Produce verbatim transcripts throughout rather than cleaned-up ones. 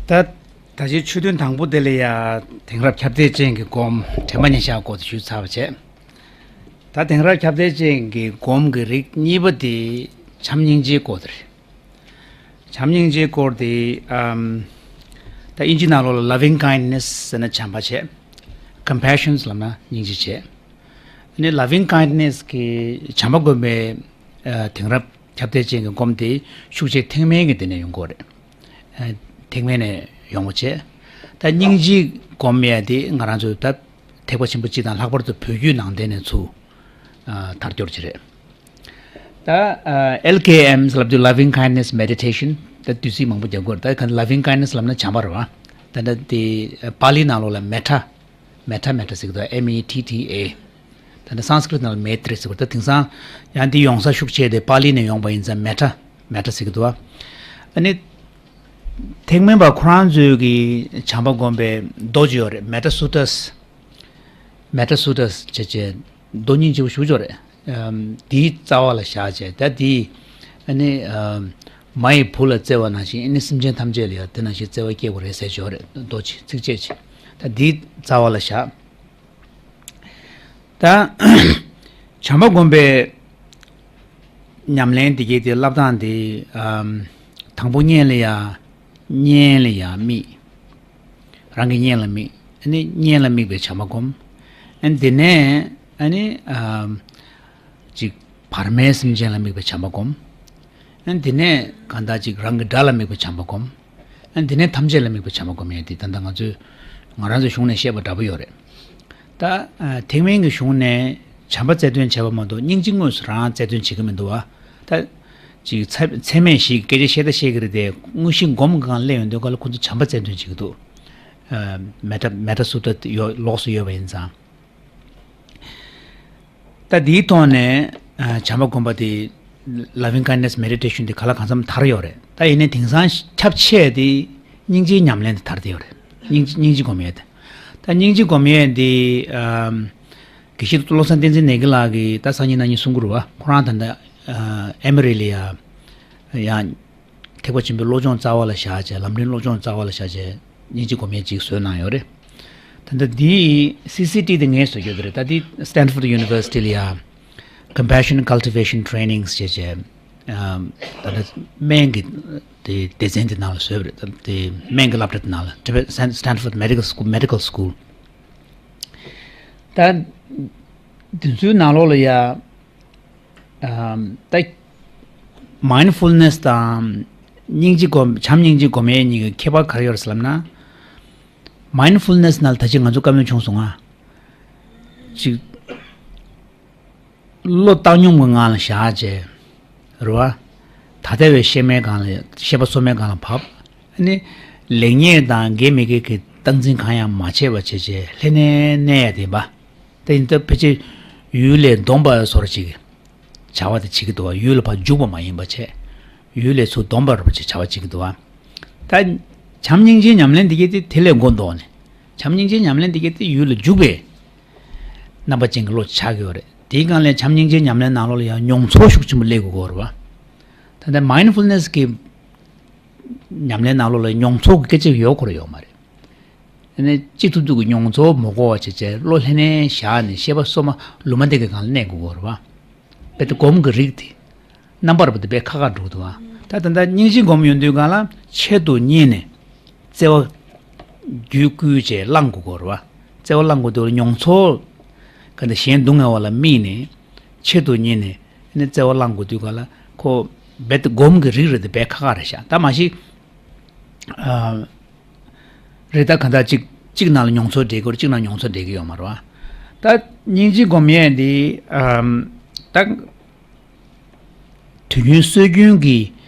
ད་ད་ཅི་ཆོས་ཐུན་དང་པོ་དེ་ལ་ཡ་དེང་རབས་ཁྱབ་གདལ་ཅན་གྱི་སྒོམ་དྲན་པ་ཉེར་བཞག་སྐོར་དུ་ཞུས་ཚར་བ་བྱས། ད་དེང་རབས་ཁྱབ་གདལ་ཅན་གྱི་སྒོམ་གྱི་རིགས་གཉིས་པ་དེ་བྱམས་སྙིང་རྗེའི་སྐོར་དེ་རེད། བྱམས་སྙིང་རྗེའི་སྐོར་དེ་ཨམ། ད་དབྱིན་ཇི་ནང་ལོགས་ལ་loving kindness ཟེར་ན་བྱམས་པ་བྱས། Compassion ལབ་ན་སྙིང་རྗེ་བྱས། ཨ་ནི་loving kindness གི་བྱམས་པ་སྒོམ་པའི་ཨ་དེང་རབས་ཁྱབ་གདལ་ཅན་གྱི་སྒོམ་དེ་ཤུགས་ཆེ་ཐེག་དམན་གྱི་དེ་ནས་ཡོང་གི་ཡོད་རེད། ཨ་ཐེག་དམན་ནས་ཡོང་བ་བྱས། ད་སྙིང་རྗེ་སྒོམ་ཡས་དེ་ང་རང་ཚོ་ད་ཐེག་པ་ཆེན་པོ་སྤྱི་དང་ལྷག་པར་དུ་བོད་བརྒྱུད་ནང་བསྟན་ནས་ཚུར་ཨ་དར་འགྱུར་གྱི་རེད། ད་ཨ་ཨེལ་ཀེ་ཨེམ་ལབ་དུས་loving kindness meditation ད་དུས་ཚིགས་མང་པོ་རྒྱག་དགོས་རེད། ད་ག་loving kindness ལབ་ན་བྱམས་པ་རེད་བ། ད་ད་དེ་པཱ་ལི་ནང་ལོགས་ལ་མེ་ཊ། མེ་ཊ་མེ་ཊ་ཟེར་གི་འདུག M E T T A། ད་ནི་སཾ་སྐྲྀཏ་ནང་ལ་མེ་ཏྲི་ཟེར་བ་ད་དེང་སང་ཡང་འདི་ཡོང་ས་ཤུགས་ཆེ་དེ་པཱ་ལི་ནས་ཡོང་པ་ཡིན་ཙང་མེ་ཊ་མེ་ཊ་ཟེར་གི་འདུག་ཨ་ནི་ཐེག་དམན་པ་ཁོ་རང་ཚོའི་གི་བྱམས་པ་སྒོམ་པའི་མདོ་ཅིག་ཡོད་རེད། མེ་ཊ་སུ་ཏྲས། མེ་ཊ་སུ་ཏྲས་བྱས་བྱས་མདོ་སྙིང་རྗེ་པོ་ཞེ་པོ་ཅིག་ཡོད་རེད། ཨམ་དེའི་རྩ་བ་ལ་བཞག་བྱས་ད་དེ་ཨ་ནི་ཨམ་མ་ཡི་བུ་ལ་བརྩེ་བ་ནང་བཞིན་ཨ་ནི་སེམས་ཅན་ཐམས་ཅད་ལ་ཡང་དེ་ནང་བཞིན་བརྩེ་བ་སྐྱེ་དགོས་རེད་ཟེར་གྱི་ཡོད་རེད། མདོ་ཅིག་ཚིགས་བཅད་ཅིག་ད་དེའི་རྩ་བ་ལ་བཞག་ད་བྱམས་པ་སྒོམ་པའི་ཉམས་ལེན་འདི་གའི་དེ་བསླབ་སྟངས་འདི་ཨམ་དང་པོ་གཉེན་ལ་ཡ། གཉེན་ལ་ཡ་དམིགས། རང་གི་གཉེན་ལ་དམིགས། ཨ་ནི་གཉེན་ལ་དམིགས་པའི་བྱམས་པ་སྒོམ། ཨ་ནི་དེ་ནས་ཨ་ནི་ཨམ་ཅིག་བར་མའི་སེམས་ཅན་ལ་དམིགས་པའི་བྱམས་པ་སྒོམ། ཨ་ནི་དེ་ནས་གང་ལྟར་ཅིག་རང་གི་དགྲ་ལ་དམིགས་པའི་བྱམས་པ་སྒོམ། ཨ་ནི་དེ་ནས་ཐམས་ཅད་ལ་དམིགས་པའི་བྱམས་པ་སྒོམ་ཡས་དེ་ད་ལྟ་ང་ཚོས་ང་རང་ཚོའི་གཞུང་ནས་བཤད་པ་འདྲ་པོ་ཡོད་རེད། ད་ཨ་ཐེག་དམན་གྱི་གཞུང་ནས་བྱམས་པ་རྩལ་འདོན་བྱས་པ་མ་གཏོགས་སྙིང་རྗེ་དངོས་སུ་རང་རྩལ་འདོན་བྱེད་ཀྱི་མི་འདུག་བ། ད་ཅིག་ཚད་ཚད་མེད་བཞི་གི་སྐད་ཆ་བཤད་ད་བཤད་ཀྱི་རེད་དེ་དངོས་གཞི་སྒོམ་གྱི་སྒང་སླེབས་ཡོང་དུས་ག་ལ་ཁོ་ཚོ་བྱམས་པ་རྩལ་འདོན་བྱེད་ཀྱི་འདུག་ཨ་མེ་ཊ་མེ་ཊ་སུ་ཏྲ་ཡོད་ལོགས་སུ་ཡོད་པ་ཡིན་ཙང་། ད་དེའི་ཐོག་ནས་ཨ་བྱམས་པ་སྒོམ་པ་དེ་loving kindness meditation དེ་ག་ལ་གང་འཚམ་དར་ཡོད་རེད། ད་ཡིན་ནའི་དེང་སང་ཁྱབ་ཆེ་དེ་སྙིང་རྗེའི་ཉམས་ལེན་དེ་དར་བསྡད་ཡོད་རེད། སྙིང་སྙིང་རྗེ་སྒོམ་ཡས་དེ། ད་སྙིང་རྗེ་སྒོམ་ཡས་དེ་ཨམ་དགེ་བཤེས་བློ་བཟང་བསྟན་འཛིན་ནེ་གི་ལགས་ཀྱིས་ད་སང་ཉིན་གནངས་ཉིན་གསུང་གི་རེད་བ། ཁོ་རང་ད་ལྟ་ཨ་ཨེ་མི་རི་ལ་ཡ་ཡང་ཐེག་པ་ཆེན་པོའི་བློ་སྦྱོང་རྩ་བ་ལ་བཞག་བྱས་ལམ་རིམ་བློ་སྦྱོང་རྩ་བ་ལ་བཞག་བྱས་སྙིང་རྗེ་སྒོམ་ཡས་ཅིག་བཟོས་གནང་ཡོད་རེད། ད་ལྟ་འདིའི་སི་སི་ཊི་དེ་ངས་བཟོ་རྒྱུ་དེ་རེད། ད་འདི་Stanford University ལ་ཡ་Compassion Cultivation Trainings བྱས་བྱས་ཨམ་ད་ལྟ་སྨན་གྱི་དེ་སྡེ་ཚན་དེ་ནང་ལ་བཟོས་པ་རེད། ད་དེ་སྨན་གྱི་སློབ་གྲྭ་དེ་ནང་ལ་Stanford Medical School Medical School ད་དེ་ཚོའི་ནང་ལོགས་ལ་ཡ། ཨམ་ད་mindfulness དང་སྙིང་རྗེ་སྒོམ་བྱམས་སྙིང་རྗེ་སྒོམ་ཡས་གཉིས་ཀྱི་ཁྱད་པར་ག་རེ་ཡོད་རེད་ཟེར་ལབ་ན། mindfulness ནང་ལ་ད་ཅི་ང་ཚོ་བཀའ་མོལ་བྱུང་སོང་ང་། ཅིག་བློ་བཏང་སྙོམས་ཀྱི་ངང་ལ་བཞག་བྱས། རེད་བ། ཐ་དད་པའི་ཤེས་མའི་སྒང་ལ་ཤེས་པ་སོ་མའི་སྒང་ལ་བབས། ཨ་ནི་ལེགས་ཉེས་དང་དགེ་མི་དགེ་གི་སྟངས་འཛིན་གང་ཡང་མ་བྱས་པ་བྱས་བྱས་ལྷན་ནེ་གནས་ཡ་དེ་ཡིན་པ། དེ་ཡིན་སྟབས་ཕལ་ཆེར་ཡུལ་ལས་བསྡོམས་པ་བཟོ་འདྲ་ཅིག་བྱ་བ་དེ་བྱེད་ཀྱི་འདུག་བ། ཡུལ་ལ་ཕར་འཇུག་པ་མ་ཡིན་པ་བྱས། ཡུལ་ལས་ཚུར་བསྡོམས་པ་རུ་བྱེད་བྱ་བ་བྱེད་ཀྱི་འདུག་བ། ད་བྱམས་སྙིང་རྗེའི་ཉམས་ལེན་འདི་གས་དེ་དེ་ལས་འགོ་འདོགས་ནས། བྱམས་སྙིང་རྗེའི་ཉམས་ལེན་འདི་གས་དེ་ཡུལ་ལ་འཇུག་པའི་རྣམ་པ་ཅན་གྱི་བློ་ཆགས་ཀྱི་ཡོད་རེད། དེའི་སྒང་ལས་བྱམས་སྙིང་རྗེའི་ཉམས་ལེན་ནང་ལོགས་ལ་ཡང་མྱོང་ཚོར་ཤུགས་ཆེན་པོ་སླེབས་དགོས་ཀྱི་ཡོད་རེད་བ། ད་ལྟ་mindfulness གི་ཉམས་ལེན་ནང་ལོགས་ལ་མྱོང་ཚོར་གྱི་སྐད་ཆ་ཡོད་དགོས་རེད་ཡོད་མ་རེད། ཨ་ནི་ཅི་ཐུབ་ཐུབ་ཀྱི་མྱོང་ཚོར་མ་གོ་བ་བྱས་བྱས་བློ་ལྷན་ནེ་བཞག་ནས་ཤེས་པ་སོ་མ་ལུ་མ་དེ་གི་སྒང་ལ་གནས་དགོས་ཀྱི་ཡོད་རེད་བ། དཔེ་དེ་སྒོམ་གྱི་རིགས་དེ། རྣམ་པར་བབས་ཏེ་དཔེ་ཁག་ཁག་འགྲོ་གི་འདུག་བ། ད་ད་ལྟ་སྙིང་རྗེ་སྒོམ་ཡོང་དུས་སྒང་ལ་ཆེད་དུ་གཉེར་ནས་བརྩེ་བ་རྒྱུད་བསྐུལ་བྱས་བླང་དགོས་ཀྱི་ཡོད་རེད་བ། བརྩེ་བ་བླང་དགོས་དུས་མྱོང་ཚོར་ག་འདྲ་གཞན་སྡུག་བསྔལ་བ་ལ་དམིགས་ནས་ཆེད་དུ་གཉེར་ནས་ཨ་ནི་བརྩེ་བ་བླང་དགོས་དུས་སྒང་ལ་ཁོ་རྦད་དེ་སྒོམ་གྱི་རིགས་རེད་དེ་དཔེ་ཁག་ཁག་རེད་ཤག་ད་མ་གཞི་ཨ། རེད། ད་གང་ལྟར་གཅིག་གཅིག་ནང་ལ་མྱོང་ཚོར་འདྲེས་ཀྱི་ཡོད་རེད། གཅིག་ནང་མྱོང་ཚོར་འདྲེས་ཀྱི་ཡོད་མ་རེད་བ། ད་སྙིང་རྗེ་སྒོམ་ཡས་འདི་ཨམ་ད་དུས་རྒྱུན་སྲོལ་རྒྱུན་གྱི་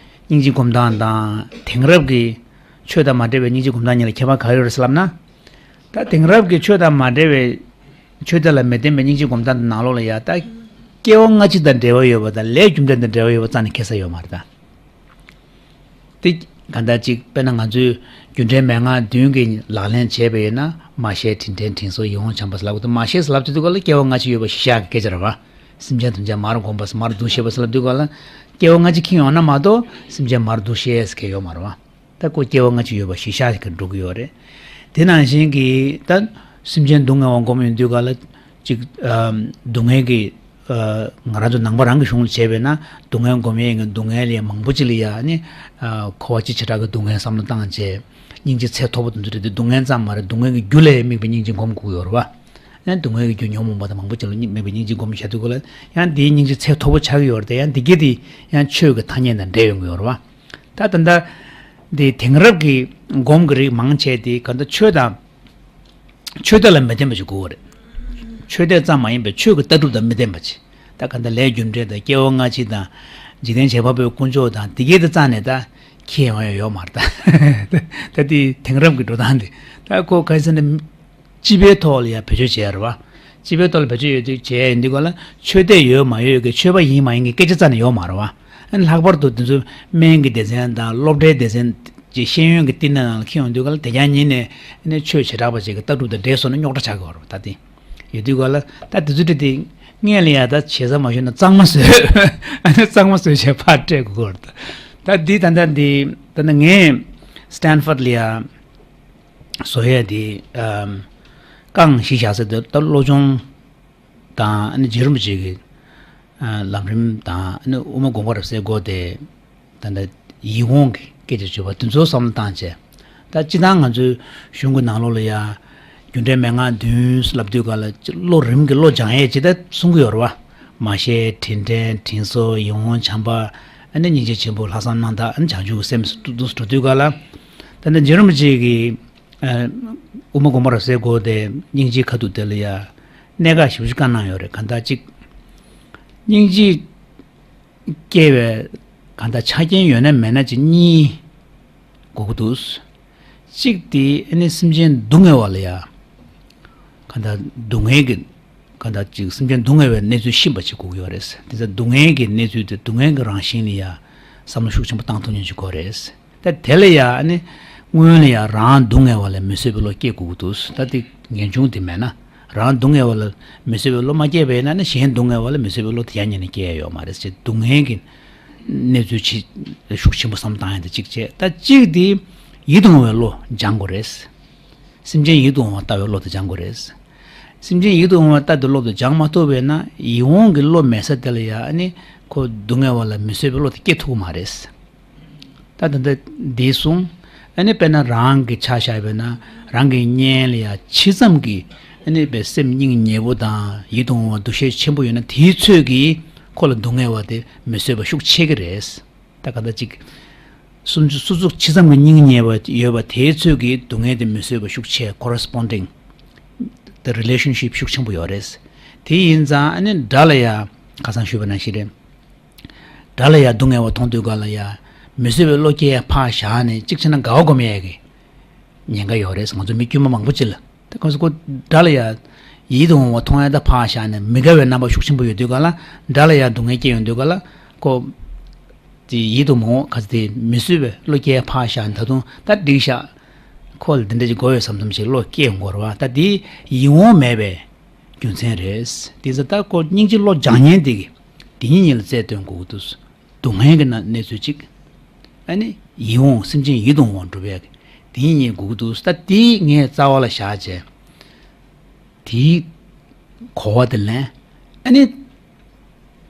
སྙིང་རྗེ་སྒོམ་སྟངས་དང་དེང་རབས་ཀྱི་ཆོས་དང་མ་འབྲེལ་བའི་སྙིང་རྗེ་སྒོམ་སྟངས་གཉིས་ལ་ཁྱད་པར་ག་རེ་ཡོད་རེད་ཟེར་ལབ་ན། ད་དེང་རབས་ཀྱི་ཆོས་དང་མ་འབྲེལ་བའི་ཆོས་དེ་ལ་མི་བརྟེན་པའི་སྙིང་རྗེ་སྒོམ་སྟངས་དེ་ནང་ལོགས་ལ་ཡ་ད་སྐྱེ་བ་སྔ་ཕྱི་དང་འབྲེལ་བ་ཡོད་པ་དང་ལས་རྒྱུ་འབྲས་དང་འབྲེལ་བ་ཡོད་པ་རྩ་ནས་ཁེལ་ས་ཡོད་མ་རེད་ད། དེ་ག་འདྲ་ཅིག་དཔེར་ན་ང་ཚོས་རྒྱུ་འབྲས་མན་ངག་བདུན་གྱི་ལག་ལེན་བྱས་པ་ཡིན་ན་མ་ཤེས་དྲིན་དྲན་དྲིན་གཟོ་ཡིད་འོང་བྱམས་པ་ཟེར་ལབ་དགོས་འདུག་མ་ཤེས་ཟེར་ལབ་དུས་སྒང་ལ་སྐྱེ་བ་སྔ་ཕྱི་ཡོད་པ་ཤེས་བཞག་གི་སྐད་ཆ་རེད་བ། སེམས་ཅན་ཐམས་ཅད་མར་གོམས་པ་མར་འདུ་ཤེས་པ་ཟེར་ལབ་དུས་སྒང་ལ་སྐྱེ་བ་སྔ་ཕྱི་འཁྱེར་ཡོང་ན་མ་གཏོགས་སེམས་ཅན་མར་འདུ་ཤེས་ཟེར་མཁན་ཡོད་མ་རེད་བ། ད་ཁོ་སྐྱེ་བ་སྔ་ཕྱི་ཡོད་པ་གཞི་བཞག་གི་འགྲོ་གི་ཡོད་རེད། དེ་ནང་བཞིན་གྱི་ད་སེམས་ཅན་སྡུག་བསྔལ་བ་སྒོམ་ཡོང་དུས་ག་ལ་ཅིག་ཨམ་སྡུག་བསྔལ་གྱི་ཨ་ང་རང་ཚོ་ནང་པ་རང་གི་གཞུང་ལ་བྱས་པས་ན་སྡུག་བསྔལ་སྒོམ་ཡས་ཀྱི་སྡུག་བསྔལ་ལས་མང་པོ་ཅིག་ལ་ཡ་ནི་ཨ་འཁོར་བ་སྤྱི་བྱེ་བྲག་གི་སྡུག་བསྔལ་བསམ་བློ་བཏང་བྱས། སྙིང་རྗེ་ཚད་མཐོ་པོ་དེ་ཚོ་རེད་དེ། སྡུག་བསྔལ་ཙམ་མ་རེད། སྡུག་བསྔལ་གྱི་རྒྱུ་ལ་དམིགས་པའི་སྙིང་རྗེ་སྒོམ་དགོས་ཀྱི་ཡོད་རེད་བ། ཡང་སྡུག་བསྔལ་གྱི་རྒྱུ་ཉོན་མོངས་པ་དང་མང་པོ་ཅིག་ལ་དམིགས་པའི་སྙིང་རྗེ་སྒོམ་བྱ་དུས་སྐབས་ལ་ཡང་དེའི་སྙིང་རྗེ་ཚད་མཐོ་པོ་ཆགས་ཀྱི་ཡོད་རེད་དེ། ཡང་དེ་གས་དེ་ཡང་ཆོས་ཀྱི་ཐ་སྙད་དང་འབྲེལ་ཡོང་གི་ཡོད་རེད་བ། ད་ད་ལྟ་འདི་དེང་རབས་ཀྱི་སྒོམ་གྱི་རིགས་མང་ཆེ་དེ་ག་འདྲ་ཆོས་དང་ཆོས་དད་ལ་མི་ལྡན་པ་ཞིག་དགོས་པ་རེད། ཆོས་དད་ཙམ་མ་ཡིན་པའི་ཆོས་ཀྱི་ལྟ་གྲུབ་དང་མི་ལྡན་པ་ཅིག་ད་ག་འདྲ་ལས་རྒྱུ་འབྲས་དང་སྐྱེ་བ་སྔ་ཕྱི་དང་། འཇིག་རྟེན་བྱེད་པ་པོའི་དཀོན་མཆོག་དང་དེ་གས་དེ་རྩ་ནས་ད་ཁྱེད་ཡོང་ཡ་ཡོད་མ་རེད་ད། ད་དེ་དེང་རབས་ཀྱི་འགྲོ་སྟངས་དེ་ད་ཁོ་ག་རེ་ཟེར་ན། སྤྱི་པའི་ཐོག་ལ་ཡང་བེད་སྤྱོད་བྱས་རེད་བ། སྤྱི་པའི་ཐོག་ལ་བེད་སྤྱོད་ཡོད་དུས་བྱས་ཡིན་དུས་ག་ལ་ཆོས་དད་ཡོད་མ་ཡོད་ཀྱི་ཆོས་པ་ཡིན་མ་ཡིན་གྱི་སྐད་ཆ་རྩ་ནས་ཡོད་མ་རེད་བ། ཨ་ནི་ལྷག་པར་དུ་དེ་ཚོ་སྨན་གྱི་སྡེ་ཚན་དང་སློབ་གྲྭའི་སྡེ་ཚན་གྱི་ཤེས་ཡོན་གྱི་བསྟི་གནས་ནང་ལ་འཁྱེར་ཡོང་དུས་ག་ལ་དེ་རྐྱང་ཉིད་ནས་ཨ་ནི་ཆོས་བྱེ་བྲག་པ་ཅིག་གི་ལྟ་གྲུབ་དང་འདྲེས་སོང་ན་རྙོག་དྲ་ཆགས་ཀྱི་ཡོད་རེད་བ། ད་དེ་ཡོད་དུས་ག་ལ་ད་དེ་ཚོ་འདྲ་དེ་སྔས་ལ་ཡ་ད་བྱས་ཙང་མ་ཞུས་ན་གཙང་མ་བཟོས། ཨ་ནི་གཙང་མ་བཟོས་བྱས་ཕར་སྤྲད་དགོས་ཀྱི་ཡོད་རེད། ད་འདི་ད་ལྟ་འདི་ད་ལྟ་ངས་སི་ཊན་ཕོར་ཌི་ལ་ཡ། བཟོ་ཡས་དེ་ཨམ་རྐང་བཞི་བཞག་ས་དེ་ད་བློ་སྦྱོང་དང་ཨ་ནི་རྗེ་རིན་པོ་ཆེ་གི་ཨ་ལམ་རིམ་དང་ཨ་ནི་དབུ་མ་དགོངས་པ་རབ་གསལ་སྐོར་དེ་ད་ལྟ་ཡིད་འོང་གི་སྐད་ཆ་བརྗོད་པ་དེ་ཚོ་བསམ་བློ་བཏང་བྱས། ད་སྤྱིར་བཏང་ང་ཚོའི་གཞུང་གི་ནང་ལོགས་ལ་ཡ་རྒྱུ་འབྲས་མན་ངག་བདུན་ལབ་དུས་ག་ལ་བློ་རིམ་གྱིས་བློ་སྦྱང་ཡས་ཅིག་ད་གསུང་གི་ཡོད་རེད་བ། མ་ཤེས་དྲིན་དྲན་དྲིན་གཟོ་ཡིད་འོང་བྱམས་པ། ཨ་ནི་སྙིང་རྗེ་ཆེན་པོ་ལྷག་བསམ་རྣམ་དག་ཨ་ནི་བྱང་ཆུབ་ཀྱི་སེམས་སུ་འདུག་འགྲོ་དུས་ག་ལ། ད་ནི་རྗེ་རིན་པོ་ཆེ་གིས་ཨ་དབུ་མ་དགོངས་པ་རབ་གསལ་སྐོར་དེ་སྙིང་རྗེའི་ཁ་ཐུག་དེ་ལ་ཡ་གནད་འགག་ཞེ་པོ་ཅིག་བཀའ་གནང་ཡོད་རེད། གང་ལྟར་ཅིག་སྙིང་རྗེ་སྐྱེ་བའི་གང་ལྟར་ཆ་རྐྱེན་ཡོད་ན་མེད་ན་ཅིག་གཉིས་དགོས་ཀྱི་འདུག་གཅིག་དེ་ཨ་ནི་སེམས་ཅན་སྡུག་བསྔལ་བ་ལ་ཡ། གང་ལྟར་སྡུག་བསྔལ་གྱི་གང་ལྟར་ཅིག་སེམས་ཅན་སྡུག་བསྔལ་བའི་གནས་ཚུལ་ཤེས་པ་ཅིག་དགོས་ཀྱི་ཡོད་རེད། དེ་ཚོ་སྡུག་བསྔལ་གྱི་གནས་ཚུལ་དེ་སྡུག་བསྔལ་གྱི་རང་བཞིན་ལ་ཡ་བསམ་བློ་ཤུགས་ཆེན་པོ་བཏང་ཐུབ་མཁན་ཅིག་དགོས་རེད། ད་དེ་ལ་ཡ་ཨ་ནི་སྔོན་ལ་ཡ་རང་སྡུག་བསྔལ་བ་ལ་མི་བཟོད་པའི་བློ་སྐྱེ་དགོས་ཀྱི་འདུག་ད་དེ་ངེས་འབྱུང་དེ་མེད་ན། རང་སྡུག་བསྔལ་བ་ལ་མི་བཟོད་པའི་བློ་མ་སྐྱེས་པ་ཡིན་ན་ནི་གཞན་སྡུག་བསྔལ་བ་ལ་མི་བཟོད་པའི་བློ་དེ་ཡང་ཉིད་ནས་སྐྱེ་ཡ་ཡོད་མ་རེད་ཅེས་སྡུག་བསྔལ་གྱི་གནས་ཚུལ་ཆེ་ཤུགས་ཆེན་པོ་བསམ་བཏང་ཡ་དེ་གཅིག་བྱས། ད་གཅིག་དེ་ཡིད་དུ་འོང་བའི་བློ་སྦྱང་དགོས་རེད། སེམས་ཅན་ཡིད་དུ་འོང་བ་ལྟ་བའི་བློ་དེ་སྦྱང་དགོས་རེད། སེམས་ཅན་ཡིད་དུ་འོང་བ་ལྟ་བའི་བློ་དེ་སྦྱང་མ་ཐུབ་པས་ན་ཡིད་འོང་གི་བློ་མེད་ས་དེ་ལ་ཡ་ཨ་ནི་ཁོ་སྡུག་བསྔལ་བ་ལ་མི་བཟོད་པའི་བློ་དེ་སྐྱེ་ཐུབ་ཀྱི་མ་རེད། ད་ད་ལྟ་འདི་གསུངས། ཨ་ནི་དཔེར་ན་རང་གི་ཆ་བཞག་པས་ན་རང་གི་གཉེན་ལ་ཡ་ཇི་ཙམ་གྱི་ཨ་ནི་པའི་སེམས་སྙིང་ཉེ་པོ་དང་ཡིད་དུ་འོང་བ་འདུ་ཤེས་ཆེན་པོ་ཡོད་ན་དེའི་ཚོད་ཀྱིས་ཁོ་ལ་སྡུག་བསྔལ་བ་དེ་མི་བཟོད་པ་ཤུགས་ཆེ་གི་རེད། ད་ག་ད་ཅིག་སུམ་ཅུ་སུ་ཚུགས་ཇི་ཙམ་གྱི་སྙིང་ཉེ་བ་ཡོད་པ་དེའི་ཚོད་ཀྱིས་སྡུག་བསྔལ་དེ་མི་བཟོད་པ་ཤུགས་ཆེ་corresponding the relationship ཤུགས་ཆེན་པོ་ཡོད་རེད། དེ་ཡིན་ཙང་ཨ་ནི་དགྲ་ལ་ཡ་ཁ་སང་ཞུས་པ་ནང་བཞིན་རེད། དགྲ་ལ་ཡ་སྡུག་བསྔལ་བ་མཐོང་དུས་ག་ལ་ཡ་མི་བཟོད་པའི་བློ་སྐྱེ་ཡ་ཕར་བཞག་ནས་གཅིག་བྱས་ན་དགའ་བ་སྒོམ་ཡས་ཀྱི་ཉེན་ཁ་ཡོད་རེད། ང་ཚོ་མི་དཀྱུས་མ་མང་པོ་ཅིག་ལ་ད་གང་ཟེར་ཁོ་དགྲ་ལ་ཡ་ཡིད་དུ་འོང་བ་མཐོང་ཡ་ད་ཕར་བཞག་ནས་མི་དགའ་བའི་རྣམ་པ་ཤུགས་ཆེན་པོ་ཡོད་དུས་ག་ལ་དགྲ་ལ་ཡ་སྡུག་བསྔལ་སྐྱེ་ཡོང་དུས་ག་ལ་ཁོ་དེ་ཡིད་དུ་མི་འོང་ག་ཚོད་དེ་མི་བཟོད་པའི་བློ་སྐྱེ་ཡ་ཕར་བཞག་ནས་ད་དུང་ད་འགྲིག་ཤག་ཁོ་ལ་འདི་འདྲ་ཅིག་དགོས་ཡོད་བསམ་བསམ་ཞིག་བློ་སྐྱེ་ཡོང་གི་རེད་བ། ད་དེ་ཡིད་འོང་མེད་པའི་རྒྱུ་མཚན་རེད། དེ་ཚོ་ད་ཁོ་སྙིང་རྗེ་བློ་སྦྱང་མཁན་དེ་གི་དེ་གཉིས་གཉིས་ལ་རྩལ་སྟོན་དགོས་ཀྱི་འདུག་སྡུག་བསྔལ་གྱི་ན་གནས་ཚུལ་གཅིག་ཨ་ནི་ཡིད་འོང་སེམས་ཅན་ཡིད་དུ་འོང་བ་འགྲུབ་ཡག་གི་དེ་གཉིས་གཉིས་དགོས་ཀྱི་འདུག་ད་དེ་ངས་རྩ་བ་ལ་བཞག་བྱས་དེའི་གོ་བ་དེ་ལེན། ཨ་ནི་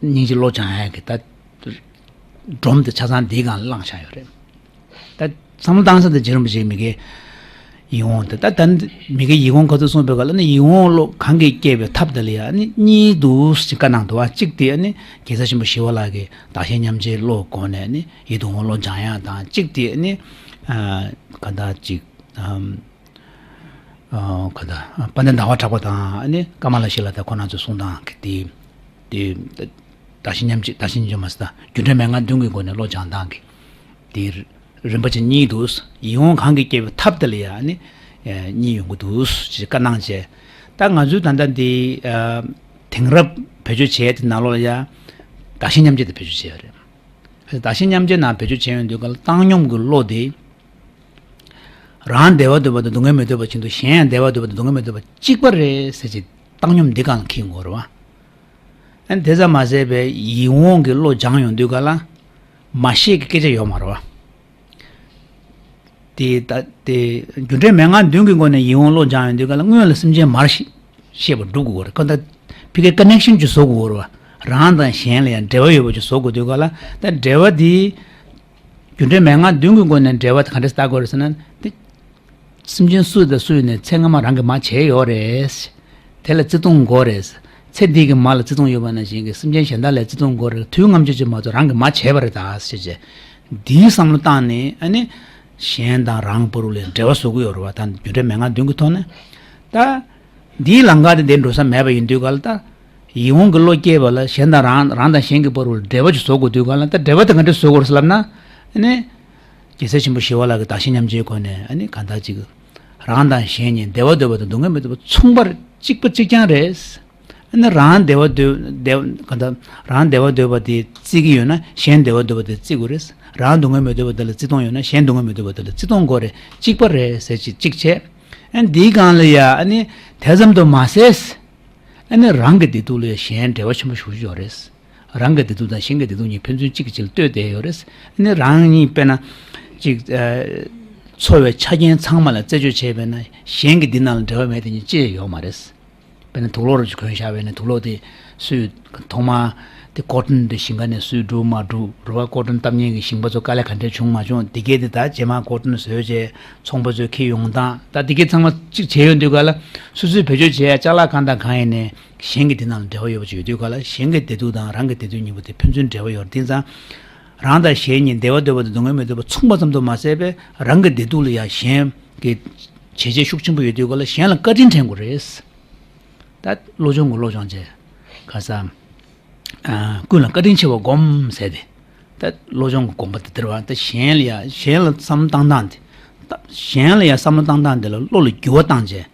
སྙིང་རྗེ་བློ་སྦྱང་ཡག་གི་ད་སྒྲོམ་དེ་ཆ་ཚང་འདིའི་སྒང་ལ་བླངས་བཞག་ཡོད་རེད། ད་བསམ་བློ་བཏང་ས་དེ་རྗེ་རིན་པོ་ཆེ་མི་དགེ་ཡིད་འོང་དེ་ད་ད་མི་དགེ་ཡིད་འོང་ག་ཚོད་གསུངས་པའི་སྐབས་ལ་ནི་ཡིད་འོང་བློ་གང་གིས་སྐྱེས་པའི་ཐབས་དེ་ལ་ཡང་ནི་གཉིས་འདུག་ཅེས་བཀའ་གནང་འདུག་བ། གཅིག་དེ་ནི་དགེ་རྩ་ཆེན་པོ་ཞི་བ་ལྷ་གིས་བདག་གཞན་མཉམ་བརྗེའི་བློ་སྒོ་ནས་ནི་ཡིད་དུ་འོང་བློ་སྦྱང་ཡག་དང་། གཅིག་དེ་ནི་ཨ་ག་ད་ཅིག་ཨམ། ཨ་ག་ད་དཔལ་ལྡན་ཟླ་བ་གྲགས་པ་དང་ཨ་ནི་ཀ་མ་ལ་ཤཱི་ལ་དང་ཁོང་རྣམ་ཚོས་གསུང་སྟངས་ཀྱི་དེ་དེ་བདག་གཞན་མཉམ་བརྗེ་བདག་གཞན་མཉམ་བརྗེ་མ་ཟད་རྒྱུ་འབྲས་མན་ངག་བདུན་གྱི་སྒོ་ནས་བློ་སྦྱང་སྟངས་ཀྱི་དེ་རིམ་པ་ཅན་གཉིས་འདུག་ཡིད་འོང་གང་གིས་སྐྱེ་བའི་ཐབས་དེ་ལ་ཡང་ནི་གཉིས་ཡོང་གི་འདུག་ཅེས་བཀའ་གནང་བྱས། ད་ང་ཚོའི་ད་ལྟ་འདི་དེང་རབས་བེད་སྤྱོད་བྱས་དེ་ནང་ལོགས་ལ་ཡང་བདག་གཞན་མཉམ་བརྗེ་དེ་བེད་སྤྱོད་བྱས་ཡོད་རེད། བདག་གཞན་མཉམ་བརྗེ་ནང་བེད་སྤྱོད་བྱས་ཡོང་དུས་ག་ལ་བཏང་སྙོམས་ཀྱི་བློ་དེ། རང་བདེ་བ་འདོད་པ་དང་སྡུག་བསྔལ་མི་འདོད་པ་བཞིན་དུ་གཞན་ཡང་བདེ་བ་འདོད་པ་དང་སྡུག་བསྔལ་མི་འདོད་པ་གཅིག་པ་རེད་ཟེར་གྱི་བཏང་སྙོམས་འདི་སྒང་ལ་འཁྱེར་དགོས་རེད་བ། ཨ་ནི་དེ་ཙམ་མ་ཟད་པའི་ཡིད་འོང་གི་བློ་སྦྱང་ཡོང་དུས་ག་ལ་མ་ཤེས་ཀྱི་སྐད་ཆ་ཡོད་མ་རེད་བ། དེ་ད་དེ་རྒྱུ་འབྲས་མན་ངག་བདུན་གྱི་སྒོ་ནས་ཡིད་འོང་བློ་སྦྱང་ཡོང་དུས་ག་ལ་སྔོན་ལ་སེམས་ཅན་མར་ཤེས་ཤེས་པ་སྒྲུབ་དགོས་རེད། ཁོ་ད་ཕི་ཀའི་ཀ་ནེག་ཤན་ཅིག་བཟོ་དགོས་རེད་བ། རང་དང་གཞན་ལ་ཡང་འབྲེལ་བ་ཡོད་པ་ཅིག་བཟོ་དགོས་དུས་ག་ལ། ད་འབྲེལ་བ་དེ་རྒྱུ་འབྲས་མན་ངག་བདུན་གྱི་སྒོ་ནས་འབྲེལ་བ་དེ་ག་འདྲས་ལྟ་དགོས་རེད་ཟེར་ན། དེ་སེམས་ཅན་སུ་དང་སུ་ཡིན་ནའི་ཚེ་སྔ་མ་རང་གིས་མ་བྱས་ཡོད་རེད། དེ་ལ་བརྩི་མཐོང་དགོས་རེད། ཚེ་འདི་གི་མ་ལ་བརྩི་མཐོང་ཡོད་པ་ནང་བཞིན་གྱི་སེམས་ཅན་གཞན་དག་ལ་བརྩི་མཐོང་དགོས་རེད། དུས་སྔ་མ་ཅིག་ཅིག་མ་གཏོགས་རང་གིས་མ་བྱས་པ་རེད་ད་ཟེར་བྱས། འདིའི་བསམ་བློ་བཏང་ནས་ཨ་ནི་གཞན་དང་རང་བར་ལ་འབྲེལ་བ་བཟོ་གི་ཡོད་རེད་བ། ད་རྒྱུ་འབྲས་མན་ངག་བདུན་གྱི་ཐོག་ནས་ད། འདིའི་ལམ་ཁ་དེ་འདིར་འགྲོ་ས་མེད་པ་ཡིན་དུས་ག་ལ། ད་ཡིད་འོང་གི་བློ་སྐྱེས་པ་ལ་གཞན་དང་རང་རང་དང་གཞན་གྱི་བར་དུ་འབྲེལ་བ་ཅིག་བཟོ་དགོས་དུས་ག་ལ། ད་འབྲེལ་བ་དེ་ག་འདྲ་བཟོ་དགོས་རེད་ཟེར་ལབ་ན། ཨ་ནི་རྒྱལ་སྲས་ཆེན་པོ་ཞི་བ་ལྷ་གིས་བདག་གཞན་མཉམ་བརྗེའི་སྒོ་ནས་ཨ་ནི་གང་ལྟར་ཅིག་རང་དང་གཞན་གཉིས་བདེ་བ་འདོད་པ་དང་སྡུག་བསྔལ་མི་འདོད་པ་མཚུངས་པར་གཅིག་པ་གཅིག་རྐྱང་རེད། ཨ་ནི་རང་བདེ་བ་འདོད་བདེ་གང་ལྟར་རང་བདེ་བ་འདོད་པ་དེ་བརྩི་གི་ཡོད་ན་གཞན་བདེ་བ་འདོད་པ་དེ་བརྩི་དགོས་རེད། རང་སྡུག་བསྔལ་མི་འདོད་པ་དེ་ལ་བརྩི་མཐོང་ཡོད་ན་གཞན་སྡུག་བསྔལ་མི་འདོད་པ་དེ་ལ་བརྩི་མཐོང་དགོས་རེད། གཅིག་པ་རེད་ཟེར་གཅིག་གཅིག་བྱས། ཨ་ནི་འདིའི་སྒང་ལ་ཡ་ཨ་ནི་དེ་ཙམ་དུ་མ་ཟད། ཨ་ནི་རང་གི་བདེ་སྡུག་ལ་ཡ་གཞན་འབྲེལ་བ་ཆེན་པོ་ཞེ་པོ་ཅིག་ཡོད་རེད། རང་གི་བདེ་སྡུག་དང་གཞན་གྱི་བདེ་སྡུག་གཉིས་ཕན་ཚུན་གཅིག་གིས་གཅིག་ལ་ལྟོས་བསྡད་ཡོད་རེད། ཨ་ནི་རང་ཉིད་དཔེར་ན་ཅིག་ཨ། འཚོ་བའི་ཆ་རྐྱེན་ཚང་མ་ལ་རྩད་གཅོད་བྱས་པས་ན་གཞན་གྱི་འདི་ནང་ལ་འབྲེལ་བ་མེད་དེ་ཉིད་ཅི་ཡང་ཡོད་མ་རེད། དཔེར་ན་དུག་ལོག་རུ་ཅིག་གོན་བཞག་པས་ན་དུག་ལོག་དེ་སུས་ཐོག་མ་དེ་ཀོ་ཊོན་དེ་ཞིང་ཁ་ནས་སུས་བསྒྲུབས་མ་བསྒྲུབས་རེད་བ། ཀོ་ཊོན་བཏབ་མཁན་གྱི་ཞིང་པ་ཚོ་དཀའ་ལས་ག་འདྲས་བྱུང་མ་བྱུང་། དེ་གས་དེ་ད་རྗེས་མ་ཀོ་ཊོན་བཟོས་བྱས་ཚོང་པ་ཚོས་འཁྱེར་ཡོང་སྟངས་ད་དེ་གས་ཚང་མ་གཅིག་བྱས་ཡོང་དུས་ག་ལ། སོ་སོས་བེད་སྤྱོད་བྱས་ཡ་ཅ་ལག་གང་དང་གང་ཡིན་ནའི་གཞན་གྱི་དེ་ནང་ལ་འབྲེལ་བ་ཡོད་པ་ཅིག་ཡོད་དུས་ག་ལ། གཞན་གྱི་བདེ་སྡུག་དང་རང་གི་བདེ་སྡུག་གཉིས་པོ་དེ་ཕན་ཚུན་འབྲེལ་བ་ཡོད་རེད། དེ་ཙང་རང་དང་གཞན་གཉིས་བདེ་བ་འདོད་པ་དང་སྡུག་བསྔལ་མི་འདོད་པ་མཚུངས་པ་ཙམ་དུ་མ་ཟད་པས་རང་གི་བདེ་སྡུག་ལ་ཡང་གཞན་གྱི་བྱས་རྗེས་ཤུགས་ཆེན་པོ་ཡོད་དུས་ག་ལ་གཞན་ལ་བཀའ་དྲིན་དྲན་དགོས་རེད། ད་བློ་སྦྱོང་གི་བློ་སྦྱོང་བྱས་ཁ་སང་། ཨ། ཀུན་ལ་བཀའ་དྲིན་ཆེ་བར་བསྒོམ་ཟེར་ཏེ། ད་བློ་སྦྱོང་གི་དགོངས་པ་དེ་དེར་བ། ད་གཞན་ལ་ཡ་གཞན་ལ་བསམ་བློ་བཏང་སྟངས་དེ། ད་གཞན་ལ་ཡ་བསམ་བློ་བཏང་སྟངས་དེ་ལ་བློ་ལ་འགྱུར་བ་བཏང་བྱས།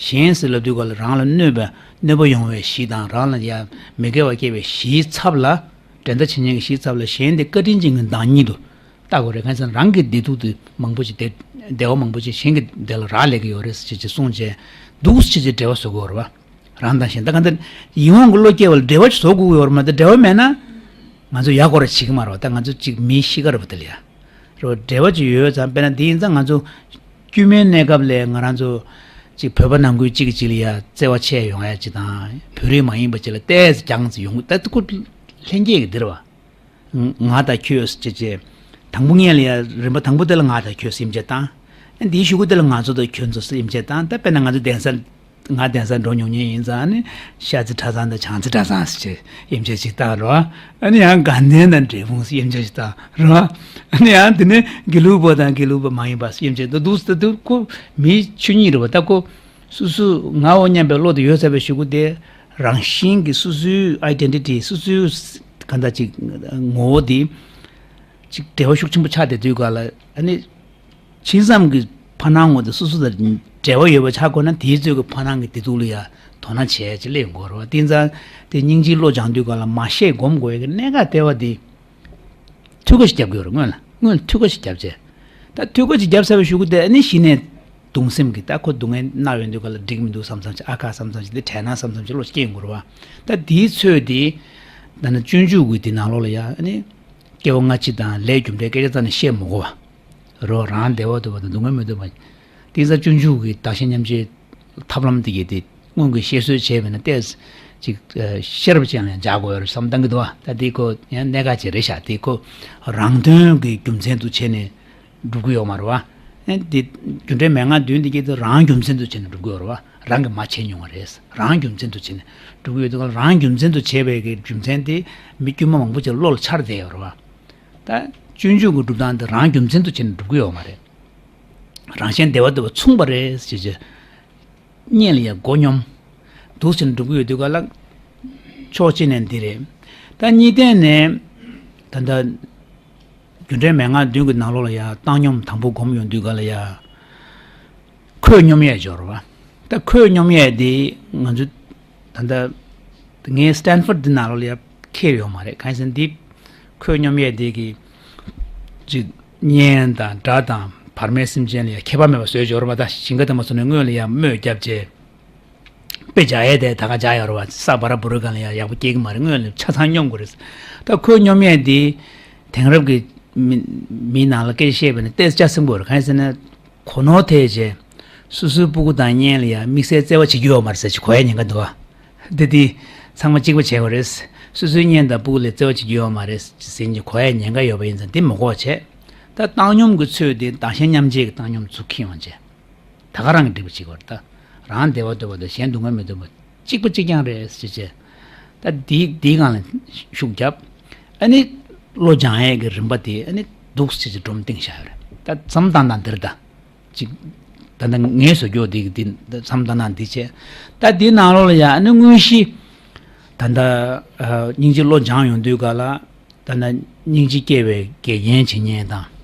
གཞན་ཟེར་ལབ་དུས་ག་ལ་རང་ལ་གནོད་པ་གནོད་པ་ཡོང་བའི་གཞི་དང་རང་ལ་ཡ་མི་དགེ་བ་སྐྱེ་བའི་གཞིའི་ཚབ་ལ། འགྲན་ཟླ་བྱེད་མཁན་གྱི་གཞིའི་ཚབ་ལ་གཞན་དེ་བཀའ་དྲིན་ཅན་གྱི་བདག་ཉིད་དུ་ལྟ་དགོས་རེད། གང་ཟེར་ན་རང་གི་བདེ་སྡུག་དེ་མང་པོ་ཅིག་བདེ་བདེ་བ་མང་པོ་ཅིག་གཞན་གྱི་བདེ་ལ་རག་ལས་ཀྱི་ཡོད་རེད་ཅེས་ཅེས་གསུངས་བྱས། འདུག་ཅེས་ཅེས་འབྲེལ་བ་བཟོ་དགོས་རེད་བ། རང་དང་གཞན་ད་གང་ལྟར་ཡིད་འོང་གི་བློ་སྐྱེ་བ་ལ་འབྲེལ་བ་ཅིག་བཟོ་དགོས་ཀྱི་ཡོད་རེད་མ་གཏོགས་འབྲེལ་བ་མེད་ན། ང་ཚོ་ཡག་སྐོར་བྱེད་ཀྱི་མ་རེད་བ། ད་ང་ཚོ་ཅིག་མིའི་གཤིས་ཀ་རེད་བ་དེ་ལ་ཡ། རེད་བ། འབྲེལ་བ་ཅིག་ཡོད་ཙང་དཔེར་ན་དེ་ཡིན་ཙང་ང་ཚོ་དཀྱུས་མའི་གནས་སྐབས་ལ་ང་རང་ཚོ་ཅིག་བོད་པ་ནང་ཁུལ་གཅིག་གིས་གཅིག་ལ་ཡ་བརྩེ་བ་ཆེ་ཡོང་ཡ་ཅིག་དང་བོད་རིགས་མ་ཡིན་པ་ཅིག་ལ་ཏོག་ཙམ་རྒྱང་ཙམ་ཡོང་གི། ད་ཁོ་ལྷན་སྐྱེས་ཀྱི་འདི་རེད་བ། ང་དང་ཁྱོད་ཅེས་བྱས། དང་པོ་ངེད་ལ་ཡ་རིམ་པ་དང་པོ་དེ་ལ་ང་དང་ཁྱོད་སེམས་ཅན་དང་། ཨ་འདིའི་གཞུག་གུ་དེ་ལ་ང་ཚོ་དང་ཁྱོད་ཚོ་སེམས་ཅན་དང་། ད་དཔེར་ན་ང་ཚོ་གདན་ས་ང་གདན་ས་འགྲོ་མྱོང་མཁན་ཡིན་ཙང་ནི་ཤ་ཚ་གྲྭ་ཚང་དང་བྱང་ཚ་གྲྭ་ཚང་ཟེར་བྱས་དབྱེ་འབྱེད་ཅིག་བཏང་རོགས། ཨ་ནི་ཡང་དགའ་ལྡན་དང་འབྲས་སྤུངས་ཟེར་དབྱེ་འབྱེད་ཅིག་བཏང་རོགས། ཨ་ནི་ཡང་དེ་ནས་དགེ་ལུགས་པ་དང་དགེ་ལུགས་པ་མ་ཡིན་པ་ཟེར་དབྱེ་འབྱེད་དུ་འདུག་ཟེར་དུས་ཁོ་མིའི་ཆོས་ཉིད་རེད་བ། ད་ཁོ་སོ་སོ་ངའོ་སྙམ་པའི་བློ་དེ་ཡོད་ཚར་བའི་གཞུག་གུ་དེ་རང་བཞིན་གྱིས་སོ་སོའི་ཨའི་ཌེན་ཊི་ཊི་སོ་སོའི་གང་ལྟར་ཅིག་ངོ་བོ་དེ་ཅིག་འབྲེལ་བ་ཤུགས་ཆེན་པོ་ཆགས་བསྡད་དུས་ག་ལ། ཨ་ནི་ཇི་ཙམ་གྱི་ཕ་ནང་ངོ་དེ་སོ་སོ་དང་འབྲེལ་བ་ཡོད་པ་ཆགས་དགོས་ན་དེའི་ཚོད་ཀྱི་ཕ་ནང་གི་བདེ་སྡུག་ལ་ཡ་དོ་སྣང་བྱས་ཅིག་སླེབས་དགོས་རེད་བ། དེ་ཙང་དེ་སྙིང་རྗེའི་བློ་སྦྱང་དུས་ག་ལ་མ་ཤེས་སྒོམ་དགོས་ཡ་གི་གནད་འགག་ལྟེ་བ་དེ། ཐུགས་ཁ་ཞིག་བརྒྱབ་དགོས་རེད། སྔོན་ལ་སྔོན་ལ་ཐུགས་ཁ་ཞིག་བརྒྱབ་བྱས། ད་ཐུགས་ཁ་ཞིག་བརྒྱབ་ཚར་བའི་གཞུག་གུ་དེ་ཨ་ནི་གཞི་ནས་གདུང་སེམས་ཀྱི་ད་ཁོ་སྡུག་བསྔལ་མནར་ཡོང་དུས་ག་ལ་འགྲིག་མི་འདུག་བསམ་བསམ་ཅིག་ཨ་ཁ་བསམ་བསམ་ཅིག་དེ་དྲན་ན་བསམ་བསམ་ཅིག་བློ་སྐྱེ་ཡོང་གི་རེད་བ། ད་དེའི་ཚོད་དེ་ད་ནི་སྤྱོད་འཇུག་གི་དེ་ནང་ལོགས་ལ་ཡ་ཨ་ནི་སྐྱེ་བ་སྔ་ཕྱི་དང་ལས་རྒྱུ་འབྲས་སྐད་ཆ་རྩ་ནས་བཤད་མི་དགོས་བ། རོ་རང་བདེ་བ་འདོད་པ་དང་སྡུག་བསྔལ་མི་འདོད་པ། དེང་སང་སྤྱོད་འཇུག་གི་བདག་གཞན་མཉམ་བརྗེའི་ཐབས་ལམ་དེ་གས་དེ་སྔོན་གྱི་བཤད་སྲོལ་བྱས་པས་ན་ཏོག་ཙམ་ཅིག་ཤེས་རབ་ཅན་ལ་ཡང་སྦྱར་དགོས་ཡོད་རེད་བསམ་བཏང་གི་འདུག་བ། ད་དེ་ཁོ་ཡང་གནད་འགག་ཅིག་རེད་ཤག་དེ་ཁོ་རང་དོན་གྱི་རྒྱུ་མཚན་དུ་བྱས་ནས་སྒྲུབ་ཀྱི་ཡོད་མ་རེད་བ། དེ་རྒྱུ་འབྲས་མན་ངག་བདུན་དེ་གས་དེ་རང་རྒྱུ་མཚན་དུ་བྱས་ནས་སྒྲུབ་ཀྱི་ཡོད་རེད་བ། རང་གིས་མ་བྱས་མྱོང་བ་རེད། རང་རྒྱུ་མཚན་དུ་བྱས་ནས་སྒྲུབ་ཀྱི་ཡོད་དུས་རང་རྒྱུ་མཚན་དུ་བྱས་པའི་གི་རྒྱུ་མཚན་དེ་མི་དཀྱུས་མ་མང་པོ་ཅིག་བློ་ལ་འཆར་བསྡད་ཡོད་རེད་བ། ད་སྤྱོད་འཇུག་གི་སྒྲུབ་སྟངས་འདི་རང་རྒྱུ་མཚན་དུ་བྱས་ནས་སྒྲུབ་ཀྱི་ཡོད་མ་རེད། རང་གཞན་བདེ་བ་འདོད་པ་མཚུངས་པ་རེད་ཟེར་བྱས། གཉེན་ལ་ཡང་མགོ་སྙོམས། འདུག་ཟེར་ནས་སྒྲུབ་ཀྱི་ཡོད་དུས་ག་ལ། ཕྱོགས་གཅིག་ནས་འདི་རེད། ད་གཉིས་ལྡན་ནས། ད་ལྟ། རྒྱུ་འབྲས་མན་ངག་བདུན་གྱི་ནང་ལོགས་ལ་ཡང་བཏང་སྙོམས་དང་པོ་སྒོམ་ཡོང་དུས་ག་ལ་ཡང་། ཁོད་སྙོམས་ཡས་སྦྱོར་བ། ད་ཁོད་སྙོམས་ཡས་དེ་ང་ཚོ་ད་ལྟ་ངའི་སི་ཊན་ཕོར་ཌི་འདི་ནང་ལོགས་ལ་ཡ་འཁེལ་ཡོད་མ་རེད། གང་ཡིན་ཟེར་ན་འདི་ཁོད་སྙོམས་ཡས་དེ་གི་ཅིག་གཉེན་དང་དགྲ་དང་བར་མའི་སེམས་ཅན་ལ་ཡ་ཁྱད་པར་མེད་པ་བཟོས་སྦྱོར་བ། ད་ཞིང་ཁ་དེ་མ་སོང་ནས་སྔོན་ལ་ཡ་རྨོས་བརྒྱབ་རྗེས་དཔེ་འཇགས་ཡས་དེ་ད་ག་འཇགས་ཡོད་རེད་བ། ས་བ་ར་བུ་རུ་གང་ལ་ཡ་ཡག་པོ་སྐྱེ་གི་མ་རེད། སྔོན་ལ་ཆ་ཚང་སྙོམས་དགོས་རེད། ད་ཁོད་སྙོམས་ཡས་དེ་དེང་རབས་ཀྱི་ མི་མི་ནང་ལ་སྐད་ཆ་བཤད་པ་ནི་ཏོག་ཙམ་ཆ་ཚང་པོ་རེད། གང་ཡིན་ཟེར་ན་གོ་ནོར་ཐེབས་བྱས་སོ་སོའི་སྤུ་གུ་དང་གཉེན་ལ་ཡང་དམིགས་བསལ་བརྩེ་བ་བྱེད་རྒྱུ་ཡོད་མ་རེད་ཟེར་གྱི་གོ་ཡ་ཉེན་ཁ་འདུག་བ། འདི་དེ་ཚང་མ་གཅིག་པ་བྱས་པ་རེད། སོ་སོའི་གཉེན་དང་སྤུ་གུ་ལ་བརྩེ་བ་བྱེད་རྒྱུ་ཡོད་མ་རེད་ཟེར་གྱི་གོ་ཡ་ཉེན་ཁ་ཡོད་པ་ཡིན་ཙང་དེ་མི་གོ་བྱས། ད་བཏང་སྙོམས་ཀྱི་ཚུལ་དེ་བདག་གཞན་མཉམ་བརྗེ་གི་བཏང་སྙོམས་ཚུར་འཁྱེར་ཡོང་བྱས། ད་ག་རང་གིས་འགྲིག་པ་བྱེད་དགོས་རེད་ད། རང་བདེ་བ་འདོད་པ་དང་གཞན་སྡུག་བསྔལ་མི་འདོད་པ་གཅིག་པ་གཅིག་རྐྱང་རེད་ཟེར་བྱས། ད་འདི་འདིའི་སྒང་ལ་ཤུགས་བརྒྱབ། ཨ་ནི་བློ་སྦྱང་ཡས་ཀྱི་རིམ་པ་དེ་ཨ་ནི་འདུག་ཟེར་བྱས་སྒྲོམ་བཏིང་བཞག་ཡོད་རེད། ད་མཚམས་བཏང་སྟངས་འདི་རེད་ད། ཅིག་ད་ལྟ་ངས་བཟོ་རྒྱུ་འདི་འདི་མཚམས་བཏང་སྟངས་འདི་བྱས། ད་འདིའི་ནང་ལོགས་ལ་ཡ་ཨ་ནི་དངོས་གཞི་ད་ལྟ་ཨ་སྙིང་རྗེ་བློ་སྦྱང་ཡོང་དུས་ག་ལ། ད་ལྟ་སྙིང་རྗེ་སྐྱེ་བའི་དགེ་རྒན་བྱེད་མཁན་དང་།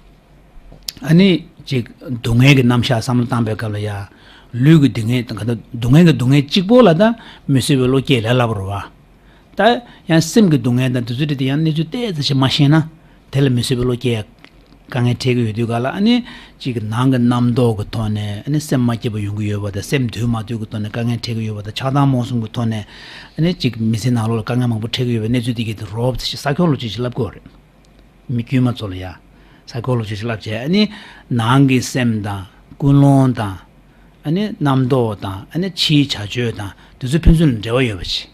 ཨ་ནི་ཅིག་སྡུག་བསྔལ་གྱི་རྣམ་གཞག་བསམ་བློ་བཏང་པའི་སྐབས་ལ་ཡ། ལུས་ཀྱི་སྡུག་བསྔལ་དང་ག་ད་སྡུག་བསྔལ་གྱི་སྡུག་བསྔལ་གཅིག་པོ་ལ་ད་མི་བཟོད་པའི་བློ་སྐྱེ་ལས་སླ་པོ་རེད་བ། ད་ཡང་སེམས་ཀྱི་སྡུག་བསྔལ་དང་དེ་ཚོ་དེ་ཡང་གནས་ཚུལ་ཏོག་ཙམ་ཞིག་མ་ཤེས་ན། དེ་ལ་མི་བཟོད་པའི་བློ་སྐྱེ་ཡ་དཀའ་ངལ་འཕྲད་ཀྱི་ཡོད་དུས་ག་ལ་ཨ་ནི། ཅིག་ནང་གི་རྣམ་རྟོག་གི་ཐོག་ནས་ཨ་ནི་སེམས་མ་སྐྱིད་པ་ཡོང་གི་ཡོད་པ་དང་སེམས་འདུལ་མ་ཐུབ་ཀྱི་ཐོག་ནས་དཀའ་ངལ་འཕྲད་ཀྱི་ཡོད་པ་དང་ཆགས་སྡང་རྨོངས་གསུམ་གྱི་ཐོག་ནས་ཨ་ནི་ཅིག་མི་ཚེ་ནང་ལོགས་ལ་དཀའ་ངལ་མང་པོ་འཕྲད་ཀྱི་ཡོད་པའི་གནས་ཚུལ་དེ་གའི་དེ་རོབ་ཙམ་ཞིག་ས་ཁོག་ལོ་ཅིག་ཅིག་ལབ་དགོས་རེད། མི་དཀྱུས་མ་ཚོ་ལ་ཡ། ས་ཁོག་ལོ་ཅིག་ཅིག་ལབ་བྱས་ཨ་ནི། ནང་གི་སེམས་དང་ཀུན་སློང་དང་། ཨ་ནི་རྣམ་རྟོག་དང་ཨ་ནི་ཕྱིའི་བྱ་སྤྱོད་དང་དེ་ཚོ་ཕན་ཚུན་ལ་འབྲེལ་བ་ཡོད་པ་ཅིག་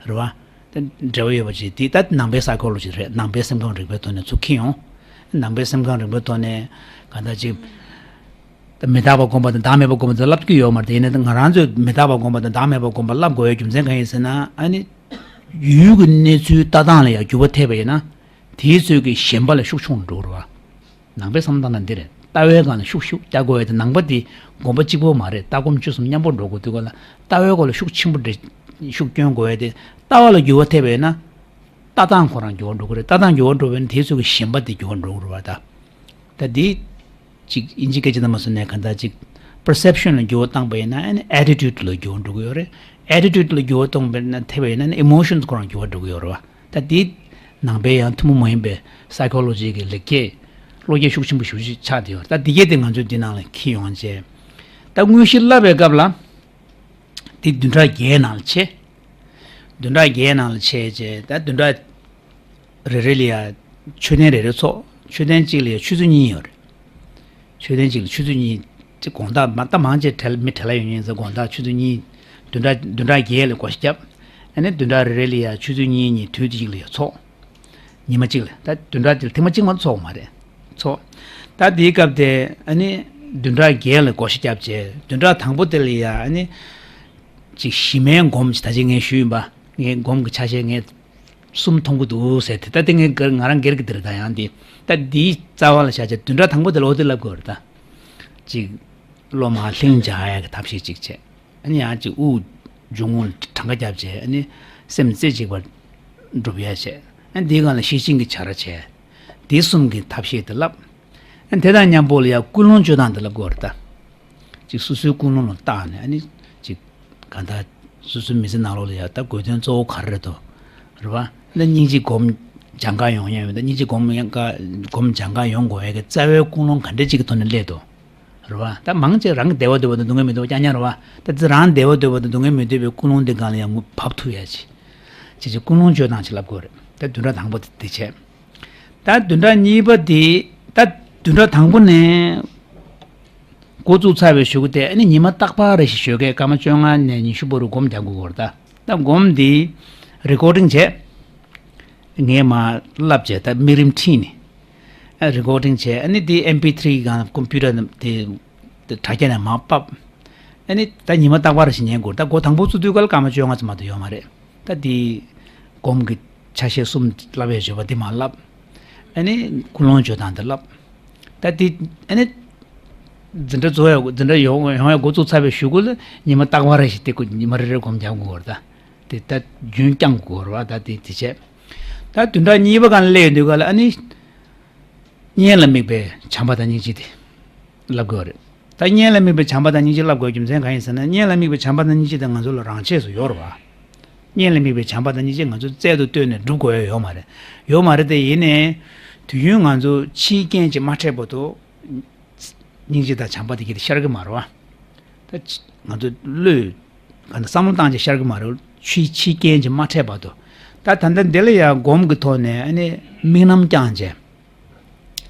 རེད་བ། ད་འབྲེལ་བ་ཡོད་པ་ཅིག་དེ་ད་ནང་པའི་ས་ཁོག་ལོ་ཅིག་རེད། ནང་པའི་སེམས་ཁམས་རིག་པའི་ཐོག་ནས་ཚུར་འཁྱེར་ཡོང་། ནང་པའི་སེམས་ཁམས་རིག་པའི་ཐོག་ནས་གང་ལྟར་ཅིག་ད་མི་རྟག་པ་སྒོམ་པ་དང་བདག་མེད་པ་སྒོམ་པ་དེ་ལབ་ཀྱི་ཡོད་མ་རེད། དེ་ཡིན་ན་ད་ང་རང་ཚོས་མི་རྟག་པ་སྒོམ་པ་དང་བདག་མེད་པ་སྒོམ་པ་ལབ་དགོས་ཡའི་རྒྱུ་མཚན་གང་ཡིན་ཟེར་ན་ཨ་ནི། ཡུལ་གྱི་གནས་ཚུལ་ལྟ་སྟངས་ལ་ཡང་འགྱུར་བ་ཐེབས་པ་ཡིན་ན། དེའི་ཚོད་ཀྱི་ཞེན་པ་ལ་ཤུགས་ཆུང་རུ་འགྲོ་གི་རེད་བ། ནང་པའི་བསམ་བློ་བཏང་ན་འདི་རེད། ལྟ་བའི་སྒང་ལ་ཤུགས་ཤུགས་རྒྱག་དགོས་ཡ་དེ་ནང་པ་འདི་སྒོམ་པ་གཅིག་པོ་མ་རེད། ལྟ་སྒོམ་སྤྱོད་གསུམ་མཉམ་པོ་འགྲོ་དགོས་དུས་ག་ལ་ལྟ་བའི་སྐོར་ལ་ཤུགས་ཆེན་པོ་འདྲ་ཤུགས་སྐྱོན་དགོས་ཡ་དེ་ལྟ་བ་ལ་འགྱུར་བ་ཐེབས་པ་ཡིན་ན། ལྟ་སྟངས་ཁོ་རང་འགྱུར་བ་འགྲོ་གི་རེད། ལྟ་སྟངས་འགྱུར་བ་འགྲོ་བ་ཡིན་ན་དེའི་ཚོད་ཀྱི་ཞེན་པ་དེ་འགྱུར་བ་འགྲོ་གི་རེད་བ་ད། ད་འདི། ཅིག་དབྱིན་ཇི་སྐད་ཆ་དང་མ་སོང་ནས་གང་ལྟར་ཅིག་perception ལ་འགྱུར་བ་བཏང་པ་ཡིན་ན་ཨ་ནི་attitude ལ་འགྱུར་བ་འགྲོ་གི་ཡོད་རེད། attitude ལ་འགྱུར་བ་གཏོང་པ་ཡིན་ན་ཐེབས་པ་ཡིན་ན་ཨ་ནི་emotions ཁོ་རང་འགྱུར་བ་འགྲོ་གི་ཡོད་རེད་བ། ད་འདི་ནང་པའི་ཡང་ཐུན་མོང་མ་ཡིན་པའི་psychology གི་ལེགས་སྐྱེས་བློ་སྐྱེད་ཤུགས་ཆེན་པོ་ཞེ་པོ་ཅིག་ཆགས་བསྡད་ཡོད་རེད། ད་འདི་གས་དེ་ང་ཚོས་འདི་ནང་ལ་འཁྱེར་ཡོང་བྱས། ད་དངོས་གཞི་བསླབ་པའི་སྐབས་ལ། འདི་བདུན་ཕྲག་བརྒྱད་ནང་ལ་ཕྱེ། བདུན་ཕྲག་བརྒྱད་ནང་ལ་ཕྱེ་བྱས་ད་བདུན་ཕྲག་རེ་རེ་ལ་ཡ་མཆོད་རྟེན་རེ་རེ་ཚོགས། མཆོད་རྟེན་གཅིག་ལ་ཡ་ཆུ་ཚོད་གཉིས་ཡོད་རེད། མཆོད་རྟེན་གཅིག་ལ་ཆུ་ཚོད་གཉིས། དེ་དགོང་དག་མ་ད་མང་ཆེ་བྲེལ་མི་བྲེལ་བ་ཡོད་ཉེན་ཟེར་དགོང་དག་ཆུ་ཚོད་གཉིས། བདུན་ཕྲག་བདུན་ཕྲག་བརྒྱད་ལ་བགོ་བཤའ་བརྒྱབ། ཨ་ནི་བདུན་ཕྲག་རེ་རེ་ལ་ཡ་ཆུ་ཚོད་གཉིས་གཉིས་དུས་གཅིག་ལ་ཡ་ཚོགས། ཉི་མ་གཅིག་ལ་ད་བདུན་ཕྲག་དེ་ལ་ཐེངས་མ་གཅིག་མ་ཚོགས་མ་རེད། ཚོགས། ད་དེའི་སྐབས་དེ་ཨ་ནི་བདུན་ཕྲག་བརྒྱད་ལ་བགོ་བཤའ་བརྒྱབ་བྱས་བདུན་ཕྲག་དང་པོ་དེ་ལ་ཡ་ཨ་ནི། ཅིག་གཞི་མའི་སྒོམ་ཅིག་ད་ཅིག་ངས་ཞུས་ཡིན་པ། ངས་སྒོམ་གྱི་ཆ་ཤས་ངས་གསུམ་མཐོང་གི་འདུག་ཟེར་དེ་ད་དེ་ངས་སྒེར་ང་རང་སྒེར་གྱི་དེ་རེད། ད་ཡང་དེ་ད་དེའི་རྩ་བ་ལ་བཞག་བྱས་བདུན་ཕྲག་དང་པོ་དེ་ལ་འོ་དེ་ལབ་དགོས་རེད་ད། ཅིག་སློབ་མ་ལྷིང་འཇགས་ཡག་གི་ཐབས་ཤེས་ཅིག་བྱས། ཨ་ནི་ཡང་ཅིག་དབུགས་འབྱུང་རྔུབ་གྲངས་ཀ་བརྒྱབ་བྱས་ཨ་ནི་སེམས་རྩེ་གཅིག་པར་སྒྲུབ་ཡ་བྱས། ཨ་ནི་དེའི་སྒང་ལ་ཤེར་ཕྱིན་གྱི་བྱ་ར་བྱས། དེ་གསུམ་གྱི་ཐབས་ཤེས་དེ་བསླབ། ཨ་ནི་དེ་དང་མཉམ་པོ་ལ་ཡང་ཀུན་སློང་བཅོས་སྟངས་དེ་བསླབ་དགོས་རེད་ད། ཅིག་སོ་སོའི་ཀུན་སློང་ལ་བརྟག་ནས་ཨ་ནི་ཅིག་གང་ལྟར་སོ་སོའི་མི་ཚེ་ནང་ལོགས་ལ་ཡང་ད་དགོས་དོན་གཙོ་བོ་ག་རེ་རེད་དོ། རེད་བ། ད་སྙིང་རྗེ་སྒོམ་སྦྱང་ག་ཡོང་ཡ་ཡོད། ད་སྙིང་རྗེ་སྒོམ་ཡང་ག་སྒོམ་སྦྱང་ག་ཡོང་དགོས་ཡ་གི་རྩ་བའི་ཀུན་སློང་ག་འདྲ་ཅིག་གི་ཐོག་ནས་སླེབས་དོ། རེད་བ། ད་མང་ཆེ་རང་གི་བདེ་བ་འདོད་པ་དང་སྡུག་བསྔལ་མི་འདོད་པ་རྐྱང་རྐྱང་རེད་བ། ད་ཙི་རང་བདེ་བ་འདོད་པ་དང་སྡུག་བསྔལ་མི་འདོད་པའི་ཀུན་སློང་དེ་སྒང་ལ་ཡང་ངོ་བབས་ཐུབ་ཡ་ཅིག་ཅིག་ཅིག་ཀུན་སློང་བཅོས་སྟངས་ཅིག་བསླབ་དགོས་རེད། ད་བདུན་ཕྲག་དང་པོ་དེ་དེ་བྱས། ད་བདུན་ཕྲག་གཉིས་པ་དེ་ད་བདུན་ཕྲག་དང་པོ་ནས་འགོ་བཙུགས་ཚར་བའི་གཞུག་གུ་དེ་ཨ་ནི་ཉི་མ་རྟག་པར་རེ་ཞིག་ཞོགས་ཀས་སྐར་མ་བཅོ་ལྔ་ནས་ཉི་ཤུ་བར་དུ་སྒོམ་རྒྱག་དགོས་ཀྱི་ཡོད་རེད། ད་ད་སྒོམ་འདི་རི་ཀོར་ཌིང་བྱས། ངས་མར་བསླབ་བྱས་ད་དམིགས་རིམ་ཁྲིད་ནས་ཨ་རི་ཀོར་ཌིང་བྱས། ཨ་ནི་དེ་ཨེམ་པི་ཐི་རི་སྒང་ཀམ་པུ་ཊར་དེ་དྲ་རྒྱ་ནས་མར་ཕབ། ཨ་ནི་ད་ཉི་མ་རྟག་པར་རེ་ཞིག་ཉན་དགོས་རེད། ད་འགོ་དང་པོ་བཙུགས་དུས་སྐབས་ལ་སྐར་མ་བཅོ་ལྔ་ཙམ་མ་གཏོགས་ཡོད་མ་རེད། ད་དེ་སྒོམ་གྱི་ཆ་ཤས་གསུམ་བསླབ་ཡས་བརྗོད་པ་དེ་མར་བསླབ། ཨ་ནི་ཀུན་སློང་བཅོས་སྟངས་དེ་བསླབ། ད་དེ་ཨ་ནི་འཛིན་གྲྭ་རྫོགས་ཡ་འཛིན་གྲྭ་ཡོང་ཡོང་ཡ་འགོ་བཙུགས་ཚར་བའི་གཞུག་གུ་ལ་ཉི་མ་རྟག་པར་རེ་ཞིག་དེ་ཀོ་ཉི་མ་རེ་རེ་སྒོམ་རྒྱག་དགོས་རེད། ད་དེ་ད་རྒྱུན་བསྐྱང་དགོས་རེད་བ། ད་དེ་དེ་བྱས། ད་བདུན་ཕྲག་གཉིས་པ་སྒང་ལ་སླེབས་ཡོང་དུས་སྒང་ལ་ཨ་ནི། གཉེན་ལ་དམིགས་པའི་བྱམས་པ་དང་སྙིང་རྗེ་དེ་བསླབ་དགོས་རེད། ད་གཉེན་ལ་དམིགས་པའི་བྱམས་པ་དང་སྙིང་རྗེ་བསླབ་དགོས་རྒྱུ་མཚན་གང་ཡིན་ཟེར་ན་གཉེན་ལ་དམིགས་པའི་བྱམས་པ་དང་སྙིང་རྗེ་དེ་ང་ཚོ་ལ་རང་ཆས་སུ་ཡོད་རེད་བ། གཉེན་ལ་དམིགས་པའི་བྱམས་པ་དང་སྙིང་རྗེ་ང་ཚོ་རྩལ་དུ་བཏོན་ནས་སྒྲུབ་དགོས་ཡ་ཡོད་མ་རེད། ཡོད་མ་རེད་དེ་ཡིན་ནའི། དུས་རྒྱུན་ང་ཚོ་ཕྱིའི་རྐྱེན་གྱིས་མ་འཕྲད་བར་དུ། སྙིང་རྗེ་དང་བྱམས་པ་དེ་གྱིས་དེ་ཤར་གི་མ་རེད་བ། ད་ང་ཚོ་བློས་ག་འདྲ་བསམ་བློ་བཏང་བྱས་ཤར་གི་མ་རེད། ཕྱིའི་ཕྱིའི་རྐྱེན་གྱིས་མ་འཕྲད་བར་དུ། ད་ད་ལྟ་འདི་ལ་ཡང་སྒོམ་གྱི་ཐོག་ནས་ཨ་ནི་དམིགས་རྣམ་བསྐྱངས་བྱས།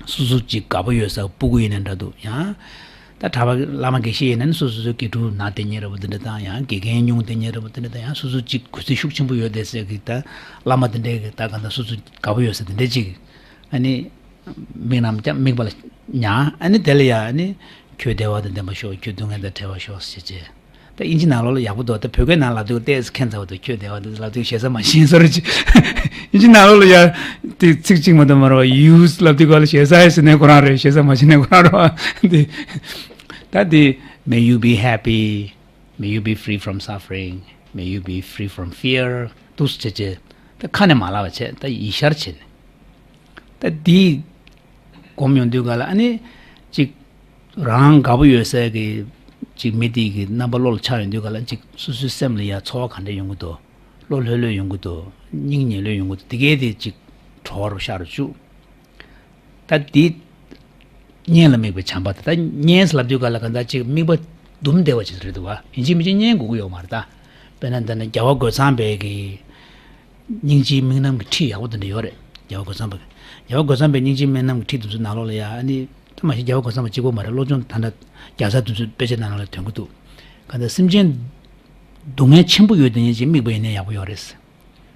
སོ་སོ་ཅིག་དགའ་པོ་ཡོད་ས་སྤུ་གུ་ཡིན་ན་འདྲ་འདུག་ཡང་། ད་གྲྭ་པ་བླ་མ་དགེ་བཤེས་ཡིན་ན་ནི་སོ་སོ་སོའི་དགེ་ཕྲུག་ནང་བསྟེན་མཁན་འདྲ་པོ་དེ་འདྲ་དང་ཡང་དགེ་རྒན་ཉུང་བསྟེན་མཁན་འདྲ་པོ་དེ་འདྲ་དང་ཡང་སོ་སོ་ཅིག་གུས་བརྩི་ཤུགས་ཆེན་པོ་ཡོད་བསྡད་སའི་གི་ད་བླ་མ་དེ་འདྲའི་གི་ད་ག་ད་སོ་སོ་དགའ་པོ་ཡོད་ས་དེ་འདྲ་ཅིག་ཨ་ནི། དམིགས་རྣམ་ཀྱང་དམིགས་པ་ལ་ཉར། ཨ་ནི་དེ་ལ་ཡང་ཨ་ནི། ཁྱོད་བདེ་བ་དང་ལྡན་པར་ཤོག་ཁྱོད་སྡུག་བསྔལ་དང་བྲལ་བར་ཤོག་ཟེར་བྱས། ད་ཨིན་ཇི་ནང་ལོགས་ལ་ཡག་པོ་འདུག་ད་བོད་སྐད་ནང་ལབ་དུས་ཏོག་ཙམ་ཁྱད་མཚར་བ་འདུག་ཁྱོད་བདེ་བ་དང་ལབ་དུས་ཞེ་ས་མ་ཤེས་བཟོ་འདྲ་ཅིག་ཨིན་ཇི་ནང་ལོགས་ལ་ཡང་དེ་ཚིག་གཅིག་མ་གཏོགས་མ་རེད་པ། ཡུས་ལབ་དུས་ག་ལ་ཞེ་ས་ཡོད་ཟེར་ནས་ཁོ་རང་རེད། ཞེ་ས་མ་ཤེས་ནས་ཁོ་རང་རེད་པ། དེ། ད་དེ། May you be happy. May you be free from suffering. May you be free from fear. འདུག་སེ་བྱས་བྱས། ད་ཁ་ནས་མ་ལབ་པ་བྱས། ད་ཡིད་ཤར་བྱས་ནས། ད་འདི་སྒོམ་ཡོང་དུས་ག་ལ་ཨ་ནི་ཅིག་རང་དགའ་པོ་ཡོད་སའི་གི་ཅིག་མི་དེ་གི་རྣམ་པ་བློ་ལ་འཆར་ཡོང་དུས་ག་ལ་ཅིག་སོ་སོའི་སེམས་ལ་ཡ་ཚོར་བ་ག་འདྲ་ཡོང་གི་འདུག་བློ་ལྷོད་ལྷོད་ཡོང་གི་འདུག་སྙིང་ཉེ་ལྷོད་ཡོང་གི་འདུག་དེ་གས་དེ་ཅིག་གྲོལ་བར་ཤར་བཅུག་ད་འདི་གཉེན་ལ་དམིགས་པའི་བྱམས་པ་དེ། ད་གཉེན་ཟེར་ལབ་དུས་ག་ལ་ག་ད་ཅིག་དམིགས་པ་དུམ་བདེ་བ་ཅིག་རེད་འདུག་བ། ཡིན་གཅིག་མིན་གཅིག་གཉེན་དགོས་ཀྱི་ཡོད་མ་རེད་ད། དཔེར་ན་འདི་ན་རྒྱལ་བ་རྒོད་ཚང་པའི་གི་སྙིང་རྗེའི་དམིགས་རྣམ་གྱི་ཁྲིད་ཡག་པོ་དེ་འདྲ་ཡོད་རེད། རྒྱལ་བ་རྒོད་ཚང་པ། རྒྱལ་བ་རྒོད་ཚང་པའི་སྙིང་རྗེའི་དམིགས་རྣམ་གྱི་ཁྲིད་དེ་ཚོའི་ནང་ལོགས་ལ་ཡ་ཨ་ནི། ད་མ་གཞི་རྒྱལ་བ་རྒོད་ཚང་པ་གཅིག་པོ་མ་རེད། བློ་སྦྱོང་ད་ལྟ་བརྒྱ་རྩ་བདུན་ཚོའི་དཔེ་ཆ་ནང་ལ་ཐོན་གྱི་འདུག་ག་ད་སེམས་ཅན་སྡུག་བསྔལ་ཆེན་པོ་ཡོད་དེ་ཉིད་ཅིག་དམིགས་པ་ཡིན་ན་ཡག་པོ་ཡོད་རེད།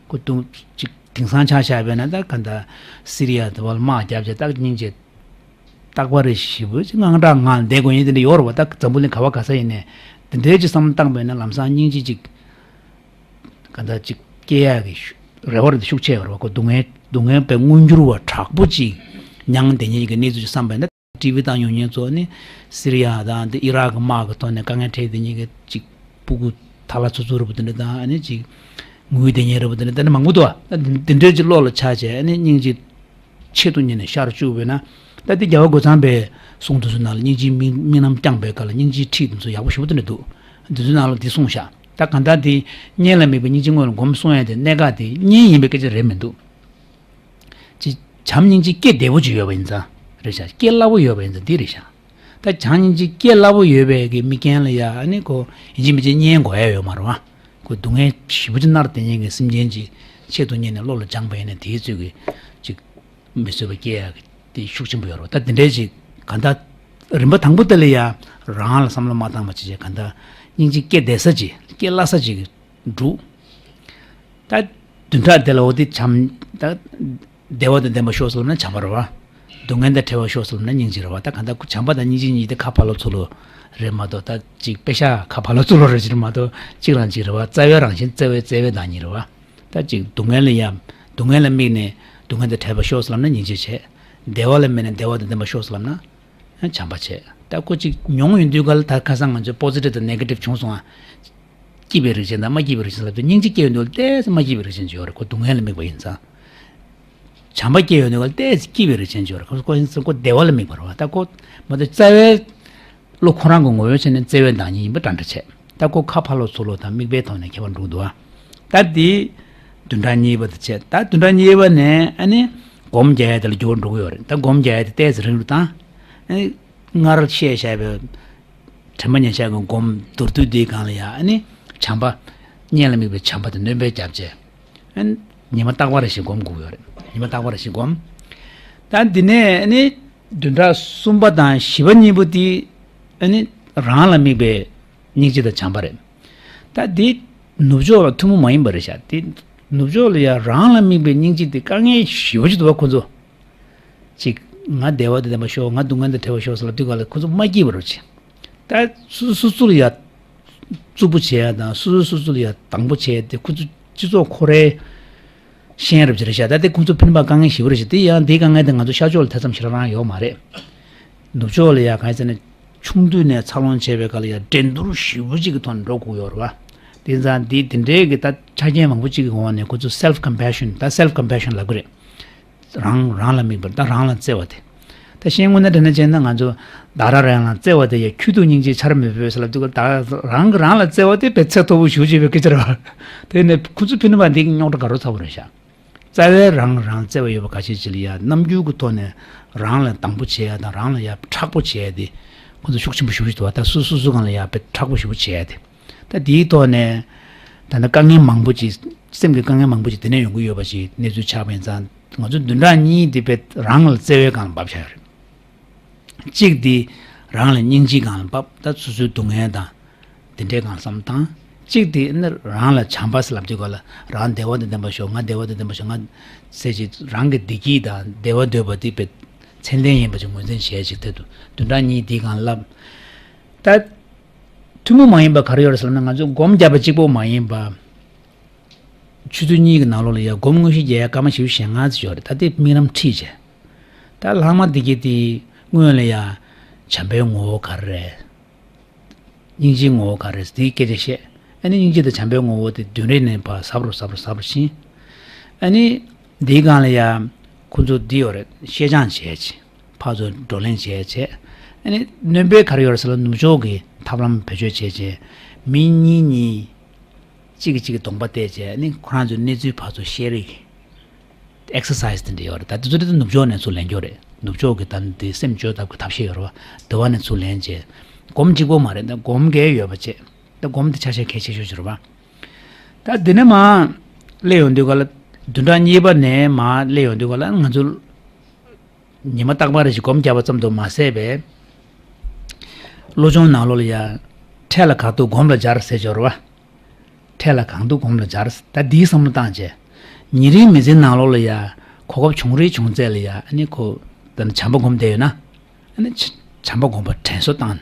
ཁོ་དུང་ཅིག་དེང་སང་ཆ་བཞག་པས་ན་ད་ག་ད་སི་རི་ཡ་དེ་བ་ལ་དམག་བརྒྱབ་བྱས་ད་སྙིང་རྗེ། རྟག་པར་ཞེ་པོ་ཅིག་དངངས་སྐྲག་ངང་བསྡད་དགོས་ཡིན་དེ་འདྲ་ཡོད་རེད་བ། ད་འཛམ་བུ་གླིང་ག་བ་ག་ས་ཡིན་ནའི་དེ་འདྲའི་ཅིག་བསམ་བློ་བཏང་པས་ན་ལམ་སང་སྙིང་རྗེ་ཅིག་ག་ད་ཅིག་སྐྱེ་ཡག་གི་ཤུ་རེ་བ་རེ་ཞིག་ཤུགས་ཆེ་བ་རེད་བ། ཁོ་སྡུག་བསྔལ་སྡུག་བསྔལ་པའི་མངོན་གྱུར་བ་དྲག་པོ་ཅིག་མྱངས་བསྡད་མཁན་གྱི་གནས་ཚུལ་ཅིག་བསམ་པས་ན། ཊི་ཝི་བཏང་ཡོང་མཁན་ཚོ་ནི་སི་རི་ཡ་དང་དེ་ཨི་རག་གི་དམག་གི་ཐོག་ནས་དཀའ་ངལ་འཕྲད་དེ་ཉིད་ཀྱི་ཅིག་སྤུ་གུ་ཐ་ལ་ཚུ་ཚུ་རུ་བུ་དེ་འདྲ་དང་ཨ་ནི་ཅིག་ངུས་དེ་ཉིད་རུ་བུ་དེ་འདྲ་དེ་འདྲ་མང་པོ་འདུག་ཨ་དེ་འདྲའི་ཅིག་བློ་ལ་ཆགས་བྱས་ཨ་ནི་སྙིང་རྗེ་ཆེད་དུ་གཉེར་ནས་ཤར་བཅུག་པས་ན། ད་དེ་རྒྱལ་བ་རྒོད་ཚང་པའི་གསུང་དེ་ཚོ་ནང་ལ་སྙིང་རྗེའི་དམིགས་དམིགས་རྣམ་བསྐྱངས་པའི་སྐབས་ལ་སྙིང་རྗེའི་ཁྲིད་དེ་ཚོ་ཡག་པོ་ཞེ་པོ་དེ་འདྲ་འདུག་དེ་ཚོའི་ནང་ལ་དེ་གསུངས་བཞག་ད་གང་ལྟར་དེ་གཉེན་ལ་དམིགས་པའི་སྙིང་རྗེ་དངོས་ལ་སྒོམ་གསུང་ཡ་དེ་གནད་འགག་དེ་གཉེན་ཡིན་པའི་སྐད་ཆ་རེད་མི་འདུག་ཅི། བྱམས་སྙིང་རྗེ་སྐྱེ་བདེ་པོ་ཅིག་ཡོད་པ་ཡིན་ཙང་རེད་ཤག་སྐྱེ་སླ་པོ་ཡོད་པ་ཡིན་ཙང་འདི་རེད་ཤག་ད་བྱམས་སྙིང་རྗེ་སྐྱེ་སླ་པོ་ཡོད་པའི་གི་དམིགས་རྐྱེན་ལ་ཡ་ཨ་ནི་ཁོ་ཡིན་གཅིག་མིན་གཅིག་གཉེན་དགོས་ཡ་ཡོད་མ་རེད་བ། ཁོ་སྡུག་བསྔལ་ཞེ་པོ་ཅིག་མནར་བསྡད་མཁན་གྱི་སེམས་ཅན་ཅིག་ཆེད་དུ་གཉེར་ནས་བློ་ལ་སྦྱངས་པ་ཡིན་ན་དེའི་ཚོད་ཀྱི་ཅིག་མི་བཟོད་པ་སྐྱེ་ཡ་གི་དེ་ཤུགས་ཆེན་པོ་ཡོད་རེད་བ། ད་དེ་འདྲའི་ཅིག་ག་ད་རིམ་པ་དང་པོ་དེ་ལ་ཡ་རང་ལ་བསམ་བློ་མ་བཏང་བ་ཅིག་བྱས་ག་ད་སྙིང་རྗེ་སྐྱེ་བདེ་ས་ཅིག་སྐྱེ་སླ་ས་ཅིག་འདུག་ད་བདུན་ཕྲག་དེ་ལ་འོ་དེ་བྱམས་ད་བདེ་བ་དང་ལྡན་པ་ཤོག་ཟེར་ལབ་ན་བྱམས་པ་རེད་བ། སྡུག་བསྔལ་དང་བྲལ་བ་ཤོག་ཟེར་ལབ་ན་སྙིང་རྗེ་རེད་བ། ད་གང་ལྟར་བྱམས་པ་དང་སྙིང་རྗེ་གཉིས་དེ་ཁ་ཕར་ལོག་ཚུར་ལོག་རེད་མ་གཏོགས་ད་ཅིག་དཔེ་ཤག་ཁ་ཕར་ལོག་ཚུར་ལོག་རེད་ཅིག་རེད་མ་གཏོགས་གཅིག་རང་གཅིག་རེད་བ། རྩ་བའི་རང་བཞིན་རྩ་བའི་བརྩེ་བའི་བདག་ཉིད་རེད་བ། ད་ཅིག་སྡུག་བསྔལ་ལ་ཡ་སྡུག་བསྔལ་ལ་དམིགས་ནས་སྡུག་བསྔལ་དང་བྲལ་བ་ཤོག་ཟེར་ལབ་ན་སྙིང་རྗེ་བྱས། བདེ་བ་ལ་དམིགས་ནས་བདེ་བ་དང་ལྡན་པ་ཤོག་ཟེར་ལབ་ན། བྱམས་པ་བྱས། ད་ཁོ་ཅིག་མྱོང་ཡོང་དུས་ག་ལ་ད་ཁ་སང་ང་ཚོས་positive་དང་negative་བྱུང་སོང་ཨ། སྐྱིད་པའི་རིགས་ཅན་དང་མ་སྐྱིད་པའི་རིགས་ཅན་ལབ་དུས་སྙིང་རྗེ་སྐྱེ་ཡོང་དུས་ལ་ཏོག་ཙམ་མ་སྐྱིད་པའི་རིགས་ཅན་ཅིག་ཡོད་རེད། ཁོ་སྡུག་བསྔལ་ལ་དམིགས་པ་ཡིན་ཙང་། བྱམས་པ་སྐྱེ་ཡོང་དུས་ག་ལ་ཏོག་ཙམ་སྐྱིད་པའི་རིགས་ཅན་ཅིག་ཡོད་རེད། ཁོ་ཁོ་ཁོ་བདེ་བ་ལ་དམིགས་པ་རེད་བ། ད་ཁོ་མ་གཏོགས་རྩ་བའི་བློ་ཁོ་རང་གི་ངོ་བོའི་ཆ་ནས་བརྩེ་བའི་བདག་ཉིད་ཡིན་པ་འདྲ་འདྲ་བྱས། ད་ཁོ་ཁ་ཕར་ལོག་ཚུར་ལོག་དང་དམིགས་པའི་ཐོག་ནས་ཁྱད་པར་འགྲོ་གི་འདུག་ཨ། ད་འདི་བདུན་ཕྲག་གཉིས་པ་དེ་བྱས། ད་བདུན་ཕྲག་གཉིས་པ་ནས་ཨ་ནི་སྒོམ་རྒྱག་ཡ་དེ་ལ་འགྱུར་བ་འགྲོ་གི་ཡོད་རེད། ད་སྒོམ་རྒྱག་ཡ་དེ་ཏོག་ཙམ་རིང་རུ་བཏང་། ཨ་ནི་སྔར་བཤད་བཞག་པའི་དྲན་པ་ཉེར་བཞག་གི་སྒོམ་མདོར་བསྡུས་འདིའི་སྒང་ལ་ཡ་ཨ་ནི་བྱམས་པ། གཉེན་ལ་དམིགས་པའི་བྱམས་པ་དེ་སྣོན་པ་བརྒྱབ་བྱས། ཨ་ནི་ཉི་མ་རྟག་པ་རེ་བཞིན་སྒོམ་དགོས་ཀྱི་ཡོད་རེད། ཉི་མ་རྟག་པ་རེ་བཞིན་སྒོམ། ད་འདི་ནས་ཨ་ནི་བདུན་ཕྲག་གསུམ་པ་དང་བཞི་པ་གཉིས་པོ་དེ་ཨ་ནི་རང་ལ་དམིགས་པའི་སྙིང་རྗེ་དང་བྱམས་པ་རེད། ད་འདི་ནུབ་ཕྱོགས་ལ་ཐུན་མོང་མ་ཡིན་པ་རེད་ཤག་དེ་ནུབ་ཕྱོགས་ལ་ཡང་རང་ལ་དམིགས་པའི་སྙིང་རྗེ་དེ་དཀའ་ངལ་ཞེ་པོ་ཅིག་འདུག་བ་ཁོ་ཚོ། ཅིག་ང་བདེ་བ་དང་ལྡན་པ་ཤོག་ང་སྡུག་བསྔལ་དང་བྲལ་བ་ཤོག་ཟེར་ལབ་དུས་ག་ལ་ཁོ་ཚོ་མ་སྐྱིད་པ་རེད་ཅིག་ད་སོ་སོ་སོ་སོ་ལ་ཡ་རྩུབ་པོ་བྱེད་ཡ་དང་སོ་སོ་སོ་སོ་ལ་ཡ་སྡང་པོ་བྱེད་ཡ་དེ་ཁོ་ཚོ་སྤྱི་ཚོགས་ཁོ་རའི་ཤེས་རབ་ཅིག་རེད་ཤག་ད་དེ་ཁོ་ཚོ་ཕན་པ་དཀའ་ངལ་ཞེ་པོ་རེད་ཤག་དེ་ཡང་དེའི་དཀའ་ངལ་དེ་ང་ཚོ་ཤར་ཕྱོགས་ལ་ཐེ་ཚོམ་ཞེ་དྲག་རང་ཡོད་མ་རེད། ནུབ་ཕྱོགས་ལ་ཡ་གང་ཡིན་ཟེར་ན་ཆུང་དུས་ནས་འཚར་ལོངས་བྱས་པའི་སྐབས་ལ་ཡ་འགྲན་བསྡུར་ཞེ་པོ་ཅིག་གི་ཐོག་ནས་འགྲོ་དགོས་ཡོད་རེད་བ། དེ་ཙང་དེ་དེ་འདྲའི་གི་ད་ཆ་རྐྱེན་མང་པོ་ཅིག་གི་འོག་ནས་ཁོ་ཚོ་self compassion ད་self compassion ལབ་གི་རེད། རང་རང་ལ་དམིགས་པར་ད་རང་ལ་བརྩེ་བ་དེ། ད་ཤེས་དངོས་གནས་དྲན་ན་བྱས་ན་ང་ཚོ་བདག་རང་རང་ལ་བརྩེ་བ་དེ་ཡ་ཁྱོད་ཐུགས་སྙིང་རྗེ་ཆར་མི་ཕོད་ཟེར་ལབ་དུས་ད་རང་གི་རང་ལ་བརྩེ་བ་དེ་དཔེ་ཚད་མཐོ་པོ་ཞེ་པོ་ཅིག་ཡོད་པའི་སྐད་ཆ་རེད་བ། དེ་ནས་ཁོ་ཚོ་ཕན་པ་འདི་རྙོག་དྲ་དགའ་རབ་ཚ་པོ་རེད་ཤག་རྩ་བའི་རང་རང་བརྩེ་བ་ཡོད་པ་ཁ་ཤས་ཅིག་ལ་ཡ་རྣམ་འགྱུར་གྱི་ཐོག་ནས་རང་ལ་སྡང་པོ་བྱེད་ཡ་དང་རང་ལ་ཡ་མཁྲེགས་པོ་བྱེད་ཡ་དེ་ཁོ་ཚོ་ཤུགས་ཆེན་པོ་ཞེ་པོ་ཅིག་འདུག་བ། ད་སོ་སོ་སོ་སྒང་ལ་ཡ་དཔེ་མཁྲེགས་པོ་ཞེ་པོ་བྱེད་ཡ་དེ། ད་དེའི་ཐོག་ནས་ད་ལྟ་དཀའ་ངལ་མང་པོ་ཅིག་སེམས་ཀྱི་དཀའ་ངལ་མང་པོ་ཅིག་དེ་ནས་ཡོང་གི་ཡོད་པ་ཞིག་གནས་ཚུལ་ཆགས་པ་ཡིན་ཙང་ ང་ཚོ་བདུན་ཕྲག་གཉིས་དེ་དཔེ་རང་ལ་བརྩེ་བའི་སྒང་ལ་བབས་བཞག་ཡོད་རེད། གཅིག་དེ་རང་ལ་སྙིང་རྗེའི་སྒང་ལ་བབས། ད་སོ་སོའི་སྡུག་བསྔལ་དང་དེ་འདྲའི་སྒང་ལ་བསམ་བློ་བཏང་། གཅིག་དེ་ནི་རང་ལ་བྱམས་པ་ཟེར་ལབ་དུས་སྐབས་ལ་རང་བདེ་བ་དང་ལྡན་པར་ཤོག་ང་བདེ་བ་དང་ལྡན་པར་ཤོག་ང་ཟེར་ཅིག་རང་གི་བདེ་སྐྱིད་དང་བདེ་བ་འདོད་པ་དེ་དཔེ་མཚན་ལྡན་ཡིན་པ་ཅིག་ངོས་འཛིན་བྱས་ཅིག་དེ་དུ་བདུན་ཕྲག་གཉིས་དེའི་སྒང་ལ་བབས། ད་ཐུན་མོང་མ་ཡིན་པ་ག་རེ་ཡོད་རེད་ཟེར་ན། ང་ཚོ་སྒོམ་བརྒྱབ་པ་གཅིག་པོ་མ་ཡིན་པ། ཆུ་ཚོད་གཉིས་ཀྱི་ནང་ལོགས་ལ་ཡ་སྒོམ་དངོས་གཞི་རྒྱག་ཡ་སྐར་མ་བཞི་བཅུ་ཞེ་ལྔ་ཙམ་ཡོད་རེད། ད་དེ་དམིགས་རིམ་ཁྲིད་བྱས། ད་ལྷག་མ་འདི་གི་དེ་སྔོན་ལ་ཡ་བྱམས་པའི་ངོ་བོ་ག་རེ་རེད། སྙིང་རྗེའི་ངོ་བོ་ག་རེ་རེད། དེའི་སྐད་ཆ་བཤད། ཨ་ནི་སྙིང་རྗེ་དང་བྱམས་པའི་ངོ་བོ་དེ་བདུན་རེ་ནས་ཕར་ཟབ་རུ་ཟབ་རུ་ཟབ་རུ་ཕྱིན། ཨ་ནི་འདིའི་སྒང་ལ་ཡ་ཁོ་ཚོ་འདི་ཡོད་རེད། བཤད་སྦྱང་བྱས་བྱས། ཕར་ཚུར་བགྲོ་གླེང་བྱས་བྱས། ཨ་ནི་སྣོན་པའི་ག་རེ་ཡོད་རེད་ཟེར་ན། ནུབ་ཕྱོགས་ཀྱི་ཐབས་ལམ་བེད་སྤྱོད་བྱས་བྱས། མི་གཉིས་གཉིས། གཅིག་གིས་གཅིག་གི་གདོང་པ་བལྟས་བྱས། ཨ་ནི་ཁོ་རང་ཚོའི་གནས་ཚུལ་ཕར་ཚུར་བཤད་རེས་ཀྱི་ཨེག་སར་སའི་སི་དེ་འདྲ་ཡོད་རེད། ད་དེ་ཚོ་དེ་ནུབ་ཕྱོགས་ནས་ཚུར་ལེན་རྒྱུ་རེད། ནུབ་ཕྱོགས་ཀྱི་ད་དེ་སེམས་བཅོས་ཐབས་ཀྱི་ཐབས་ཤེས་ཡོད་རེད་བ། དེ་བ་ནས་ཚུར་ལེན་བྱས། སྒོམ་གཅིག་པོ་མ་རེད། ད་སྒོམ་འགའ་ཡོད་པ་བྱས། ད་སྒོམ་དེ་ཆ་ཤས་གལ་ཆེ་ཤོས་ཤིག་རེད་བ། ད་འདི་ནས་མར་སླེབས་ཡོང་དུས་སྐབས་ལ། བདུན་ཕྲག་གཉིས་པ་ནས་མར་སླེབས་ཡོང་དུས་སྐབས་ལ་ང་ཚོ་ཉི་མ་རྟག་པར་རེ་བཞིན་སྒོམ་བརྒྱབ་པ་ཙམ་དུ་མ་ཟད་པའི། བློ་སྦྱོང་ནང་ལོགས་ལ་ཡ། འཕྲལ་ལ་གང་ཐུབ་སྒོམ་ལ་སྦྱར་ཟེར་ཡོད་རེད་བ། འཕྲལ་ལ་གང་ཐུབ་སྒོམ་ལ་སྦྱར། ད་འདིའི་བསམ་བློ་བཏང་བྱས། ཉིན་རེའི་མི་ཚེའི་ནང་ལོགས་ལ་ཡ། གོ་སྐབས་བྱུང་རེ་བྱུང་ཚད་ལ་ཡ། ཨ་ནི་ཁོ་ད་ནི་བྱམས་པ་སྒོམ་བསྡད་ཡོད་ན། ཨ་ནི་བྱ་བྱམས་པ་སྒོམ་པ་དྲན་གསོ་བཏང་ནས།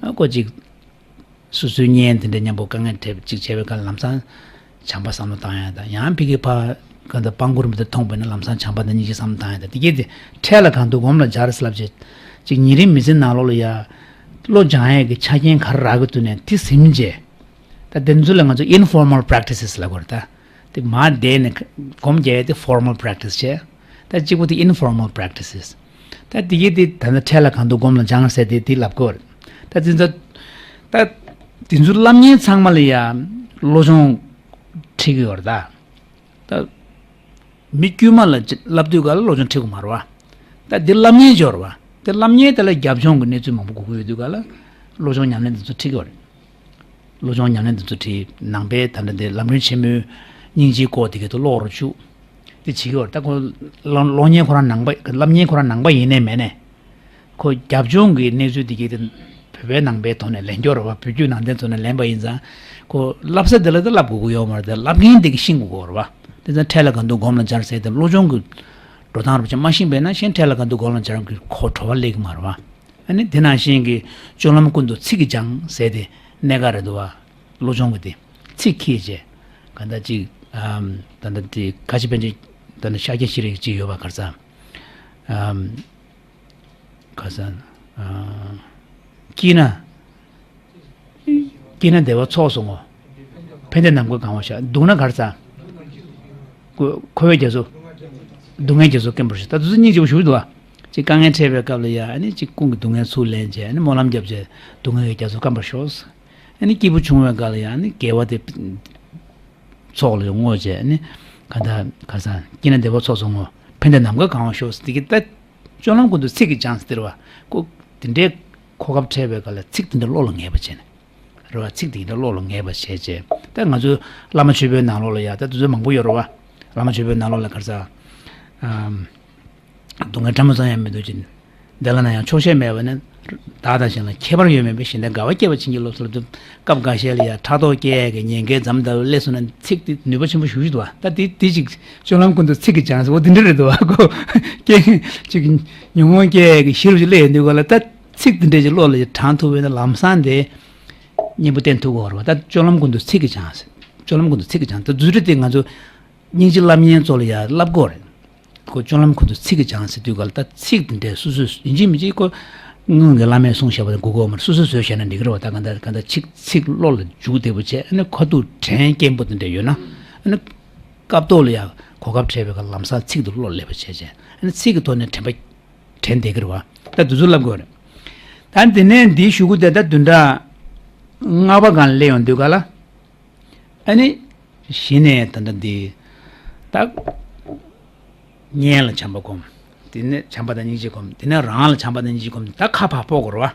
ཨ་ཁོ་ཅིག་སོ་སོའི་གཉེན་དེ་འདྲ་མཉམ་པོ་དཀའ་ངལ་འཕྲད་ཅིག་བྱས་པའི་སྐབས་ལམ་སང་བྱམས་པ་བསམ་བློ་བཏང་ཡ་དང་། ཡང་ཕ་གི་ཕར་གང་ལྟར་སྤང་བཀུར་མི་དེ་མཐོང་པས་ན་ལམ་སང་བྱམས་པ་དང་སྙིང་རྗེ་བསམ་བློ་བཏང་ཡ་དང་། དེ་གས་དེ་འཕྲལ་ལ་གང་ཐུབ་སྒོམ་ལ་སྦྱར་ཟེར་ལབ་བྱས། ཅིག་ཉིན་རེའི་མི་ཚེའི་ནང་ལོགས་ལ་ཡ། བློ་སྦྱང་ཡས་ཀྱི་ཆ་རྐྱེན་ག་རེ་རག་གི་འདུག་ནས་དེ་ཟིན་བྱས། ད་དེ་ཚོ་ལ་ང་ཚོ་informal practices ལབ་དགོས་རེད་ད། དེ་མར་བསྡད་ནས་སྒོམ་རྒྱག་ཡས་དེ་formal practice བྱས། ད་གཅིག་པོ་དེ་informal practices། ད་དེ་གས་དེ་ད་ལྟ་འཕྲལ་ལ་གང་ཐུབ་སྒོམ་ལ་སྦྱང་ཟེར་དེ་དེ་ལབ་དགོས་རེད། ད་དེ་ཚོ། ད་དེ་ཚོ་བསླབ་མཁན་ཚང་མ་ལ་ཡ། བློ་སྦྱོང་ཁྲིད་ཀྱི་ཡོད་རེད་ད། ད་མི་དཀྱུས་མ་ལ་བསླབ་དུས་སྐབས་ལ་བློ་སྦྱོང་ཁྲིད་དགོས་མ་རེད་བ། ད་འདི་བསླབ་མཁན་ཅིག་ཡོད་རེད་བ། དེ་བསླབ་མཁན་དེ་ལ་རྒྱབ་ལྗོངས་ཀྱི་གནས་ཚུལ་མང་པོ་དགོས་ཀྱི་ཡོད་དུས་སྐབས་ལ། བློ་སྦྱོང་ཉམས་ལེན་དེ་ཚོ་ཁྲིད་ཀྱི་ཡོད་རེད། བློ་སྦྱོང་ཉམས་ལེན་དེ་ཚོ་ཁྲིད། ནང་པའི་ད་ལྟ་འདི་ལམ་རིམ་ཆེན་མོའི་སྙིང་རྗེའི་སྐོར་དེ་གའི་ཐོག་ཀློག་རོགས་བཅུག་དེ་བྱེད་ཀྱི་ཡོད་རེད། ད་ཁོ་ཀློག་ཀློག་མཁན་ཁོ་རང་ནང་པ། བསླབ་མཁན་ཁོ་རང་ནང་པ་ཡིན་ནའི་མེད་ནའི། ཁོ་རྒྱབ་ལྗོངས་ཀྱི་གནས་ཚུལ་དེ་གའི་དེ་བོད་པའི་ནང་པའི་ཐོག་ནས་ལེན་རྒྱུ་རེད་བ། བོད་བརྒྱུད་ནང་བསྟན་ཐོག་ནས་ལེན་པ་ཡིན་ཙང་། ཁོ་བསླབ་ས་དེ་ལ་ད་བསླབ་དགོས་ཀྱི་ཡོད་མ་རེད་དེ། བསླབ་མཁན་དེ་གིས་ཤེས་དགོས་ཀྱི་ཡོད་རེད་བ། དེ་ཚོ་འཕྲལ་ལ་གང་ཐུབ་སྒོམ་ལ་སྦྱར་ཟེར་དེ་བློ་སྦྱོང་གི་འགྲོ་སྟངས་རུ་ཅིག་མ་ཤེས་པས་ན། གཞན་འཕྲལ་ལ་གང་ཐུབ་སྒོམ་ལ་སྦྱར་གྱི་ཁོ་བྲོ་བ་སླེབས་ཀྱི་མ་རེད་བ། ཨ་ནི་དེ་ནང་བཞིན་གྱི་སྤྱོད་ལམ་ཀུན་ཏུ་ཚིག་གིས་སྦྱང་ཟེར་དེ་གནད་འགག་རེད་འདུག་བ། བློ་སྦྱོང་གི་དེ་ཚིག་ཁྱེར་བྱས། གང་ལྟར་ཅིག་ཨམ། ད་ལྟ་དེ་ཁ་ཆེ་པཎ་ཆེན། ད་ལྟ་ཤཱཀྱ་ཤྲཱི་ཅིག་ཡོད་པ། ག་རེ་ཟེར། ཨམ། ག་རེ་ཟེར། ཨ། སྐྱིད་ན། སྐྱིད་ན་བདེ་བ་ཚོགས་སུ་བསྔོ། ཕན་བདེ་ནམ་མཁའ་གང་བར་ཤོག་སྡུག་ན་ག་རེ་ཟེར། འཁོར་བའི་རྒྱ་མཚོ། སྡུག་བསྔལ་རྒྱ་མཚོ་སྐེམ་པར་ཤོག་ད་དེ་ཚོ་སྙིང་རྗེ་པོ་ཞུ་འདུག་བ། ཅིག་དཀའ་ངལ་འཕྲད་པའི་སྐབས་ལ་ཡ། ཨ་ནི་ཅིག་ཀུན་གྱིས་སྡུག་བསྔལ་ཚུར་ལེན་བྱས། ཨ་ནི་སྨོན་ལམ་བརྒྱབ་བྱས། སྡུག་བསྔལ་གྱི་རྒྱ་མཚོ་སྐམ་པར་ཤོག་ཨ་ནི་སྐྱིད་པོ་བྱུང་བའི་སྐབས་ལ་ཡ། ཨ་ནི་དགེ་བ་དེ་ཚོགས་ལ་བསྔོ་བྱས། ཨ་ནི་ག་ད་ག་ས་སྐྱིད་ན་བདེ་བ་ཚོགས་སུ་བསྔོ། ཕན་བདེ་ནམ་མཁའ་གང་བར་ཤོག་དེ་གི་ད་སྤྱོད་ལམ་ཀུན་ཏུ་ཚིག་གིས་སྦྱང་ཟེར་བ། ཁོ་དེ་འདྲའི་གོ་སྐབས་འཕྲད་པའི་སྐབས་ལ་ཚིག་དེ་འདྲ་བློ་ལ་ངེས་པ་བྱས་ནས། རེད་བ། ཚིག་དེ་འདྲ་བློ་ལ་ངེས་པ་བྱས་བྱས། ད་ང་ཚོའི་བླ་མ་མཆོད་པའི་ནང་ལོགས་ལ་ཡ། ད་དེ་ཚོ་མང་པོ་ཡོད་རེད་བ། བླ་མ་མཆོད་པའི་ནང་ལོགས་ལ་ག་རེ་ཟེར། ཨམ། སྡུག་བསྔལ་ཕྲ་མོ་ཙམ་ཡང་མི་འདོར་ཞིང་། བདེ་ལ་ན་ཡང་ཆོག་ཤེས་མེད་པ་ནི། བདག་དང་གཞན་ལ་ཁྱད་པར་ཡོད་མེད་པའི་ཞི་བདེ་དགའ་བ་སྐྱེད་པར་བྱིན་གྱིས་རློབས་ཟེར་ལབ་དུས། སྐབས་འགའ་ཤས་ལ་ཡ་ཕྲག་དོག་སྐྱེ་ཡས་ཀྱི་ཉེན་ཁའི་འཛམ་ཟླ་བའི་སླེབས་སོང་ན། ཚིག་དེ་ནུས་པ་ཆེན་པོ་ཞེ་པོ་ཞིག་འདུག་བ། ད་དེ་དེ་ཅིག་སྤྱོད་ལམ་ཀུན་ཏུ་ཚིག་གིས་སྦྱང་ཟེར་བ་དེ་འདྲ་རེད་འདུག་བ། ཁོ་སྐྱེ་ཅིག་ཉོན་མོངས་སྐྱེ་ཡས་ཀྱི་གཞི་རུ་ཅིག་སླེབས་ཡོང་དུས་སྐབས་ལ། ད་ཚིག་དེ་འདྲ་ཅིག་བློ་ལ་ཅིག་དྲངས་ཐུབ་པ་ཡིན་ན་ལམ་སང་དེ་སྙིང་པོ་བསྟན་ཐུབ་ཀྱི་ཡོད་རེད་བ། ད་སྤྱོད་ལམ་ཀུན་ཏུ་ཚིག་གིས་སྦྱང་ཟེར། སྤྱོད་ལམ་ཀུན་ཏུ་ཚིག་གིས་སྦྱང་། ད་རྫུ་འཕྲུལ་དེ་ང་ཚོ་སྙིང་རྗེ་བསླབ་མཁན་ཚོ་ལ་ཡ་བསླབ་དགོས་རེད། ཁོ་སྤྱོད་ལམ་ཀུན་ཏུ་ཚིག་གིས་སྦྱང་ཟེར་དུས་སྐབས་ལ། ད་ཚིག་དེ་འདྲས་སོ་སོས་ཡིན་གཅིག་མིན་གཅིག་ཁོ་སྔོན་གྱི་བླ་མས་གསུངས་བཞག་པ་དེ་གོ་དགོས་མ་རེད། སོ་སོས་བཟོས་བཞག་ན་འགྲིག་གི་རེད་བ། ད་གང་ལྟར་གང་ལྟར་ཚིག་ཚིག་བློ་ལ་འཇུག་བདེ་པོ་བྱས། ཨ་ནི་ཁ་ཐུག་དྲན་སྐྱེན་པོ་དེ་འདྲས་ཡོད་ན། ཨ་ནི་སྐབས་ཐོག་ལ་ཡ་གོ་སྐབས་འཕྲད་པའི་སྐབས་ལམ་སང་ཚིག་དེ་བློ་ལ་སླེབས་པ་བྱས་བྱས། ཨ་ནི་ཚིག་གི་ཐོག་ནས་དྲན་པ་དྲན་བསྡད་ཀྱི་རེད་བ། ད་དེ་ཚོ་བསླབ་དགོས་རེད། ད་དེ་ནས་འདིའི་གཞུག་གུ་དེ་ད་བདུན་ཕྲག་ལྔ་པ་སྒང་ལ་སླེབས་ཡོང་དུས་སྐབས་ལ། ཨ་ནི་གཞི་ནས་ད་ལྟ་འདི་ད་གཉེན་ལ་བྱམས་པ་སྒོམ། དེ་ནས་བྱམས་པ་དང་སྙིང་རྗེ་སྒོམ། དེ་ནས་རང་ལ་བྱམས་པ་དང་སྙིང་རྗེ་སྒོམ། ད་ཁ་ཕར་སྤོ་དགོས་རེད་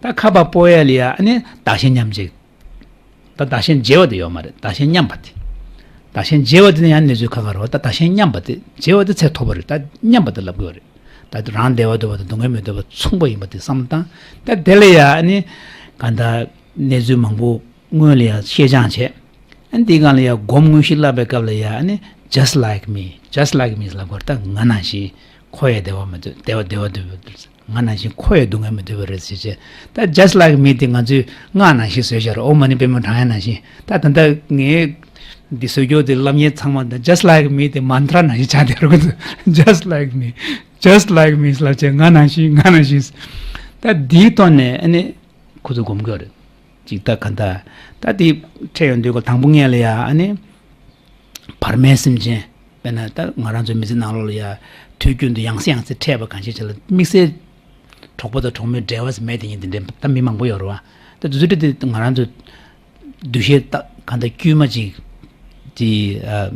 བ། ད་ཁ་ཕར་སྤོ་ཡ་ལ་ཡ། ཨ་ནི་བདག་གཞན་མཉམ་བརྗེ། ད་བདག་གཞན་བརྗེ་བ་དེ་ཡོད་མ་རེད། བདག་གཞན་མཉམ་པ་དེ། བདག་གཞན་བརྗེ་བ་དེ་ནི་ཡང་གནས་ཚུལ་ཁ་ཁ་རེད་བ། ད་བདག་གཞན་མཉམ་པ་དེ་བརྗེ་བ་དེ་ཚད་མཐོ་པོ་རེད། ད་མཉམ་པ་དེ་ལབ་དགོས་རེད། ད་རང་བདེ་བ་འདོད་པ་དང་སྡུག་བསྔལ་མི་འདོད་པ་མཚུངས་པ་ཡིན་པ་དེ་བསམ་བློ་བཏང་། ད་དེ་ལ་ཡང་ཨ་ནི་གང་ལྟར་གནས་ཚུལ་མང་པོ་སྔོན་ལ་ཡང་ཤེས་སྦྱང་བྱས། ཨ་ནི་དེའི་སྒང་ལ་ཡང་སྒོམ་དངོས་གཞི་བསླབ་པའི་སྐབས་ལ་ཡང་ཨ་ནི་just like me, just like me ལབ་དགོས་རེད། ད་ང་ནང་བཞིན། ཁོ་ཡང་བདེ་བ་མི་འདོད། བདེ་བ་བདེ་བ་འདོད་པ། ང་ནང་བཞིན་ཁོ་ཡང་སྡུག་བསྔལ་མི་འདོད་པ་རེད་ཟེར་བྱས། ད་just like me དེ་ང་ཚོས་སྔགས་ནང་བཞིན་བཟོས་བཞག་རེད། ཨོཾ་མ་ཎི་པདྨེ་ཧཱུྃ་ཡིག་ནང་བཞིན། ད་ད་ལྟ་ངས་འདི་བཟོ་རྒྱུ་དེ་ལབ་མཁན་ཚང་མ་ད་just like me དེ་མནྟྲ་ནང་བཞིན་ཆགས་བསྡད་རེད། ཁོ་ཚོ་just like me, just like me ལབ་བྱས། ང་ནང་བཞིན། ང་ནང་བཞིན། ད་འདིའི་ཐོག་ནས་ཨ་ནི་ཁོ་ཚོ་སྒོམ་དགོས་རེད། ཅིག་ད་ག་ད། ད་དེ་འཕྲད་ཡོང་དུས་ཀ་དང་པོ་ངས་ལ་ཡ་ཨ་ནི་བར་མའི་སེམས་ཅན། དཔེར་ན་ད་ང་རང་ཚོའི་མི་ཚེ་ནང་ལོགས་ལ་ཡ་དུས་རྒྱུན་དུ་ཡང་སེ་ཡང་སེ་འཕྲད་པ་གང་ཞིག་བྱས་ལ་དམིགས་བསལ་གྲོགས་པོ་དང་གྲོགས་མོའི་འབྲེལ་བ་ཟེར་མེད་དེ་ཉིད་དེ་འདྲ་ད་མི་མང་པོ་ཡོད་རེད་བ། ད་དེ་ཚོ་འདྲ་དེ་ང་རང་ཚོ་འདུ་ཤེས་ད་ག་ད་དཀྱུས་མ་ཅིག་དེ་ཨ་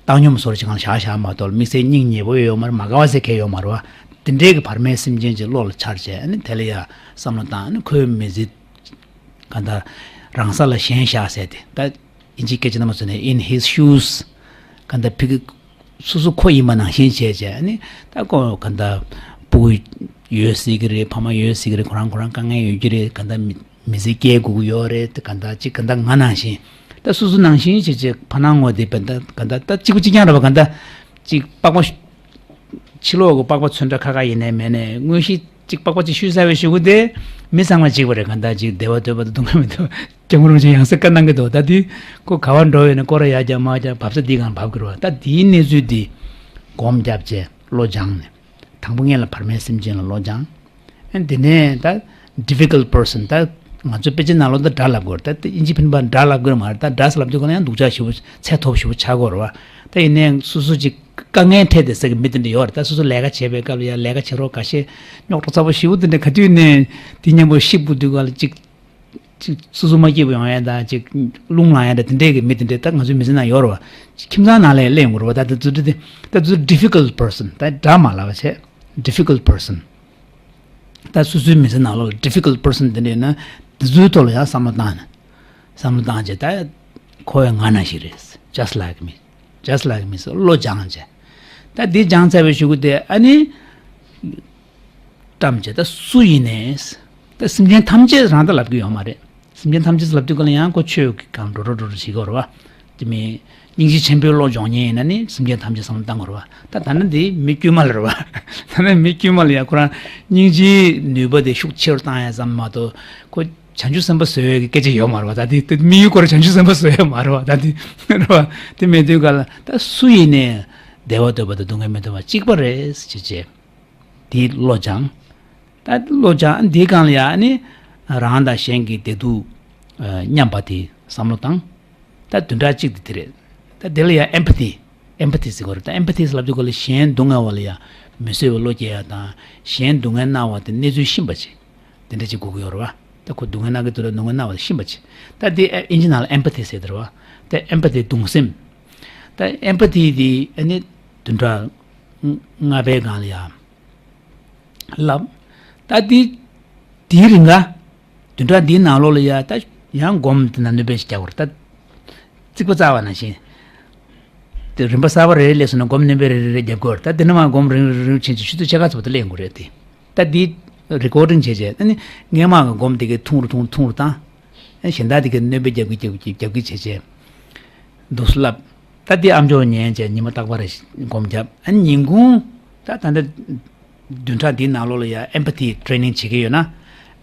བཏང་སྙོམས་བཟོ་འདྲ་ཅིག་གང་བཞག་བཞག་མ་གཏོགས། དམིགས་བསལ་སྙིང་ཉེ་པོ་ཡོད་མ་རེད། མ་དགའ་བ་ཟེར་མཁན་ཡོད་མ་རེད་བ། དེ་འདྲའི་གི་བར་མའི་སེམས་ཅན་ཅིག་བློ་ལ་འཆར་བྱས། ཨ་ནི་དེ་ལ་ཡ་བསམ་བློ་བཏང་། ཨ་ནི་ཁོའི་མི་ཚེ་གང་ལྟར་རང་ས་ལ་ཞེན་བཞག་ཟེར་ཏེ། ད་ཨིན་ཇིའི་སྐད་ཆ་ནང་མ་སོང་ནས་in his shoes གང་ལྟར་ཕི་གི་སོ་སོ་ཁོ་ཡིན་པ་ནང་བཞིན་བྱས་བྱས། ཨ་ནི་ད་ཁོ་གང་ལྟར་སྤུ་གུ་ཡོད་སྲིད་ཀྱི་རེད། ཕ་མ་ཡོད་སྲིད་ཀྱི་རེད། ཁོ་རང་ཁོ་རང་དཀའ་ངལ་ཡོད་ཀྱི་རེད། གང་ལྟར་མི་མི་ཚེ་སྐྱེལ་དགོས་ཀྱི་ཡོད་རེད། ད་གང་ལྟར་ཅིག་གང་ལྟར་ང་ནང་བཞིན། ད་སོ་སོ་ནང་བཞིན་བྱས་བྱས་ཕ་ནང་ངོ་དེ་བན་ད་གང་ལྟར་ད་གཅིག་པ་གཅིག་རྐྱང་རེད་བ། གང་ལྟར་ཅིག་པགས་པ་ཕྱི་ལོགས་ཀྱི་པགས་པ་ཚོན་ཁྲ་ཁ་ཁ་ཡིན་ནའི་མེད་ནའི། དངོས་གཞི་གཅིག་པགས་པ་གཅིག་བཤུས་ཚར་བའི་གཞུག་གུ་དེ་མི་ཚང་མ་གཅིག་པ་རེད། གང་ལྟར་ཅིག་བདེ་བ་འདོད་པ་དང་སྡུག་བསྔལ་མི་འདོད་པ། སྐྱབས་མགོན་རིན་པོ་ཆེ་ཡང་སེ་བཀའ་གནང་གི་འདུག། ད་དེ་ཁོ་ག་བར་འགྲོ་བས་ན་སྐོར་ར་ཡར་རྒྱབ་མར་རྒྱབ་བབས་ས་འདི་གང་བབས་ཀྱི་རེད་བ། ད་དེའི་གནས་ཚུལ་འདི་སྒོམ་བརྒྱབ་བྱས་བློ་སྦྱངས་ནས། དང་པོ་ངེད་ལ་བར་མའི་སེམས་ཅན་ལ་བློ་སྦྱངས། ཨ་དེ་ནས་ད་difficult person ད་ང་ཚོ་དཔེ་ཆའི་ནང་ལོགས་ད་དགྲ་ལབ་དགོས་རེད། ད་དེ་ཨིན་ཇི་ཕན་པ་དགྲ་ལབ་དགོས་མ་རེད། ད་དགྲ་ཟེར་ལབ་དུས་ཀ་ན་ཡང་སྡུག་ཅག་ཞེ་པོ་ཚད་མཐོ་པོ་ཞེ་པོ་ཆགས་དགོས་རེད་བ། ད་ཡིན་ནའི་སོ་སོ་ཅིག་དཀའ་ངལ་འཕྲད་བསྡད་ས་གི་མི་དེ་འདྲ་ཡོད་རེད། ད་སོ་སོ་ལས་ཀ་བྱེད་པའི་སྐབས་ལ་ཡང་ལས་ཀ་བྱེད་རོགས་ཁ་ཤས་རྙོག་དྲ་ཚ་པོ་ཞེ་པོ་དེ་འདྲ་ག་དུས་ནས་དེ་མཉམ་པོ་ཤི་བུ་དུས་ཀ་ལ་ཅིག་ཅིག་སོ་སོ་མ་སྐྱིད་པོ་ཡོང་ཡ་དང་། ཅིག་རླུང་ལངས་ཡ་དང་། དེ་འདྲས་ཀྱི་མི་དེ་འདྲས་ད་ང་ཚོའི་མི་ཚེ་ནང་ཡོད་རེད་བ། ཁྱིམ་ཚང་ནང་ལ་ཡང་སླེབས་ཡོང་གི་རེད་བ། ད་དེ་ཚོ་དེ་ད་དེ་ཚོ་difficult person ད་དགྲ་མ་ལབ་པ་བྱས། difficult person ད་སོ་སོའི་མི་ཚེ་ནང་ལོགས་ལ་difficult person དེ་འདྲས་ཡོད་ན་དེ་ཚོའི་ཐོག་ལ་ཡང་བསམ་བློ་བཏང་ནས། བསམ་བློ་བཏང་བྱས་ད་ཁོ་ཡང་ང་ནང་བཞིན་རེད། just like me, just like me ཟེར་བློ་སྦྱངས་བྱས། ད་འདི་སྦྱངས་ཚར་བའི་གཞུག་གུ་དེ་ཨ་ནི། བཀྲམ་བྱས་ད་སུ་ཡིན་ནས། ད་སེམས་ཅན་ཐམས་ཅད་རང་ད་ལབ་ཀྱི་ཡོད་མ་རེད། སེམས་ཅན་ཐམས་ཅད་ལབ་དུས་ཀ་ལ་ཡང་ཁོ་ཆོས་ཀྱི་སྒང་འགྲོ་འགྲོ་འགྲོ་འགྲོ་བྱེད་ཀྱི་ཡོད་རེད་བ། དེ་མིན་སྙིང་རྗེ་ཆེན་པོའི་བློ་སྦྱོང་མཁན་ཡིན་ན་ནི་སེམས་ཅན་ཐམས་ཅད་བསམ་བློ་བཏང་དགོས་རེད་བ། ད་ད་ནི་འདི་མི་དཀྱུས་མ་ལ་རེད་བ། ད་ནི་མི་དཀྱུས་མ་ལ་ཡང་ཁོ་རང་སྙིང་རྗེའི་ནུས་པ་དེ་ཤུགས་ཆེ་རུ་བཏང་ཡ་ཙམ་མ་གཏོགས་ཁོ་བྱང་ཆུབ་སེམས་དཔའ་བཟོ་ཡས་ཀྱི་སྐད་ཆ་ཡོད་མ་རེད་བ། ད་དེ་དེ་དམིགས་ཡུལ་སྐོར་བྱང་ཆུབ་སེམས་དཔའ་བཟོ་ཡས་མ་རེད་བ། ད་དེ་རེད་བ། དེ་མེད་དུས་ཀ་ལ་ད་སུ་ཡིན་ནས་བདེ་བ་འདོད་པ་དང་སྡུག་བསྔལ་མི་འདོད་པ་གཅིག་པ་རེད་ཟེར་བྱས། དེའི་བློ་སྦྱང་། ད་བློ་སྦྱང་འདིའི་སྒང་ལ་ཡང་ནི་རང་དང་གཞན་གྱི་བདེ་སྡུག་ཨ་མཉམ་པ་དེ་བསམ་བློ་བཏང་། ད་བདུན་ཕྲག་གཅིག་དེ་དེ་རེད། ད་དེ་ལ་ཡང་empathy, empathy ཟེར་དགོས་རེད། ད་empathy ཟེར་ལབ་དུས་ཀ་ལ་གཞན་སྡུག་བསྔལ་བ་ལ་ཡང་མི་བཟོད་པའི་བློ་སྐྱེ་ཡ་དང་། གཞན་སྡུག་བསྔལ་གནང་བ་དེ་གནས་ཚུལ་ཤེས་པ་བྱེད། དེ་འདྲ་ཅིག་དགོས་ཀྱི་ཡོད་རེད་བ། ད་ཁོ་སྡུག་བསྔལ་གནང་གི་འདུག་ལ་སྡུག་བསྔལ་གནང་བ་དེ་ཤེས་པ་བྱེད། ད་དེ་ཨིན་ཇི་ནང་ལ་empathy ཟེར་དེ་རེད་བ། ད་empathy གདུང་སེམས། ད་empathy དེ་ཨ་ནི་བདུན་ཕྲག་ལྔ་པའི་སྒང་ལ་ཡང་ལབ། ད་དེ་དེའི་རིང་ག་བདུན་ཕྲག་འདིའི་ནང་ལོགས་ལ་ཡ་ད་ཡང་སྒོམ་དེ་ན་སྣོན་པ་ཞིག་རྒྱག་དགོས་རེད། ད་རྩིག་པ་བཙག་པ་ནང་བཞིན། དེ་རིམ་པ་གསར་པ་རེ་རེ་སླེབས་སོང་ན་སྒོམ་སྣོན་པ་རེ་རེ་རེ་རྒྱབ་དགོས་རེད། ད་དེ་ནས་མར་སྒོམ་རིམ་རིམ་རིམ་ཕྱིན་ཅི་ཆུ་ཚོད་ཕྱེད་ཀ་ཙམ་དུ་སླེབས་ཡོང་གི་རེད་དེ། ད་འདི་recording བྱས་བྱས། ཨ་ནི་སྔས་མ་གི་སྒོམ་དེ་གའི་ཐུང་རུ་ཐུང་རུ་ཐུང་རུ་བཏང་། ཨ་ནི་གཞན་དག་དེ་གའི་སྣོན་པ་རྒྱབ་ཀྱི་རྒྱབ་ཀྱི་རྒྱབ་ཀྱི་བྱས་བྱས། འདུག་སེ་ལབ། ད་འདི་ཨ་མཆོག་ཉན་བྱས་ཉི་མ་རྟག་པར་རེ་སྒོམ་རྒྱབ། ཨ་ནི་ཉིན་གུང་ད་ད་ལྟ་བདུན་ཕྲག་འདིའི་ནང་ལོགས་ལ་ཡ་empathy training བྱེད་ཀྱི་ཡོད་ན།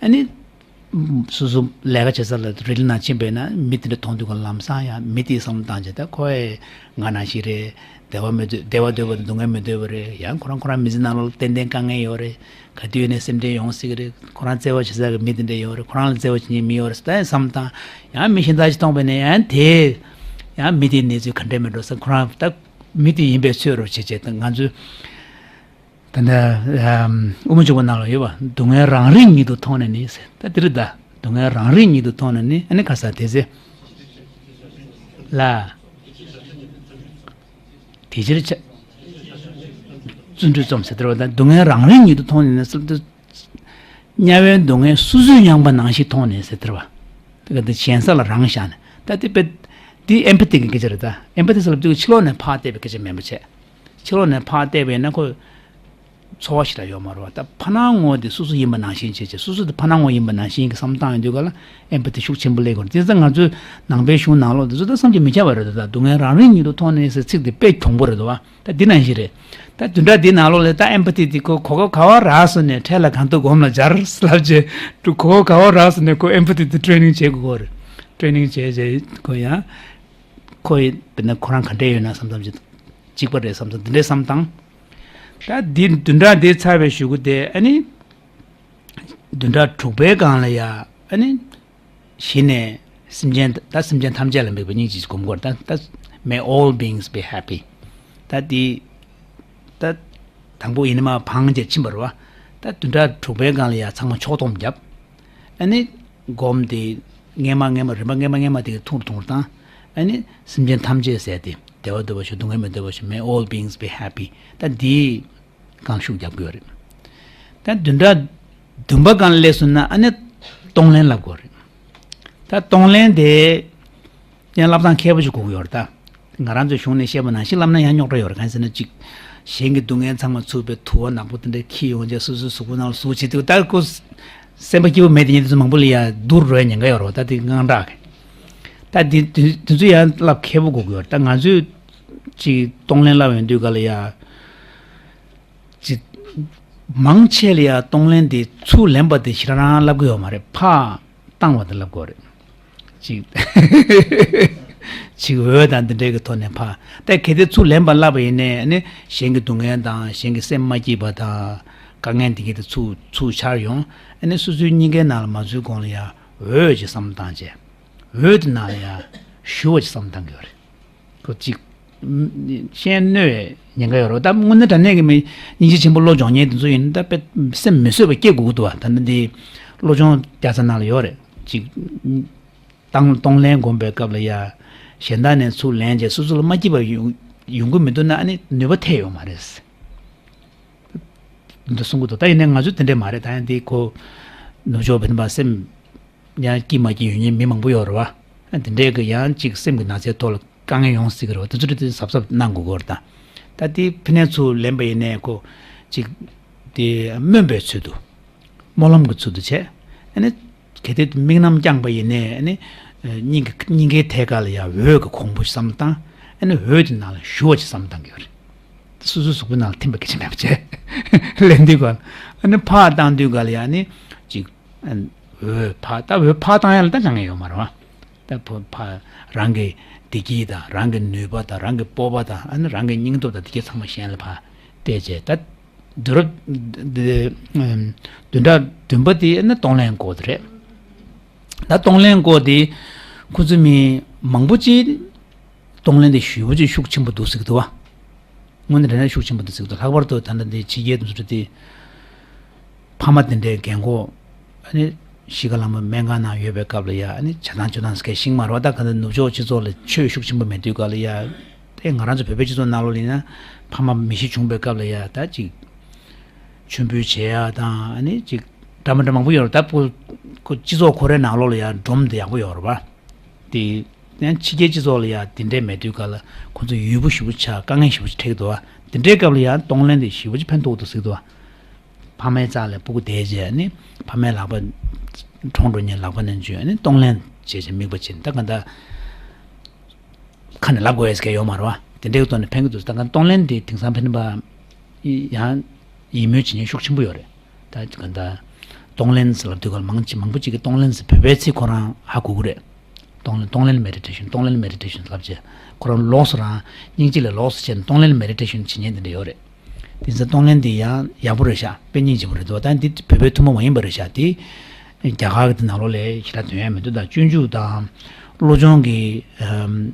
ཨ་ནི་སོ་སོ་ལས་ཀ་བྱེད་ས་ལ་རི་ལི་ནང་ཕྱིན་པས་ན་མི་དེ་འདྲ་མཐོང་དུས་ཀ་ལམ་སང་ཡང་མི་དེའི་བསམ་བློ་བཏང་བྱས། ད་ཁོ་ཨེ་ང་ནང་བཞིན་རེད། བདེ་བ་མི་འདོད། བདེ་བ་འདོད་པ་དང་སྡུག་བསྔལ་མི་འདོད་པ་རེད། ཡང་ཁོ་རང་ཁོ་རང་མི་ཚེ་ནང་ལོགས་ལ་ཏན་ཏན་དཀའ་ངལ་ཡོད་རེད། ག་དུས་ནས་སེམས་ཁྲལ་ཡོང་སྲིད་ཀྱི་རེད། ཁོ་རང་བརྩེ་བ་བྱེད་ས་གི་མི་དེ་འདྲ་ཡོད་རེད། ཁོ་རང་ལ་བརྩེ་བ་བྱེད་མཁན་མི་ཡོད་རེད་ཟེར་ད་ཡང་བསམ་བློ་བཏང་། ཡང་མི་གཞན་དག་ཅིག་མཐོང་པས་ན་ཡང་དེ་ཡང་མི་དེའི་གནས་ཚུལ་ག་འདྲ་མི་འགྲོ་ཟེར། ཁོ་རང་ད་མི་དེ་ཡིན་པའི་ཚོད་རོ་བྱེད་བྱེད། ད་ང་ཚོས་ད་ལྟ་ཨམ་དབུ་མ་འཇུག་པ་ནང་ལ་ཡོད་པ། སྡུག་བསྔལ་རང་རིག་ཉིད་དུ་མཐོང་ནས་ནི་ཟེར། ད་འདི་རེད་ད། སྡུག་བསྔལ་རང་རིག་ཉིད་དུ་མཐོང་ནས་ནི། ཨ་ནི་ཁ་ས་དེ་ཚེ་ལ། དེ་ཕྱིར་བྱ། བརྩོན་འགྲུས་རྩོམ་ཟེར་དེ་རེད་བ། ད་སྡུག་བསྔལ་རང་རིག་ཉིད་དུ་མཐོང་ནས་ནི་ཟེར་དུས། དམྱལ་བའི་སྡུག་བསྔལ་སོ་སོས་མྱངས་པ་ནང་བཞིན་མཐོང་ནས་ཟེར་དེ་རེད་བ། དེ་ག་དེ་ཞེན་ས་ལ་རང་བཞག་ནས། ད་དེ་དཔེ་ འདི་ཨེམ་པ་ཐི་གི་སྐད་ཆ་རེད་ད། ཨེམ་པ་ཐི་ཟེར་ལབ་དུས་ཕྱི་ལོགས་ནས་ཕར་བལྟས་པའི་སྐད་ཆ་མིན་པ་བྱས། ཕྱི་ལོགས་ནས་ཕར་བལྟས་པས་ན་ཁོ་ཚོར་བ་ཞིག་ལ་ཡོད་མ་རེད་བ། ད་ཕར་སྣང་ངོ་དེ་སོ་སོ་ཡིན་པ་ནང་བཞིན་བྱས་བྱས། སོ་སོ་དེ་ཕར་སྣང་ངོ་ཡིན་པ་ནང་བཞིན་གྱི་བསམ་སྟངས་ཡོང་དུས་ག་ལ་ཨེམ་པ་ཐི་ཤུགས་ཆེན་པོ་སླེབས་དགོས་རེད། དེ་ཙང་ང་ཚོའི་ནང་པའི་གཞུང་ནང་ལོགས་དེ་ཚོ་ད་བསམ་གྱིས་མི་ཁྱབ་པ་རེད་ད། སྡུག་བསྔལ་རང་རིག་ཉིད་དུ་མཐོང་ནས་ཟེར་ཚིག་དེ་དཔེ་གྱོང་པོ་རེད་བ། ད་འདི་ནང་བཞིན་རེད། ད་བདུན་ཕྲག་འདིའི་ནང་ལོགས་ལ་ད་ཨེམ་པ་ཐི་དེ་ཁོ་གོ་སྐབས་ག་བ་རག་སོང་ནས་འཕྲལ་ལ་གང་ཐུབ་སྒོམ་ལ་སྦྱར་ལབ་བྱས། གོ་སྐབས་ག་བ་རག་སོང་ནས་ཁོ་ཨེམ་པ་ཐི་དེ་ཊི་རེ་ནིང་བྱེད་དགོས་ཀྱི་རེད། ཊི་རེ་ནིང་བྱས་བྱས་ཁོ་ཡང་ཁོ་ཡི་དཔེར་ན་ཁོ་རང་ག་འདྲས་ཡོད་ན་བསམ་བསམ་ཅིག་གཅིག་པ་རེད་བསམ་བསམ་འདི་འདྲའི་བསམ་སྟངས། ད་འདི་བདུན་ཕྲག་འདི་ཚར་བའི་གཞུག་གུ་དེ་ཨ་ནི་བདུན་ཕྲག་དྲུག་པའི་སྒང་ལ་ཡ་ཨ་ནི་གཞི་ནས་སེམས་ཅན་ད་སེམས་ཅན་ཐམས་ཅད་ལ་དམིགས་པའི་སྙིང་རྗེ་སྒོམ་དགོས་རེད། ད་ད་May all beings be happy། ད་འདི་ད་དང་པོ་ཡིན་ན་མ་བང་རྒྱབ་ཕྱིན་པ་རེད་བ། ད་བདུན་ཕྲག་དྲུག་པའི་སྒང་ལ་ཡ་ཚང་མ་ཕྱོགས་བསྡོམས་བརྒྱབ། ཨ་ནི་སྒོམ་དེ་སྔས་མ་སྔས་མ་རིམ་པ་སྔས་མ་སྔས་མ་དེ་གི་ཐུང་རུ་ཐུང་རུ་བཏང་། ཨ་ནི་སེམས་ཅན་ཐམས་ཅད་ཟེར་ཏེ་བདེ་བ་འདོད་པ་ཞིག་སྡུག་བསྔལ་མི་འདོད་པ་ཞིག May all beings be happy། ད་འདི་སྒང་ཤུགས་རྒྱབ་དགོས་རེད། ད་བདུན་ཕྲག་བདུན་པ་སྒང་སླེབས་སོང་ན་ཨ་ནི་གཏོང་ལེན་ལབ་དགོས་རེད། ད་གཏོང་ལེན་དེ་ཡང་བསླབ་སྟངས་མཁས་པོ་ཞིག་དགོས་ཀྱི་ཡོད་རེད་ད། ང་རང་ཚོའི་གཞུང་ནས་བཤད་པ་ནང་བཞིན་བསླབ་ན་ཡང་རྙོག་དྲ་ཡོད་རེད། གང་ཡིན་ཟེར་ན་གཅིག་གཞན་གྱི་སྡུག་བསྔལ་ཚང་མ་ཚུགས་པའི་དུ་བ་ནག་པོ་དེ་འདྲ་འཁྱེར་ཡོང་བྱས་སོ་སོའི་གཟུགས་པོ་ནང་ལ་ཟུག་བྱེད་དུས་ད་ཁོ་སེམས་པ་སྐྱིད་པོ་མེད་དེ་ཉིན་དེ་ཚོ་མང་པོ་ལ་ཡ་སྡུག་རུ་ཉེན་ཁ་ཡོད་རེད་བ། ད་དེ་དངངས་སྐྲག་གི། ད་དེ་དེ་ཚོ་ཡང་བསླབ་མཁས་པོ་དགོས་ཀྱི་ཡོད་རེད། ད་ང་ཚོས་གཅིག་གཏོང་ལེན་བསླབ་ཡོང་དུས་ག་ལ་ཡ། ཅི། མང་ཆེ་ལ་ཡ་གཏོང་ལེན་དེ་ཚུར་ལེན་པ་དེ་ཞེ་དྲག་རང་བསླབ་ཀྱི་ཡོད་མ་རེད། ཕར་བཏང་བ་དེ་བསླབ་དགོས་རེད། ཅིག་ཅིག་འོས་དང་དེ་འདྲའི་གི་ཐོག་ནས་ཕར་ད་གལ་ཏེ་ཚུར་ལེན་པ་བསླབ་པ་ཡིན་ནའི་ཨ་ནི་གཞན་གྱི་སྡུག་བསྔལ་དང་གཞན་གྱི་སེམས་མ་སྐྱིད་པ་དང་དཀའ་ངལ་འདི་གི་དེ་ཚུར་ཚུར་འཆར་ཡོང་། ཨ་ནི་སོ་སོའི་སྙིང་གའི་ནང་ལ་མ་འཛུལ་གོང་ལ་ཡ་འོས་ཅིག་བསམ་བློ་བཏང་བྱས། འོས་དེ་ནང་ལ་ཡ་ཞུ་བ་ཅིག་བསམ་བློ་བཏང་གི་ཡོད་རེད། ཁོ་གཅིག་ཤེས་ནོས་ཉེན་ཁ་ཡོད་རེད། ད་དངོས་གནས་དྲང་གནས་ཀྱི་མི་སྙིང་རྗེ་ཆེན་པོ་བློ་སྦྱོང་མཁན་དེ་ཚོ་ཡིན་ན་ད་དཔེ་སེམས་མི་བཟོད་པ་སྐྱེ་དགོས་ཀྱི་འདུག་བ། ད་ནི་འདི་བློ་སྦྱོང་རྒྱག་ས་ནང་ལ་ཡོད་རེད། གཅིག་བཏང་གཏོང་ལེན་སྒོམ་པའི་སྐབས་ལ་ཡ་གཞན་དག་ནས་ཚུར་ལེན་བྱས་སོ་སོ་ལ་མ་སྐྱིད་པ་ཡོང་ཡོང་གི་མི་འདུག་ན་ཨ་ནི་ནུས་པ་ཐེབས་ཡོང་མ་རེད། འདི་གསུང་གི་འདུག་ད་ཡིན་ནའི་ང་ཚོ་དེ་འདྲས་མ་རེད། ད་ཡང་འདི་ཁོ་ནུབ་ཕྱོགས་བོད་པ་སེམས་ཡང་སྐྱིད་མ་སྐྱིད་ཡོད་མཁན་མི་མང་པོ་ཡོད་རེད་བ། དེ་འདྲའི་གི་ཡང་གཅིག་སེམས་ཀྱི་ན་ཚའི་ཐོག་ལ་དཀའ་ངལ་ཡོང་སྲིད་ཀྱི་རེད་བ། དེ་ཚོ་དེ་གཟབ་གཟབ་གནང་དགོས་ཀྱི་རེད་ད། ད་དེ་ཕི་ནས་ཚུར་ལེན་པ་ཡིན་ནའི་ཁོ་གཅིག་དེ་སྨོན་པའི་ཚུལ་དུ་སྨོན་ལམ་གྱི་ཚུལ་དུ་བྱས། ཨ་ནི་གལ་ཏེ་དམིགས་རྣམ་བསྐྱངས་པ་ཡིན་ནའི་ཨ་ནི་སྙིང་གི་སྙིང་གའི་ཐད་ཀ་ལ་ཡང་འོད་ཀྱི་གོང་བུ་བསམ་བཏང་། ཨ་ནི་འོད་དེ་ནང་ལ་ཞུ་བ་ཅིག་བསམ་བཏང་གི་ཡོད་རེད། སོ་སོའི་གཟུགས་པོའི་ནང་ལ་ཐིམ་པ་སྐད་ཆ་མེད་པ་བྱས། ལེན་དུས་ག་ལ་ཨ་ནི་ཕར་བཏང་དུས་ག་ལ་ཡང་ནི་ཅིག་འོད་ཕར་ད་འོད་ཕར་བཏང་ཡ་ལ་ད་དཀའ་ངལ་ཡོད་མ་རེད་བ། ད་ཕ་ཕ་རང་གི་བདེ་སྐྱིད་དང་རང་གི་ནུས་པ་དང་རང་གི་སྤོབས་པ་དང་ཨ་ནི་རང་གི་སྙིང་སྟོབས་དང་དེ་གའི་ཚང་མ་གཞན་ལ་ཕར་སྟེར་བྱས། ད་བདུན་ཕྲག་འདི་བདུན་ཕྲག་བདུན་པ་དེ་ཨ་ནི་གཏོང་ལེན་སྐོར་དེ་རེད། ད་གཏོང་ལེན་སྐོར་དེ་ཁོ་ཚོ་མི་མང་པོ་ཅིག་གཏོང་ལེན་དེ་ཞེ་པོ་ཅིག་ཤུགས་ཆེན་པོ་འདུག་ཟེར་གི་འདུག་བ། དངོས་གནས་དྲང་གནས་ཤུགས་ཆེན་པོ་འདུག་ཟེར་གི་འདུག་ལྷག་པར་དུ་ད་ལྟ་འདི་ཕྱི་རྒྱལ་དུ་འགྲོ་དུས་ཕ་མ་དེ་འདྲའི་རྒན་གོག་ཨ་ནི་གཞིས་ཀ་ལྷ་མོ་སྨན་ཁང་ནང་ཡོད་པའི་སྐབས་ལ་ཡ་ཨ་ནི་བྱ་བཏང་ཆོས་བཏང་ཟེར་མཁན་ཤིང་མ་རེད་བ། ད་ག་ད་ནུབ་ཕྱོགས་སྤྱི་ཚོགས་ལ་ཆོས་ཤུགས་ཆེན་པོ་མེད་དུས་སྐབས་ལ་ཡ། དེ་ང་རང་ཚོ་བོད་པའི་སྤྱི་ཚོགས་ནང་ལོགས་ལ་ཡིན་ན་ཕ་མ་མི་ཤི་བྱུང་བའི་སྐབས་ལ་ཡ་ད་ཅིག་མཆོད་འབུལ་བྱེད་ཡ་དང་ཨ་ནི་ཅིག་འདྲ་མི་འདྲ་མང་པོ་ཡོད་རེད། ད་ཁོ་ཁོ་སྤྱི་ཚོགས་ཁོ་རའི་ནང་ལོགས་ལ་ཡ་སྒྲོམ་དེ་ཡག་པོ་ཡོད་རེད་བ། དེ་ཡང་ཕྱི་རྒྱལ་སྤྱི་ཚོགས་ལ་ཡ་དེ་འདྲས་མེད་དུས་སྐབས་ལ་ཁོ་ཚོ་ཡུལ་པོ་ཞེ་པོ་ཆགས་དཀའ་ངལ་ཞེ་པོ་ཅིག་འཕྲད་ཀྱི་འདུག་བ། དེ་འདྲའི་སྐབས་ལ་ཡང་གཏོང་ལེན་དེ་ཞེ་པོ་ཅིག་ཕན་ཐོགས་འདུག་ཟེར་གྱི་འདུག་བ། ཕ་མའི་རྩ་ལ་སྤུ་གུ་བསྡད་རྗེས་ནི་ཕ་མའི་ལག་པ་གྲོངས་འགྲོ་མཁན་ལག་པ་ནས་འཇུས་ནི་གཏོང་ལེན་བྱས་བྱས་དམིགས་པ་བྱས་ནས་ད་ག་ད་ཁ་ནས་ལབ་དགོས་ཡས་གལ་ཡོད་མ་རེད་བ། དེ་འདྲའི་ཐོག་ནས་ཕན་གྱི་འདུག་ད་ག་གཏོང་ལེན་དེ་དེང་སང་ཕན་པ་ཡང་ཡིད་སྨོན་བྱེད་མཁན་ཤུགས་ཆེན་པོ་ཡོད་རེད། ད་ག་ད་གཏོང་ལེན་ཟེར་ལབ་དུས་ག་ལ་མང་ཆེ་མང་པོ་ཅིག་གིས་གཏོང་ལེན་ཟེར་བོད་པའི་ཚིག་ཁོ་རང་ཧ་གོ་གི་རེད། གཏོང་ལེན་གཏོང་ལེན་མེ་ཌི་ཊེ་ཤན་གཏོང་ལེན་མེ་ཌི་ཊེ་ཤན་ལབ་བྱས་ཁོ་རང་ལོགས་སུ་རང་སྙིང་རྗེ་ལས་ལོགས་སུ་བྱས་ནས་གཏོང་ལེན་མེ་ཌི་ཊེ་ཤན་བྱེད་མཁན་དེ་འདྲ་ཡོད་རེད། དེ་ཚོ་གཏོང་ལེན་དེ་ཡང་ཡག་པོ་རེད་ཤག་དཔེ་སྙིང་རྗེ་པོ་རེད་འདུག་ད་འདི་བོད་པའི་ཐུན་མོང་མ་ཡིན་པ་རེད་ཤག་དེ་རྒྱ་གར་གྱི་དེ་ནང་ལོགས་ལ་ཞེ་དྲག་དོན་ཡ་མི་འདུག་ད་སྤྱོད་འཇུག་དང་བློ་སྦྱོང་གི་ཨམ།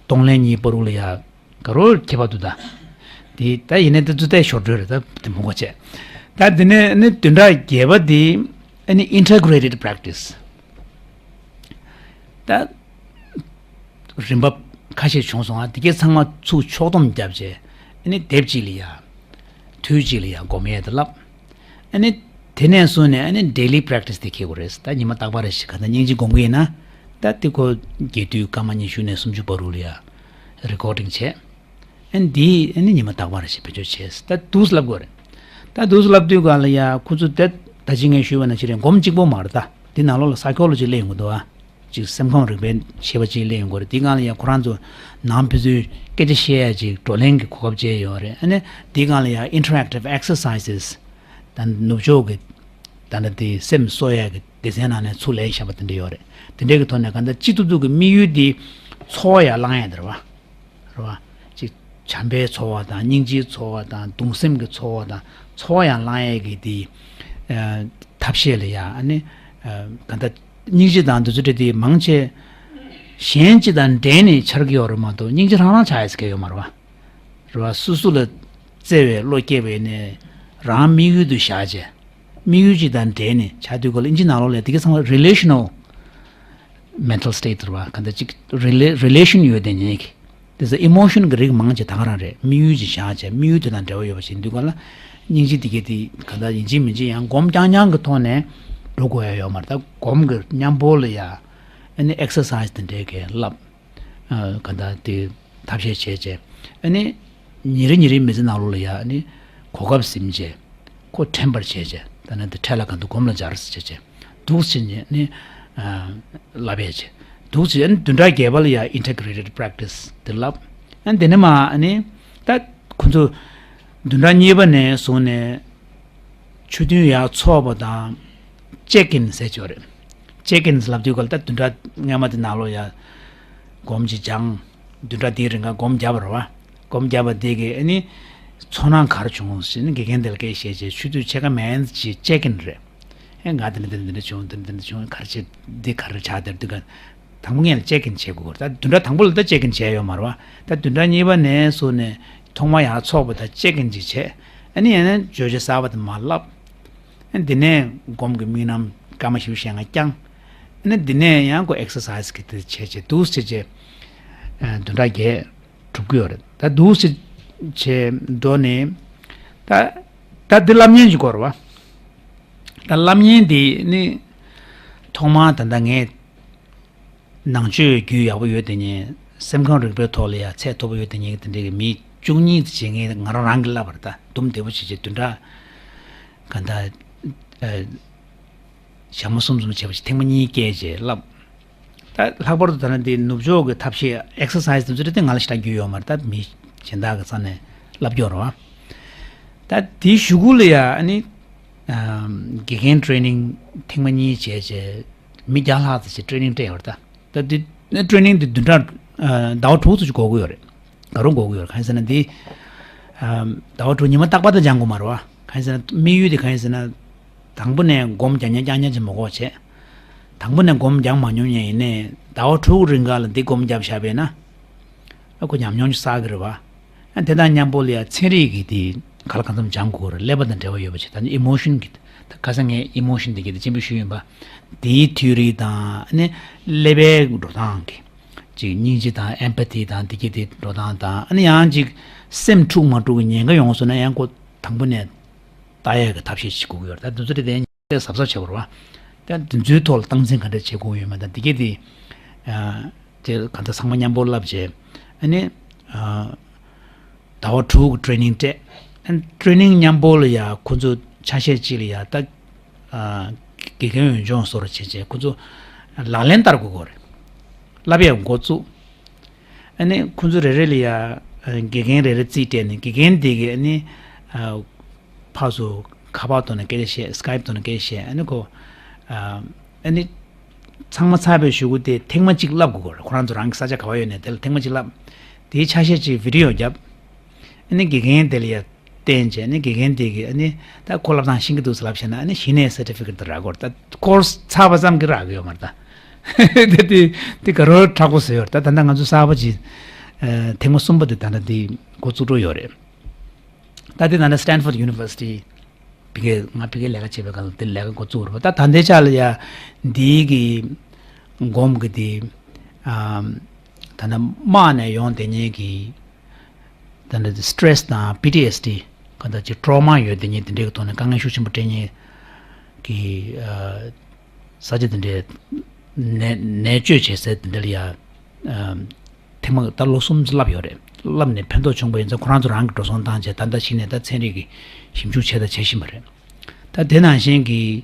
གཏོང་ལེན་གཉིས་བར་དུ་ལ་ཡ་ག་རོ་ཁྱད་པར་འདུག་ད་དེ་ད་ཡིན་ནའི་དེ་ཚོ་ད་ཞོར་འགྲོས་རེད། ད་དེ་མོ་གོ་བྱས་ད་དེ་ནས་ནི་བདུན་ཕྲག་བརྒྱད་པ་དེ་ཨ་ནི་ཨིན་ཊི་གྷི་རེ་ཊེཌ་པེ་རེག་ཊི་སི། ད་རིམ་པ་ཁ་ཤས་བྱུང་སོང་ཨ། དེ་གས་ཚང་མ་ཚུར་ཕྱོགས་བསྡོམས་བརྒྱབ་བྱས་ཨ་ནི་དེབ་གཅིག་ལ་ཡ། དུས་གཅིག་ལ་ཡ་སྒོམ་ཡས་དེ་བསླབ། ཨ་ནི་དེ་ནས་བཟུང་ནས་ཨ་ནི་ཌེ་ལི་པེ་རེག་ཊི་སི་དེ་འཁྱེར་དགོས་རེད། ད་ཉི་མ་རྟག་པར་རེ་ཞིག་ག་ད་སྙིང་རྗེ་སྒོམ་གི་ཡིན་ན། ད་ ད་དེ་ཁོ་རྒྱས་བསྡུས་སྐར་མ་ཉི་ཤུ་ནས་སུམ་ཅུ་བར་དུ་ལ་ཡ་རི་ཀོར་ཌིང་བྱས། ཨ་ནི་འདི་ཨ་ནི་ཉི་མ་རྟག་པར་ཞིག་བེད་སྤྱོད་བྱས། ད་འདུག་སེ་ལབ་དགོས་རེད། ད་འདུག་སེ་ལབ་དུས་ག་ལ་ཡ་ཁོ་ཚོ་ད་ད་ཅི་ངས་ཞུས་པ་ནང་བཞིན་རེད། སྒོམ་གཅིག་པོ་མ་རེད། ད་འདི་ནང་ལོགས་ལ་སའི་ཀོ་ལོ་ཇི་སླེབས་ཡོང་གི་འདུག་ཨ། ཅིག་སེམས་ཁམས་རིག་པའི་ཤེས་པ་ཅིག་སླེབས་ཡོང་གི་རེད། འདི་ག་ལ་ཡ་ཁོ་རང་ཚོ་ནང་ཕན་ཚུན་སྐད་ཆ་བཤད་ཡ་ཅིག་བགྲོ་གླེང་གི་གོ་སྐབས་སྤྲད་ཡོད་རེད། ཨ་ནི་འདི་ག་ལ་ཡ་interactive exercises ད་ནུབ་ཕྱོགས་ཀྱི་ད་ནི་དེ་སེམས་གསོ་ཡ་གི་སྡེ་ཚན་ནང་ནས་ཚུར་ལེན་བཞག་པ་དེ་འདྲ་ཡོད་རེད། དེ་འདྲའི་གི་ཐོག་ནས་ག་འདྲ་ཅི་ཐུབ་ཐུབ་ཀྱི་དམིགས་ཡུལ་དེ་ཚོར་བ་ཡར་བསླང་ཡ་དེ་རེད་བ། རེད་བ། ཅིག་བྱམས་པའི་ཚོར་བ་དང་སྙིང་རྗེའི་ཚོར་བ་དང་གདུང་སེམས་ཀྱི་ཚོར་བ་དང་ཚོར་བ་ཡར་བསླང་ཡ་གི་དེ་ཨ་ཐབས་ཤེས་ལ་ཡ་ཨ་ནི་ཨ་ག་འདྲ་སྙིང་རྗེ་དང་དེ་ཚོ་འདྲ་དེ་མང་ཆེ་གཞན་གཅིག་དང་འབྲེལ་ནས་འཆར་གྱི་ཡོད་རེད་མ་གཏོགས་སྙིང་རྗེ་རང་རང་ཆགས་ཡ་ཟེར་གྱི་ཡོད་མ་རེད་བ། རེད་བ། སོ་སོ་ལ་བརྩེ་བའི་བློ་སྐྱེས་པ་ཡིན་ནའི་རང་དམིགས་ཡུལ་དུ་བཞག་བྱས། དམིགས་ཡུལ་གཅིག་དང་འབྲེལ་ནས་བྱ་དུས་སྐབས་ལ་ཨིན་ཇི་ནང་ལོགས་ལ་དེ་ག་ཚང་མ་relational mental state རེད་བ། ག་འདྲ་ཅིག་རི་ལེ་relation ཡོད་དེ་ཉིད་ཀྱི། དེ་ཚོ་emotion གི་རིགས་མང་ཆེ་ད་ག་རང་རེད། དམིགས་ཡུལ་གཅིག་བཞག་བྱས་དམིགས་ཡུལ་དེ་དང་འབྲེལ་བ་ཡོད་པ་ཞིག་ཡིན་དུས་སྐབས་ལ་སྙིང་རྗེ་དེ་ག་དེ་ག་འདྲ་ཡིན་གཅིག་མིན་གཅིག་ཡང་སྒོམ་རྐྱང་རྐྱང་གི་ཐོག་ནས་འགྲོ་དགོས་ཡ་ཡོད་མ་རེད། ད་སྒོམ་གི་མཉམ་པོ་ལ་ཡ་ཨ་ནི་exercise དེ་འདྲའི་གི་བསླབ། ཨ་ག་འདྲ་དེ་ཐབས་ཤེས་བྱས་བྱས། ཨ་ནི་ཉིན་རེ་ཉིན་རེའི་མི་ཚེ་ནང་ལོགས་ལ་ཡ་ཨ་ནི་གོ་སྐབས་ཟིན་བྱས། ཁོ་དྲན་པར་བྱས་བྱས། ད་ནི་དེ་འཕྲལ་ལ་གང་དུ་སྒོམ་ལ་སྦྱར་བྱས་བྱས། འདུག་སེ་བྱས་ནས་ཨ་བསླབ་ཡས་བྱས། འདུག་སེ་ཨ་ནི་བདུན་ཕྲག་བརྒྱད་པ་ལ་ཡ་integrated practice དེ་བསླབ། ཨ་ནི་དེ་ནས་མ་ཨ་ནི་ད་ཁོ་ཚོ་བདུན་ཕྲག་གཉིས་པ་ནས་བཟུང་ནས་ཆོས་མཐུན་ཡར་ཚོགས་པ་དང་check in ཟེར་ཆོག་རེད། check in ལབ་དུས་སྐབས་ལ་ད་བདུན་ཕྲག་སྔ་མ་དེ་ནང་ལོགས་ཡ་སྒོམ་གཅིག་སྦྱངས། བདུན་ཕྲག་དེའི་རིང་ག་སྒོམ་བརྒྱབ་པ་རེད་བ། སྒོམ་བརྒྱབ་པ་དེ་གི་ཨ་ནི་ཚོར་སྣང་ག་རེ་བྱུང་ཟེར་ནས་དགེ་རྒན་དེ་ལ་སྐད་བཤད་བྱས་ཆུ་ཚོད་ཕྱེད་ཀ་མན་ཅིག་check in རེད། ཨེ་ང་དེ་འདྲ་དེ་འདྲ་བྱུང་། དེ་འདྲ་དེ་འདྲ་བྱུང་། ག་རེ་བྱེད། འདི་ག་རེ་ཆགས་བསྡད་འདུག་ག་དང་པོ་ངས་ལ་check in བྱེད་དགོས་རེད། ད་བདུན་ཕྲག་དང་པོ་ལ་ད་check in བྱས་ཡོད་མ་རེད་བ། ད་བདུན་ཕྲག་གཉིས་པ་ནས་བཟུང་ནས་ཐོག་མ་ཡར་ཚོགས་པ་ད་check in ཅིག་བྱས། ཨ་ནི་ཡང་ན་བརྗོད་བྱ་གསར་པ་དེ་མར་བསླབ། ཨ་ནི་འདི་ནས་སྒོམ་གྱི་དམིགས་རྣམ་སྐར་མ་བཞི་བཅུ་ཞེ་ལྔ་བསྐྱངས། ཨ་ནི་འདི་ནས་ཡང་ཁོ་exercise གི་དེ་བྱས་བྱས་འདུག་སེ་བྱས་བྱས། ཨ་བདུན་ཕྲག་བརྒྱད་གྲུབ་ཀྱི་ཡོད་རེད། ད་འདུག་སེ་བྱས་འགྲོ་ནས་ད་ད་འདི་བསླབ་ཉན་གྱི་སྐོར་བ། ད་བསླབ་ཉན་འདི་ནི་ཐོག་མར་ད་ལྟ་ངས་ནང་ཆོས་རྒྱུས་ཡག་པོ་ཡོད་དེ་ཉིད། སེམས་ཁམས་རིག་པའི་ཐོག་ལ་ཡང་ཚད་མཐོ་པོ་ཡོད་དེ་ཉིད་དེ་འདྲའི་གི་མི་བཅུ་གཉིས་དེ་བྱེད་ངེས་ང་རང་རང་གི་བསླབ་པར་ད་དུམ་བདེ་པོ་བྱེད་ཆེད་བདུན་ཕྲག་ག་འདྲ་ཞག་མ་གསུམ་གསུམ་བྱས་པ་ཞིག་ཐེངས་མ་གཉིས་བསྐྱལ་རྗེས་བསླབ། ད་ལྷག་པར་དུ་ད་ནི་འདི་ནུབ་ཕྱོགས་ཀྱི་ཐབས་ཤེས་exercise དེ་ཚོ་དེ་ང་ལ་ཞེ་དྲག་རྒྱུས་ཡོད་མ་རེད། ད་མི་གཞན་དག་གི་རྩ་ནས་བསླབ་རྒྱུ་རེད་བ། ད་དེའི་གཞུག་གུ་ལ་ཡ་ཨ་ནི་དགེ་རྒན་training ཐེངས་མ་གཉིས་བྱས་རྗེས་མི་བརྒྱ་ལྷག་ཙམ་ཞིག་training སྤྲད་ཡོད་རེད། ད་ད་འདི་training འདི་བདུན་ཕྲག་ཟླ་བ་དྲུག་ཙམ་ཞིག་འགོར་གི་ཡོད་རེད། ག་རུ་འགོར་གི་ཡོད་རེད། གང་ཡིན་ཟེར་ན་འདི་ཟླ་བ་དྲུག་ཉི་མ་རྟག་པར་དུ་སྦྱང་དགོས་མ་རེད་བ། གང་ཡིན་ཟེར་ན་དམིགས་ཡུལ་དེ་གང་ཡིན་ཟེར་ན། དང་པོ་ནས་སྒོམ་རྒྱག་ཉན་རྐྱང་ཉན་ཅིག་མི་དགོས་བྱས། དང་པོ་ནས་སྒོམ་རྒྱག་མ་མྱོང་མཁན་ཡིན་ནའི་ཟླ་བ་དྲུག་རིང་ག་ལ་འདི་སྒོམ་རྒྱབ་བཞག་པས་ན། ཨ་ཁོ་ཉམས་མྱོང་ཅིག་བསགས་ཀྱི་རེད་བ། ཨ་དེ་དང་མཉམ་པོ་ལ་ཡ་ཚན་རིག་གི་དེ་ག་ལ་གང་འཚམ་སྦྱང་དགོས་རེད། ཀླད་པ་དང་འབྲེལ་བ་ཡོད་པ་ཅིག་ད་ནི་emotion གི་ད་ཁ་སང་ངས་emotion དེ་གི་དེ་ཅན་པོ་ཞུས་ཡིན་པ། དེའི་theory དང་ཨ་ནི་ཀླད་པའི་འགྲོ་སྟངས་གི་ཅིག་སྙིང་རྗེ་དང་empathy དང་དེ་གི་དེ་འགྲོ་སྟངས་དང་ཨ་ནི་ཡང་ཅིག་སེམས་འཁྲུག་མ་འཁྲུག་གི་ཉེན་ཁ་ཡོང་སོང་ན་ཡང་ཁོ་དང་པོ་ནས་ལྟ་ཡས་ཀྱི་ཐབས་ཤེས་བྱེད་དགོས་ཀྱི་ཡོད་རེད། ད་དེ་ཚོ་དེ་དེ་གཟབ་གཟབ་བྱེད་དགོས་རེད་བ། ད་དེ་ཚོའི་ཐོག་ལ་སྟངས་འཛིན་ག་འདྲ་བྱེད་དགོས་ཡོད་མེད་དང་དེ་གས་དེ་ཨ་དེ་ག་འདྲ་ཚང་མ་མཉམ་པོ་བསླབ་བྱས། ཨ་ནི་ཨ་ཟླ་བ་དྲུག་གི་training སྤྲད། ཨ་ནི་training མཉམ་པོ་ལ་ཡ་ཁོ་ཚོ་ཆ་ཤས་གཅིག་ལ་ཡ་ད་ཨ་དགེ་རྒན་འོས་སྦྱོང་སོགས་བྱས་བྱས་ཁོ་ཚོ་ལག་ལེན་བསྟར་དགོས་ཀྱི་རེད། བསླབ་ཡས་འགོ་བཙུགས། ཨ་ནི་ཁོང་ཚོ་རེ་རེ་ལ་ཡ་ཨ་དགེ་རྒན་རེ་རེ་རྩིས་སྤྲད་ནས་དགེ་རྒན་དེ་གིས་ཨ་ནི་ཨ་ཕར་ཚུར་ཁ་པར་ཐོག་ནས་སྐད་ཆ་བཤད། Skype ཐོག་ནས་སྐད་ཆ་བཤད། ཨ་ནི་ཁོ་ཨ་ཨ་ནི་ཚང་མ་ཚར་བའི་གཞུག་གུ་དེ་ཐེངས་མ་གཅིག་བསླབ་དགོས་ཀྱི་རེད། ཁོ་རང་ཚོ་རང་གི་ས་ཆ་ག་པར་ཡོད་ནས་དེ་ལ་ཐེངས་མ་གཅིག་བསླབ། དེའི་ཆ་ཤས་གཅིག་video བརྒྱབ། ཨ་ནི་དགེ་རྒན་དེ་ལ་ཡ་བསྟན་བྱས་ནས་དགེ་རྒན་དེ་གིས་ཨ་ནི་ད་ཁོ་བསླབ་སྟངས་ཤེས་ཀྱི་འདུག་ཟེར་ལབ་བྱས་ན་ཨ་ནི་གཞི་ནས་certificate དེ་རག་གི་ཡོད་རེད། ད་course ཚར་བ་ཙམ་གྱིས་རག་གི་ཡོད་མ་རེད་ད། དེ་དེ་དེ་ག་རོ་དྲག་པོ་བཟོས་ཡོད་རེད། ད་ད་ལྟ་ང་ཚོ་གསར་པ་ཅིག་ཨ་ཐེངས་མ་གསུམ་པ་དེ་ད་ལྟ་དེ་འགོ་བཙུགས་འགྲོ་ཡོད་རེད། ད་དེ་ད་ལྟ་Stanford University ཕ་གིར་ང་ཕ་གིར་ལས་ཀ་བྱེད་པའི་སྐབས་ལ་དེ་ལས་ཀ་འགོ་བཙུགས་རེད་པ། ད་ད་ལྟའི་ཆ་ལ་ཡ་འདིའི་གི་སྒོམ་གི་དེ་ཨ་ད་ལྟ་དམག་ནས་ཡོང་བསྡད་མཁན་གི་ད་ལྟ་stress དང་PTSD ག་ད་ཅིག་trauma ཡོད་དེ་ཉིད་དེ་འདྲའི་གི་ཐོག་ནས་དཀའ་ངལ་ཤུགས་ཆེན་པོ་འཕྲད་མཁན་གི་ཨ་ས་ཆ་དེ་འདྲའི་ ནད་ནད་བཅོས་བྱེད་སའི་དེ་འདྲ་ལ་ཡ། ཨམ། ཐེངས་མ་ད་ལོ་གསུམ་ཙམ་བསླབས་ཡོད་རེད། བསླབས་ནས་ཕན་ཐོགས་བྱུང་པ་ཡིན་ཙང་ཁོ་རང་ཚོ་རང་གི་འགྲོ་སོང་བཏང་བྱས་ད་ལྟ་གཞི་ནས་ད་ཚན་རིག་གི་ཞིབ་འཇུག་བྱས་དང་བྱེད་བཞིན་པ་རེད། ད་དེ་ནང་བཞིན་གྱི།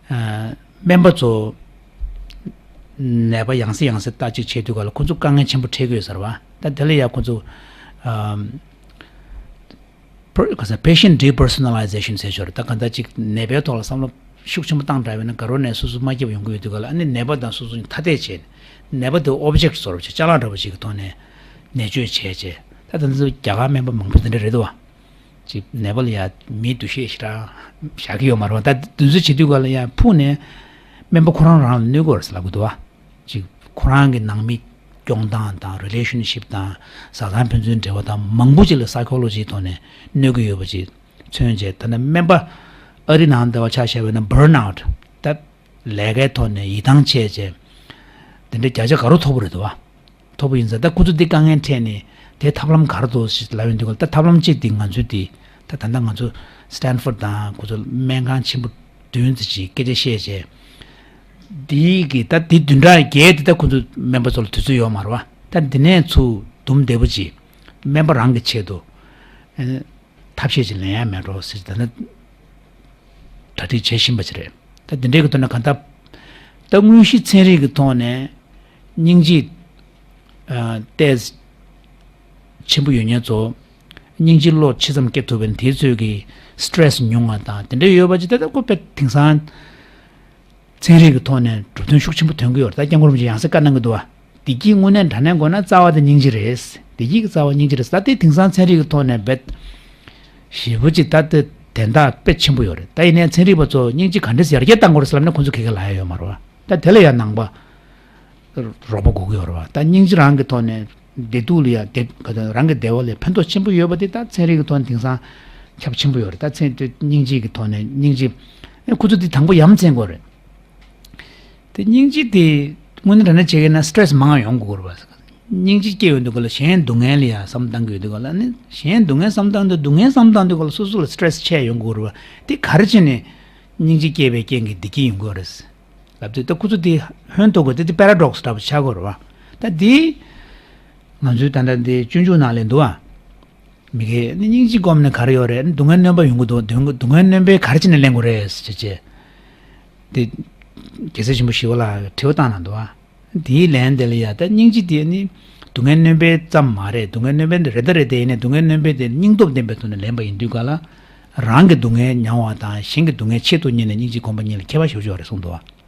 ཨ། སྨན་པ་ཚོ་ནད་པ་ཡང་སེ་ཡང་སེ་ལྟ་ཅིག་བྱེད་དུས་ག་ལ་ཁོ་ཚོ་དཀའ་ངལ་ཆེན་པོ་འཕྲད་ཀྱི་ཡོད་ས་རེད་བ། ད་དེ་ལ་ཡ་ཁོ་ཚོ། ཨམ། per- ག་ས་patient depersonalization ཟེར་ཞོར་ད་ག་འདྲ་ཅིག་ནད་པའི་ཐོག་ལ་བསམ་བློ་ཤུགས་ཆེན་པོ་བཏང་དྲགས་པས་ན་དགའ་རོགས་ནས་སོ་སོ་མ་སྐྱིད་པ་ཡོང་གི་ཡོད་དུས་ག་ལ། ཨ་ནི་ནད་པ་དང་སོ་སོ་ཐ་དད་བྱས་ནས་ནད་པ་དེ་ཨོབ་ཇེག་བཟོ་འདྲ་བྱས་ཅ་ལག་འདྲ་པོ་ཅིག་གི་ཐོག་ནས་ནད་བཅོས་བྱས་བྱས། ད་ད་ཚོ་རྒྱ་གར་སྨན་པ་མང་པོ་དེ་འདྲ་རེད་འདུག་བ། ཅིག་ནད་པ་ལ་ཡ་མིའི་འདུ་ཤེས་ཞེ་དྲག་བཞག་གི་ཡོད་མ་རེད་བ། ད་དེ་ཚོ་བྱེད་དུས་ག་ལ་ཡ་ཕུགས་ནས་སྨན་པ་ཁོ་རང་རང་ལ་གནོད་གི་ཡོད་རེད་ཟེར་ལབ་གི་འདུག་བ། ཅིག་ཁོ་རང་གི་ནང་མི་སྐྱོང་སྟངས་དང་relationship དང་བཟའ་ཚང་ཕན་ཚུན་འབྲེལ་བ་དང་མང་པོ་ཅིག་ལ་psychology ཐོག་ནས་གནོད་ཀྱི་ཡོད་པ་ཅིག་མཚོན་བྱས། ད་ནི་སྨན་པ་ཨ་རི་ནང་འདྲ་བ་ཆ་བཞག་པ་ཡིན་ན་burnout ད་ལས་ཀའི་ཐོག་ནས་ཡིད་ཐང་ཆད་བྱས་དེ་འདྲའི་བརྒྱ་ཆ་ག་རོ་མཐོ་པོ་རེད་འདུག་བ། མཐོ་པོ་ཡིན་ཙང་ད་ཁོ་ཚོ་འདི་དཀའ་ངལ་འཕྲད་ནས་དེ་ཐབས་ལམ་ག་རེ་འདུག་ཞེས་ལབ་ཡོང་དུས་ག་ལ། ད་ཐབས་ལམ་གཅིག་འདི་ང་ཚོའི་འདི་ད་ད་ལྟ་ང་ཚོ་སི་ཊན་ཕོར་ཌི་དང་ཁོ་ཚོ་སྨན་ཁང་ཆེན་པོ་བདུན་ཙམ་ཅིག་སྐད་ཆ་བཤད་བྱས། འདི་གི་ད་འདི་བདུན་ཕྲག་བརྒྱད་འདི་ད་ཁོ་ཚོ་སྨན་པ་ཚོ་ལ་དུས་ཚོད་ཡོད་མ་རེད་བ། ད་འདི་ནས་ཚུར་དུམ་བདེ་པོ་ཅིག་སྨན་པ་རང་གི་ཆེད་དུ། ཨ། ཐབས་ཤེས་ཅིག་ལེན་ཡ་མེད་འགྲོ་ཟེར་ད་ནི་གྲ་སྒྲིག་བྱེད་བཞིན་པ་ཅིག་རེད། ད་འདི་འདྲའི་གི་ཐོག་ནས་གང་ལྟར་ད་དངོས་གཞི་ཚན་རིག་གི་ཐོག་ནས་སྙིང་རྗེ། ཨ། ཏོག་ཙམ་ཆེན་པོ་ཡོད་མཁན་ཚོ་སྙིང་རྗེ་བློ་ཇི་ཙམ་སྐྱེ་ཐུབ་པ་ཡིན་དེའི་ཚོད་ཀྱི་སི་ཊེ་རེ་སི་ཉུང་བ་དང་དེ་འདྲ་ཡོད་པ་ཅིག་ད་ལྟ་ཁོ་དཔེ་དེང་སང་ཚན་རིག་གི་ཐོག་ནས་གྲུབ་དོན་ཤུགས་ཆེན་པོ་ཐོན་གྱི་ཡོད་རེད། ད་སྐྱབས་མགོན་རིན་པོ་ཆེ་ཡང་སེ་བཀའ་གནང་གི་འདུག་བ། བདེ་སྐྱིད་དངོས་གནས་དྲང་གནས་དགོས་ན་རྩ་བ་དེ་སྙིང་རྗེ་རེད། བདེ་སྐྱིད་ཀྱི་རྩ་བ་སྙིང་རྗེ་རེད། ད་དེ་དེང་སང་ཚན་རིག་གི་ཐོག་ནས་རྦད་ཞེ་པོ་ཅིག་ད་དེ་དན་རྟགས་དཔེ་ཆེན་པོ་ཡོད་རེད། ད་ཡིན་ནའི་ཚན་རིག་པ་ཚོ་སྙིང་རྗེ་ག་འདྲས་ཡར་རྒྱས་གཏང་དགོས་རེད་ཟེར་ལབ་ན་ཁོང་ཚོ་ག་གེ་ལབ་ཡ་ཡོད་མ་རེད་བ། ད་དེ་ལ་ཡང་ནང་པ་རོགས་པ་དགོས་ཀྱི་ཡོད་རེད་བ། ད་སྙིང་རྗེ་རང་གི་ཐོག་ནས་བདེ་སྡུག་ལ་ཡ་བདེ་ག་ཚོད་རང་གི་བདེ་བ་ལ་ཕན་ཐོགས་ཆེན་པོ་ཡོད་པ་དེ་ད་ཚན་རིག་གི་ཐོག་ནས་དེང་སང་ཁྱབ་ཆེན་པོ་ཡོད་རེད། ད་ཚན་དེ་སྙིང་རྗེ་གི་ཐོག་ནས་སྙིང་རྗེ། ཨེ་ཁོ་ཚོ་དེ་དང་པོ་ཡ་མཚན་དགོས་རེད། དེ་སྙིང་རྗེ་དེ་དངོས་གནས་དྲང་གནས་བྱེད་ཀྱི་ན་སི་ཊེ་རེ་སི་མང་ཡོང་དགོས་རེད་བ། སྙིང་རྗེ་སྐྱེ་ཡོང་དུས་ག་ལ་གཞན་སྡུག་བསྔལ་ལ་ཡ་བསམ་བཏང་གི་ཡོད་དུས་ག་ལ་ནི་གཞན་སྡུག་བསྔལ་བསམ་བཏང་དུས་སྡུག་བསྔལ་བསམ་བཏང་དུས་ག་ལ་སོ་སོ་ལ་སི་ཊེ་རེ་སི་ཆེ་ཡོང་དགོས་རེད་བ། དེ་ག་རེ་བྱས་ནས་སྙིང་རྗེ་སྐྱེས་པའི་རྐྱེན་གྱིས་བདེ་སྐྱིད་ཡོང་གི་ཡོད་རེད། ལབ་དུས་ད་ཁོ་ཚོ་དེ་ཧོན་ཐོར་དགོས་དེ་དེ་པེ་ར་ཌོག་སི་འདྲ་པོ་ཆགས་དགོས་རེད་བ། ད་དེ་ང་ཚོའི་ད་ལྟ་འདི་སྤྱོད་འཇུག་ནང་ལ་འདུག་བ། མི་དགེ་ནི་སྙིང་རྗེ་སྒོམ་ནས་ག་རེ་ཡོད་རེད། སྡུག་བསྔལ་སྣོན་པ་ཡོང་གི་འདུག་སྡུག་སྡུག་བསྔལ་སྣོན་པའི་ག་རེ་བྱས་ནས་ལེན་དགོས་རེད་ཟེར་བྱས། དེ་རྒྱལ་སྲས་ཆེན་པོ་ཞི་བ་ལྷ་དྲི་བ་བཏང་གནང་འདུག་བ། དེའི་ལན་དེ་ལ་ཡ་ད་སྙིང་རྗེ་དེ་ནི་སྡུག་བསྔལ་སྣོན་པའི་ཙམ་མ་རེད། སྡུག་བསྔལ་སྣོན་པའི་རེད་ད་རེད་དེ་ཡིན་ནའི་སྡུག་བསྔལ་སྣོན་པའི་དེ་སྙིང་སྟོབས་ལྡན་པའི་ཐོག་ནས་ལེན་པ་ཡིན་དུས་ག་ལ། རང་གི་སྡུག་བསྔལ་མྱང་བ་དང་གཞན་གྱི་སྡུག་བསྔལ་ཆེད་དུ་གཉེར་ནས་སྙིང་རྗེ་སྒོམ་པ་གཉིས་ལ་ཁྱད་པར་ཞེ་པོ་ཅིག་ཡོད་རེད་གསུངས་འདུག་བ།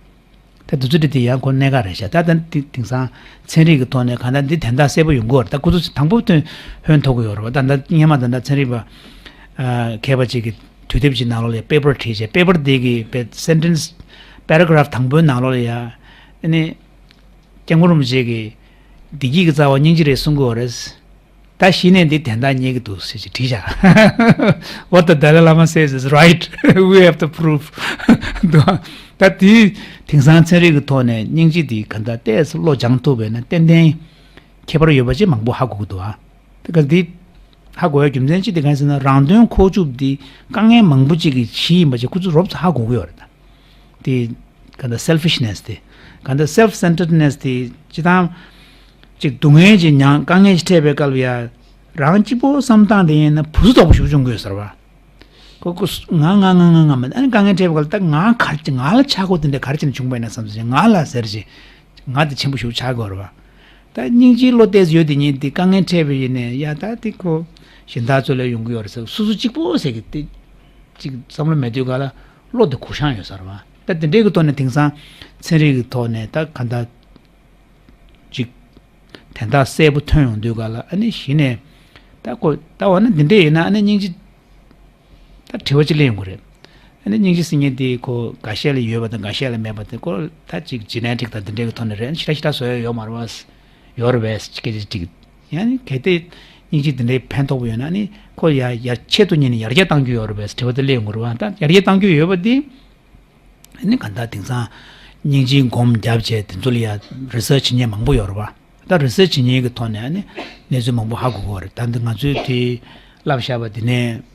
ད་དུས་ཚོད་འདི་དེ་ཡང་ཁོ་གནད་འགག་རེད་ཤག་ད་ལྟ་འདི་དེང་སང་ཚན་རིག་གི་ཐོག་ནས་གང་ལྟར་འདི་དན་རྟགས་གསལ་པོ་ཡོང་གི་ཡོད་རེད། ད་ཁོ་ཚོ་དང་པོ་ཐོན་ཧོན་ཐོར་གི་ཡོད་རེད་བ། ད་ལྟ་སྔོན་མ་ད་ལྟ་ཚན་རིག་པ་ཨ་མཁས་པ་ཅིག་གིས་དུས་དེབ་ཅིག་ནང་ལོགས་ལ་པེ་པར་བྲིས་བྱས། པེ་པར་དེ་གི་པེ་སེན་ཊེན་སི་པེ་ར་གྷ་རབ་དང་པོའི་ནང་ལོགས་ལ་ཡ་ཨ་ནི་སྐྱབས་མགོན་རིན་པོ་ཆེ་གིས་བདེ་སྐྱིད་ཀྱི་རྩ་བ་སྙིང་རྗེ་རེད་གསུང་གི་ཡོད་རེད། ད་གཞི་ནས་འདི་དན་རྟགས་རྙེད་ཀྱི་འདུག་ཟེར་ཅིག་བྲིས་བཞག What the Dalai Lama says is right. We have the proof. འདུག་ད་དེའི་དེང་སང་ཚན་རིག་གི་ཐོག་ནས་སྙིང་རྗེ་འདི་ག་འདྲ་ཏོག་ཙམ་བློ་སྦྱང་ཐུབ་པས་ན་ཏན་ཏན་ཁྱད་པར་ཡོད་པ་ཅིག་མང་པོ་ཧ་གོ་གི་འདུག་ཨ། དེ་ག་འདི་ཧ་གོ་ཡ་རྒྱུ་མཚན་ཅིག་དེ་ག་རེ་ཟེར་ན་རང་དོན་ཁོག་བཅུག་འདི་དཀའ་ངལ་མང་པོ་ཅིག་གི་གཞི་ཡིན་པ་ཅིག་ཁོ་ཚོ་རོབ་ཙམ་ཧ་གོ་གི་ཡོད་རེད་ད། དེ་ག་འདྲ་selfishness དེ་ག་འདྲ་self centeredness དེ་སྤྱིར་བཏང་ཅིག་སྡུག་བསྔལ་ཅིག་མྱངས་དཀའ་ངལ་ཅིག་འཕྲད་པའི་སྐབས་ལ་ཡ་རང་གཅིག་པོ་བསམ་སྟངས་དེ་ཡིན་ན་བུ་གུ་དོག་པོ་ཞིག་བྱུང་དགོས་ཟེར་བ། ཁོ་ཁོ་ང་ང་ང་ང་ང་མ་ཨ་ནི་དཀའ་ངལ་འཕྲད་པའི་སྐབས་ལ་ད་ང་ག་རེ་ང་ལ་ཆག་སྒོ་དེ་འདྲ་ག་རེ་བྱས་ནས་བྱུང་བ་ཡིན་ན་བསམ་ཚེ་ང་ལ་ཟེར་ཅིག་ང་དེ་ཆེན་པོ་ཞིག་ཆགས་དགོས་རེད་བ། ད་སྙིང་རྗེའི་བློ་ཏོག་ཙམ་ཡོད་དེ་ཉིད་དེ་དཀའ་ངལ་འཕྲད་པ་ཡིན་ནའི་ཡ་ད་དེ་ཁོ་གཞན་དག་ཚོ་ལ་ཡོང་གི་ཡོད་རེད་ཟེར་སོ་སོ་གཅིག་པོ་ཟེར་གི་དེ་ཅིག་བསམ་བློ་མེད་དུས་ག་ལ་བློ་དེ་གུ་བཤངས་ཡོད་ས་རེད་བ། ད་དེ་འདྲའི་གི་ཐོག་ནས་དེང་སང་ཚན་རིག་གི་ཐོག་ནས་ད་ག་འདྲ་ཅིག་དན་རྟགས་གསལ་པོ་ཐོན་ཡོང་དུས་ག་ལ་ཨ་ནི་གཞི་ནས་ད་ཁོ་ད་འོ་ན་འདི་འདྲས་ཡིན་ན་ཨ་ནི་སྙིང་རྗེ་ད་དྲི་བ་ཅིག་སླེབས་ཡོང་གི་རེད། ཨ་ནི་སྙིང་རྗེ་ཟེར་མཁན་དེ་ཁོ་འགའ་ཤས་ལ་ཡོད་པ་དང་འགའ་ཤས་ལ་མེད་པ་དེ་ཁོ་ད་ཅིག་ཇེ་ནེ་ཊིག་དང་དེ་འདྲའི་གི་ཐོག་ནས་རེད། ཞེ་དྲག་ཞེ་དྲག་བཟོ་ཡ་ཡོད་མ་རེད་བ། ཡོད་རེད་བས་སྐད་ཆ་ཅིག་ཡང་ནི་གལ་ཏེ་སྙིང་རྗེ་དེ་འདྲའི་ཕན་ཐོགས་པོ་ཡོད་ན་ནི་ཁོ་ཡ་ཡར་ཆེད་དུ་གཉེར་ནས་ཡར་རྒྱས་གཏང་རྒྱུ་ཡོད་རེད་བས་དྲི་བ་དེ་སླེབས་ཡོང་གི་རེད་བ། ད་ཡར་རྒྱས་གཏང་རྒྱུ་ཡོད་པ་དེ། ཨ་ནི་གང་ལྟར་དེང་སང་སྙིང་རྗེའི་སྒོམ་བརྒྱབ་བྱས་དེ་ཚོ་ལ་ཡ་རི་སར་ཆི་བྱེད་མཁན་མང་པོ་ཡོད་རེད་བ། ད་རི་སར་ཆི་བྱེད་མཁན་གྱི་ཐོག་ནས་ཨ་ནི་གནས་ཚུལ་མང་པོ་ཧ་གོ་གི་ཡོད་རེད། ད་འདི་ང་ཚོས་དེ་བསླབ་བཞག་པ་དེ་ནས་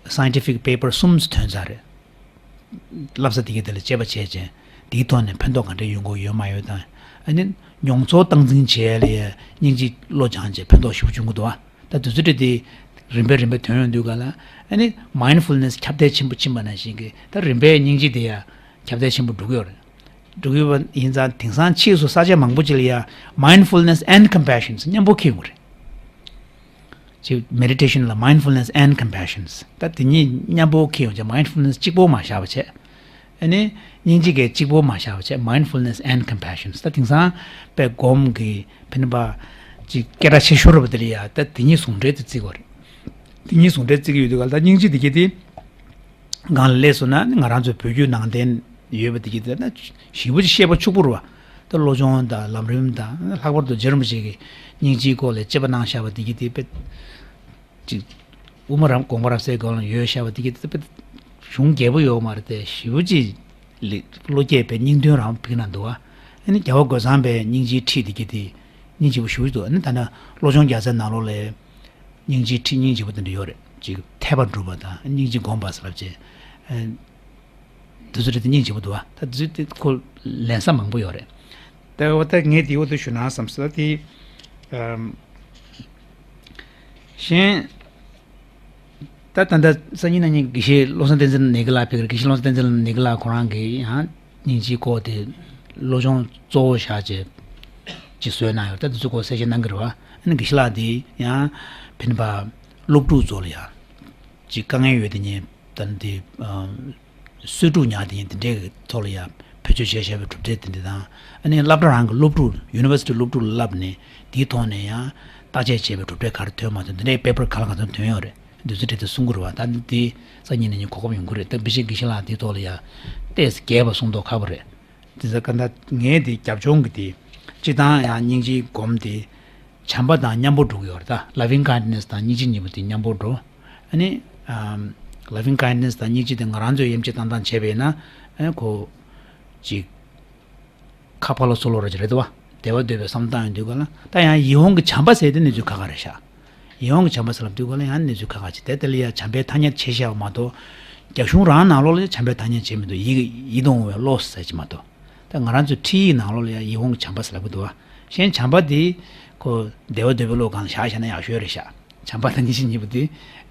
ཨ་scientific paper གསུམ་ཐོན་ཚར་རེད། བསླབ་ས་དེ་གའི་དེ་ལ་དཔྱད་པ་བྱས་བྱས་དེའི་ཐོག་ནས་ཕན་ཐོགས་ག་འདྲ་ཡོང་གི་ཡོད་མ་ཡོད་དང་། ཨ་ནི་མྱོང་ཚོར་སྟངས་འཛིན་བྱས་ལ་ཡ་སྙིང་རྗེ་བློ་སྦྱངས་བྱས་ཕན་ཐོགས་ཞེ་པོ་བྱུང་གི་འདུག་ཨ། ད་དུས་ཚོད་དེ་རིམ་པས་རིམ་པས་ཐོན་ཡོང་དུས་ག་ལ། ཨ་ནི་mindfulness་ཁྱབ་གདལ་ཆེན་པོ་ཕྱིན་པ་ནང་བཞིན་གྱི་ད་རིམ་པས་སྙིང་རྗེ་དེ་ཡ་ཁྱབ་གདལ་ཆེན་པོ་འགྲོ་གི་ཡོད་རེད། འགྲོ་གི་ཡོད་པ་ཡིན་ཙང་དེང་སང་ཕྱིས་སུ་ས་ཆ་མང་པོ་ཅིག་ལ་ཡ་mindfulness and compassion་མཉམ་པོ་འཁེལ་ཡོང་གི་རེད། ཅིག་meditation་ལ་mindfulness and compassion་ད་དེ་གཉིས་མཉམ་པོ་འཁེལ་ཡོང་བྱས་mindfulness་གཅིག་པོ་མ་བཞག་པ་བྱས། ཨ་ནི་སྙིང་རྗེ་གས་གཅིག་པོ་མ་བཞག་པ་བྱས་mindfulness and compassion་ད་དེང་སང་པའི་སྒོམ་གྱི་ཕན་པ་ཅིག་སྐད་གྲགས་ཆེ་ཤོས་རེད་པ། དེ་ལ་ཡ་ད་དེ་གཉིས་ཟུང་འབྲེལ་དུ་བརྩི་དགོས་རེད། དེ་གཉིས་ཟུང་འབྲེལ་བརྩི་གི་ཡོད་དུས་ག་ལ་ད་སྙིང་རྗེ་དེ་གྱད་དེ་སྒང་ལ་སླེབས་སོང་ན་ང་རང་ཚོའི་བོད་བརྒྱུད་ནང་བསྟན་ཡོད་པ་དེ་གྱད་དེ་ན་ཞེ་པོ་ཅིག་བཤད་པ་ཕྱུག་པོ་རེད་པ། ད་བློ་སྦྱོང་དང་ལམ་རིམ་དང་ལྷག་པར་དུ་རྗེ་རིན་པོ་ཆེ་གིས་སྙིང་རྗེའི་སྐོར་ལ་དཔྱད་པ་གནང་བཞག་པ་དེ་གྱད་དེ་དཔེ་ཅིག་དབུ་མ་རམ་དགོངས་པ་རབ་གསལ་སྒང་ལ་ཡོད་བཞག་པ་དེ་གྱད་དེ་དཔེ་གཞུང་རྒྱས་པོ་ཡོད་མ་རེད་དེ་ཞེ་པོ་ཅིག་ལེ་བློ་སྐྱེད་པའི་སྙིང་དོན་རང་ཕིག་ན་འདུག་ཨ། ཨ་ནི་རྒྱལ་བ་རྒོད་ཚང་པའི་སྙིང་རྗེའི་ཁྲིད་དེ་གྱད་དེ་སྙིང་རྗེ་པོ་ཞེ་པོ་ཅིག་འདུག་ཨ་ནི་ད་ནི་བློ་སྦྱོང་རྒྱལ་མཚན་ནང་ལོགས་ལ་སྙིང་རྗེའི་ཁྲིད་སྙིང་རྗེ་པོ་དེ་འདྲ་ཡོད་རེད། ཅིག་འཐད་པ་སྒྲུབ་པ་དང་སྙིང་རྗེ་སྒོམ་པ་ཟེར་ལབ་བྱས། ཨ། དེ་ཚོ་རེད་དེ་སྙིང་རྗེ་པོ་འདུག་བ། ད་དེ་ཚོ་དེ་ཁོ་ལེན་ས་མང་པོ་ཡོད་རེད། ད་འོ་ད་ངས་དེ་འོ་དེ་ཞུ་ན་བསམ་སོང་། ད་དེ་ཨམ། གཞན་ད་ད་ལྟ་སང་ཉིན་གནངས་ཉིན་དགེ་བཤེས་བློ་བཟང་བསྟན་འཛིན་ནེ་གི་ལགས་ཕེབས་ཀྱི་རེད། དགེ་བཤེས་བློ་བཟང་བསྟན་འཛིན་ནེ་གི་ལགས་ཁོ་རང་གིས་ཡང་སྙིང་རྗེའི་སྐོར་དེ་བློ་སྦྱོང་གཙོ་བོ་བཞག་བྱས་ཅིག་བཟོས་གནང་ཡོད། ད་དེ་ཚོ་སྐོར་གསལ་བཤད་གནང་གི་རེད་བ། ཨ་ནི་དགེ་བཤེས་ལགས་དེ་ཡང་ཕན་པ་སློབ་ཕྲུག་ཚོ་ལ་ཡང་ཅིག་དཀའ་ངལ་ཡོད་དེ་ཉིན་ད་ནི་དེ་ཨ། གསོས་ཕྲུག་ཉག་དེ་ཡིན་དེ་འདྲའི་ཐོག་ལ་ཡང་བེད་སྤྱོད་བྱས་བཞག་པའི་གྲུབ་འབྲས་དེ་འདྲ་དང་། ཨ་ནི་སློབ་གྲྭ་རང་གི་སློབ་ཕྲུག་ཡུ་ནི་ཝར་སི་ཊི་སློབ་ཕྲུག་ལ་བསླབས་ནས་དེའི་ཐོག་ནས་ཡང་བརྟག་དཔྱད་བྱས་པའི་གྲུབ་འབྲས་ག་རེ་ཐོན་མ་ཐོན་དེ་འདྲའི་པེ་པར་ག་ལ་གང་འཚམ་ཐོན་ཡོད་རེད། དུས་ཚོད་དེ་ཚོ་གསུང་གི་རེད་བ། ད་འདི་སང་ཉིན་ནས་ཉིན་གོ་སྐབས་ཡོང་གི་རེད། ད་དཔེ་ཆ་དགེ་བཤེས་ལགས་དེའི་ཐོག་ལ་ཡང་ཏོག་ཙམ་རྒྱས་པ་གསུང་མདོག་ཁ་པོ་རེད། དེ་ཚོ་ག་འདྲ་ངས་དེ་རྒྱབ་ལྗོངས་ཀྱི་དེ་སྤྱི་བཏང་ཡང་སྙིང་རྗེའི་སྒོམ་དེ་བྱམས་པ་དང་མཉམ་པོ་འགྲོ་གི་ཡོད་རེད། ད་loving kindness་དང་སྙིང་རྗེ་གཉིས་པོ་དེ་མཉམ་པོ་འགྲོ། ཨ་ནི་ཨམ། loving kindness་དང་སྙིང་རྗེ་དེ་ང་རང་ཚོས་དབྱེ་འབྱེད་བཏང་སྟངས་བྱས་པ་ཡིན་ན་ཨ་ནི་ཁོ་ཅིག་ཁ་ཕར་ལོག་ཚུར་ལོག་རེད་རེད་དོ། བདེ་བ་འདོད་པའི་བསམ་སྟངས་ཡོང་དུས་ག་ལ་ད་ཡང་ཡིད་འོང་གི་བྱམས་པ་ཟེར་དེ་གནས་ཚུལ་ཁག་ཁག་རེད་ཤག་ཡིད་འོང་གི་བྱམས་པ་ཟེར་ལབ་དུས་ག་ལ་ཡང་གནས་ཚུལ་ཁག་ཁག་ཅིག་དེ་དེ་ལ་ཡང་བྱམས་པའི་ཐ་སྙད་བྱས་བཞག་པ་མ་གཏོགས། རྒྱ་གཞུང་རང་ནང་ལོགས་ལ་ཡང་བྱམས་པའི་ཐ་སྙད་བྱས་མི་འདུག་ཡིད་ཡིད་དུ་འོང་བའི་བློ་ཟེར་གྱི་མ་གཏོགས། ད་ང་རང་ཚོའི་ཁྲིད་ཡིག་ནང་ལོགས་ལ་ཡང་ཡིད་འོང་གི་བྱམས་པ་ཟེར་ལབ་ཀྱི་འདུག་བ། གཞན་བྱམས་པ་འདི་ཁོ་བདེ་བ་འདོད་པའི་བློ་སྒང་ལ་བཞག་བཞག་ན་ཡག་ཤོས་རེད་ཤག་བྱམས་པ་དང་སྙིང་རྗེ་གཉིས་པོ་འདི་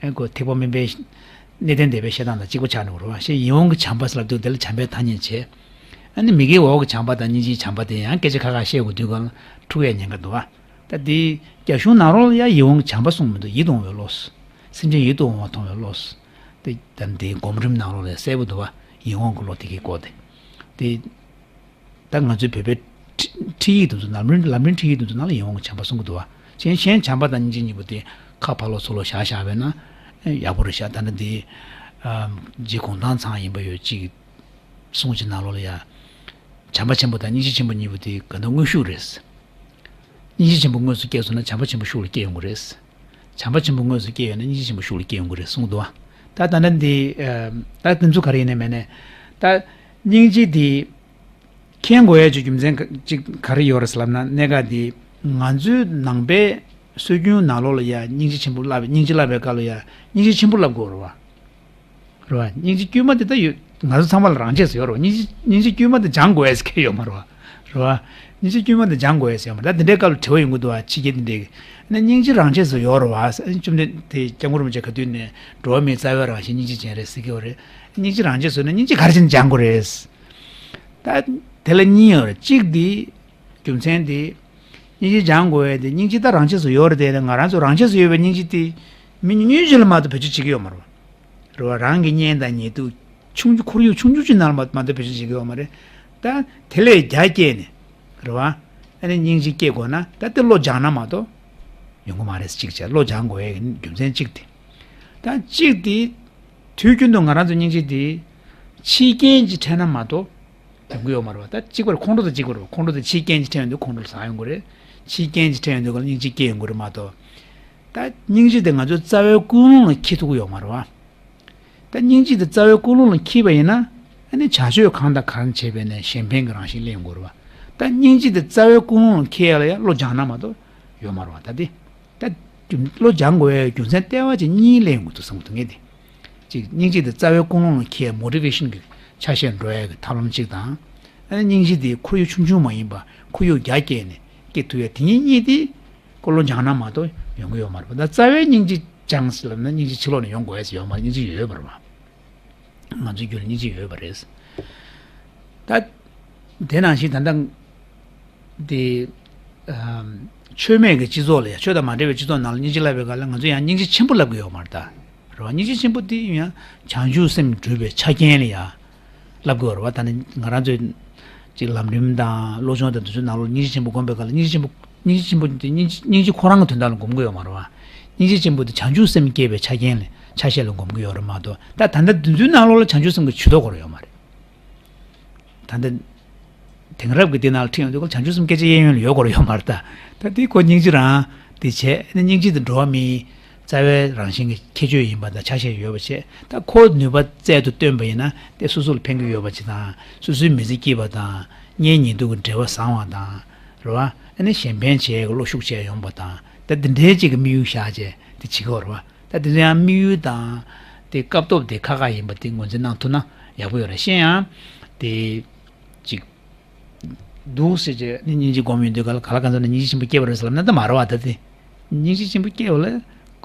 ཨེ་ཁོ་ཐེག་པ་དམན་པའི་གནས་བརྟན་སྡེ་པའི་བཤད་སྟངས་དང་གཅིག་པ་ཆགས་འགྲོ་གི་རེད་བ། གཞན་ཡིད་འོང་གི་བྱམས་པ་ཟེར་ལབ་དུས་དེ་ལ་བྱམས་པའི་ཐ་སྙད་བྱས། ཨ་ནི་མི་དགེ་འོག་གི་བྱམས་པ་དང་སྙིང་རྗེའི་བྱམས་པ་དེ་ཡང་སྐད་ཆ་ཁ་ཁ་བཤད་དགོས་དུས་སྒང་ལ་འཁྲུག་ཡའི་ཉེན་ཁ་འདུག་བ། ད་འདི་རྒྱ་གཞུང་ནང་ལོགས་ལ་ཡང་ཡིད་འོང་གི་བྱམས་པ་གསུངས་མི་འདུག་ཡིད་དུ་འོང་བའི་བློ། སེམས་ཅན་ཡིད་དུ་འོང་བ་མཐོང་བའི་བློ། དེ་ད་འདི་སྒོམ་རིམ་ནང་ལོགས་ལ་གསལ་པོ་འདུག་བ། ཡིད་འོང་གི་བློ་དེ་གའི་སྐོར་དེ། དེ་ད་ང་ཚོའི་བོད་པའི་ཁྲི་ཁྲིད་ཡིག་དེ་ཚོ་ལམ་རིམ་ལམ་རིམ་ཁྲིད་ཡིག་དེ་ཚོ་ནང་ལ་ཡིད་འོང་གི་བྱམས་པ་གསུང་གི་འདུག་བ། གཞན་གཞན་བྱམས་པ་དང་སྙིང་རྗེ་གཉིས་པོ་དེ་ཁ་ཕར་ལོག་ཚུར་ལོག་བཞག་བཞག་པས་ན་ཡག་པོ་རེད་ཤག་ད་ནི་འདི་རྗེ་གུང་ཐང་ཚང་ཡིན་པ་ཡོད་ཅིག་གསུང་ཆོས་ནང་ལོགས་ལ་ཡ། བྱམས་པ་ཆེན་པོ་དང་སྙིང་རྗེ་ཆེན་པོ་གཉིས་པོ་དེ་ག་འདྲ་དངོས་ཤུགས་རེད། སྙིང་རྗེ་ཆེན་པོ་དངོས་སུ་སྐྱེས་སོང་ན་བྱམས་པ་ཆེན་པོ་ཤུགས་ལ་སྐྱེ་ཡོང་གི་རེད། བྱམས་པ་ཆེན་པོ་དངོས་སུ་སྐྱེས་ཡོད་ན་སྙིང་རྗེ་ཆེན་པོ་ཤུགས་ལ་སྐྱེ་ཡོང་གི་རེད་གསུངས་འདུག་བ། ད་ད་ལྟ་འདི་ད་དེ་ཚོ་ག་རེ་ཡིན་ནའི་མེད་ནའི་ད་སྙིང་རྗེ་འདི་མཁྱེན་དགོས་ཡ་ཅིག་རྒྱུ་མཚན་ག་ཅིག་ག་རེ་ཡོད་རེད་ཟེར་ལབ་ན་གནད་འགག་འདི་ང་ཚོའི་ནང་པའི་སྲོལ་རྒྱུན་ནང་ལོགས་ལ་ཡ་སྙིང་རྗེ་ཆེན་པོ་བསླབ་པའི་སྙིང་རྗེ་བསླབ་པའི་སྐབས་ལ་ཡ་སྙིང་རྗེ་ཆེན་པོ་བསླབ་དགོས་རེད་བ། རེད་བ། སྙིང་རྗེ་དཀྱུས་མ་དེ་ད་ཡོད། ང་ཚོ་ཚང་མ་ལ་རང་ཆས་སུ་ཡོད་རེད་བ། སྙིང་རྗེ་སྙིང་རྗེ་དཀྱུས་མ་དེ་སྦྱང་དགོས་ཡས་ཁེལ་ཡོད་མ་རེད་བ། རེད་བ། སྙིང་རྗེ་དཀྱུས་མ་དེ་སྦྱང་དགོས་ཡས་ཡོད་མ་རེད། ད་དེ་འདྲའི་སྐབས་ལ་དྲི་བ་ཡོང་གི་འདུག་བ། ཕྱི་རྒྱལ་དེ་འདྲའི་གི་ན་སྙིང་རྗེ་རང་ཆས་སུ་ཡོད་རེད་བ། བཅོམ་ལྡན་དེ་སྐྱབས་མགོན་རིན་པོ་ཆེ་ག་དུས་ནས་འགྲོ་བ་མིའི་རྩ་བའི་རང་བཞིན་སྙིང་རྗེ་ཅན་རེད་ཟེར་གི་ཡོད་རེད། སྙིང་རྗེ་རང་ཆས་སུ་ན་སྙིང་རྗེ་ག་རེ་བྱས་ནས་སྦྱང་དགོས་རེད། ད་དེ་ལ་གཉིས་ཡོད་རེད། གཅིག་དེ་རྒྱུ་མཚན་དེ། སྙིང་རྗེ་སྦྱང་དགོས་ཡས་དེ་སྙིང་རྗེ་ད་རང་ཆས་སུ་ཡོད་རེད་དེ་ང་རང་ཚོ་རང་ཆས་སུ་ཡོད་པའི་སྙིང་རྗེ་དེ་མི་ཉུང་ཉུང་ཅིག་ལ་མ་གཏོགས་བེད་སྤྱོད་བྱེད་ཀྱི་ཡོད་མ་རེད། རེད་བ། རང་གི་གཉེན་དང་ཉེ་དུ་ཆུང་ཆུང་ཁོར་ཡུག་ཆུང་ཆུང་ཅིག་ནང་ལ་མ་མ་གཏོགས་བེད་སྤྱོད་བྱེད་ཀྱི་ཡོད་མ་རེད། ད་དེ་ལས་རྒྱ་བསྐྱེད་ནས་རེད་བ། ཨ་ནི་སྙིང་རྗེ་སྐྱེ་དགོས་ན་ད་དེ་བློ་སྦྱངས་ན་མ་གཏོགས་ཡོང་གི་མ་རེད། གཅིག་བྱས་བློ་སྦྱང་དགོས་ཡས་རྒྱུ་མཚན་གཅིག་དེ། ད་གཅིག་དེ་དུས་རྒྱུན་དུ་ང་རང་ཚོ་སྙིང་རྗེ་དེ་ཕྱིའི་རྐྱེན་གྱིས་འཕྲད་ན་མ་གཏོགས་ཡོང་གི་ཡོད་མ་རེད་བ། ད་གཅིག་པར་ཁོང་ཁྲོ་དང་གཅིག་པར་ཁོང་ཁྲོ་དེ་ཕྱིའི་རྐྱེན་གྱིས་འཕྲད་ཡོང་དུས་ཁོང་ཁྲོ་ལ་ཟ་ཡོང་གི་རེད། ཕྱིའི་རྐྱེན་གྱིས་འཕྲད་ཡོང་དུས་ག་ལ་སྙིང་རྗེ་སྐྱེ་ཡོང་གི་རེད་མ་གཏོགས། ད་སྙིང་རྗེ་དེ་ང་ཚོའི་རྩ་བའི་ཀུན་སློང་ལ་འཁྱེར་ཐུབ་ཀྱི་ཡོད་མ་རེད་བ། ད་སྙིང་རྗེ་དེ་རྩ་བའི་ཀུན་སློང་ལ་འཁྱེར་བ་ཡིན་ན་ཨ་ནི་བྱ་སྤྱོད་གང་དང་གང་བྱས་པས་ནས་གཞན་ཕན་གྱི་རང་བཞིན་སླེབས་ཡོང་གི་རེད་བ། ད་སྙིང་རྗེ་དེ་རྩ་བའི་ཀུན་སློང་ལ་འཁྱེར་ཡ་ལ་ཡ་བློ་སྦྱངས་ན་མ་གཏོགས་ཡོད་མ་རེད་བ། ད་དེ། ད་རྒྱུ་བློ་སྦྱང་དགོས་པའི་རྒྱུ་མཚན་ལྟེ་བ་ཅིག་གཉིས་སླེབས་ཡོང་གི་འདུག་བསམ་གྱི་འདུག་ངས་དེ། ཅིག་སྙིང་རྗེ་དེ་རྩ་བའི་ཀུན་སློང་ལ་འཁྱེར་མོ་ཊི་ཝེ་ཤན་ ཆ་ཤས་འགྲོ་ཡ་གི་ཐབས་ལམ་གཅིག་དང་། ཨ་ནི་སྙིང་རྗེ་དེ་ཁོར་ཡུག་ཆུང་ཆུང་མ་ཡིན་པ་ཁོར་ཡུག་རྒྱ་བསྐྱེད་ནས་སྐྱེ་ཐུབ་ཡ་དེ་གཉིས་གཉིས་དེ་ཀོ་ལོ་སྦྱང་ན་མ་གཏོགས་ཡོང་གི་ཡོད་མ་རེད་པ། ད་རྩ་བའི་སྙིང་རྗེ་སྦྱང་ཟེར་ལབ་ན་སྙིང་རྗེ་ཕྱི་ལོགས་ནས་ཡོང་དགོས་ཡ་ཟེར་ཡོད་མ་རེད། སྙིང་རྗེ་ཡོད་པ་རེད་པ། ང་ཚོའི་རྒྱུད་ལ་སྙིང་རྗེ་ཡོད་པ་རེད། ད་དེ་ནང་བཞིན་ད་ལྟ་དེ་ཨམ་ཆོས་མེད་ཀྱི་སྤྱི་ཚོགས་ལ་ཡང་ཆོས་དང་མ་འབྲེལ་བའི་སྤྱི་ཚོགས་ནང་ལ་སྙིང་རྗེ་བསླབ་པའི་སྐབས་ལ་ང་ཚོ་ཡང་སྙིང་རྗེ་ཆེན་པོ་བསླབ་ཀྱི་ཡོད་མ་རེད་ད། རེད་བ། སྙིང་རྗེ་ཆེན་པོ་དེ་ཡང་བྱང་ཆུབ་སེམས་སྒྲུབ་པའི་ཆ་རྐྱེན་ལ་ཡང་བསླབ་ཀྱི་ཡོད་རེད་བ། ད་ནི་ང་རང་ཚོའི་ཅིག་ལམ་རིམ་དང་སློབ་སྦྱོང་དང་དེ་ཚོའི་ནང་ལོགས་སྙིང་རྗེ་ཆེན་པོ་སྒོམ་པའི་སྐབས་ལ་སྙིང་རྗེ་ཆེན་པོ་སྙིང་རྗེ་ཆེན་པོ་དེ་སྙིང་རྗེ་སྙིང་རྗེ་ཁོ་རང་གི་དོན་དག་ལ་སྒོམ་གྱི་ཡོད་མ་རེད་བ། སྙིང་རྗེ་ཆེན་པོ་དེ་བྱང་ཆུབ་སེམས་བསྐྱེད་པའི་ཆ་རྐྱེན་ལ་ཆ་ཤས་ལ་སྒོམ་གྱི་ཡོད་རེད་མ་གཏོགས། ད་ད་ལྟ་དེ་ཚོའི་ནང་ལོགས་ལ་བྱང་ཆུབ་སེམས་ཀྱི་ཇུས་གཏོགས་དགོས་རེད་ཡོད་མ་རེད། ད་ལྟ་དེང་རབས་ཀྱི་འདི་ནང་ལ་ཁྲིད་ཡོང་དུས་སྐབས་བྱང་ཆུབ་སེམས་སྐད་ཆ་གཡས་གཡོན་ལ་ཡོད་དགོས་རེད་ཡོད་མ་རེད་ད། ད་དེ་ཁོ་སྙིང་རྗེ་རང་དེ་བྱས་ནས་སྙིང་རྗེ་དེ་འགྲོ་བ་མིའི་རྩ་བའི་རང་བཞིན་གྱི་ཁྱད་ཆོས་ཡིན་པ་དང་ཆ་ཤས་ཡོད་པ་བྱས། ད་ཁོ་ནུས་པ་རྩལ་དུ་བཏོན་པ་ཡིན་ན་དེ་སོ་སོ་ལ་ཕན་གྱི་ཡོད་པ་ཅིག་དང་། སོ་སོའི་མི་ཚེ་སྐྱིད་པ་དང་། གཉེན་ཉེ་དུ་གི་འབྲེལ་བ་བཟང་བ་དང་། རེད་བ། ཨ་ནི་གཞན་ཕན་བྱེད་ཡས་ཀྱི་བློ་ཤུགས་ཆེ་ཡོང་པ་དང་། ད་འདི་འདྲའི་ཅིག་གི་དམིགས་ཡུལ་བཞག་བྱས་དེ་བྱེད་ཀྱི་ཡོད་རེད་བ། ད་དེ་ཚོ་ཡང་དམིགས་ཡུལ་དང་དེ་སྐབས་ཐོབ་དེ་ཁག་ཁག་ཡིན་པ་དེ་ངོས་འཛིན་གནང་ཐུབ་ན་ཡག་པོ་ཡོད་རེད། གཞན་ཡང་དེ་ཅིག་འདུག་ཟེར་བྱས་ནི་སྙིང་རྗེ་སྒོམ་ཡོང་དུས་ག་ལ་ག་ལ་གང་ཚོ་ནས་སྙིང་རྗེ་ཆེན་པོ་སྐྱེས་པ་རེད་ཟེར་ལབ་ན་ད་མ་རེད་བ། ད་དེ་སྙིང་རྗེ་ཆེན་པོ་སྐྱེས་པ་ལ་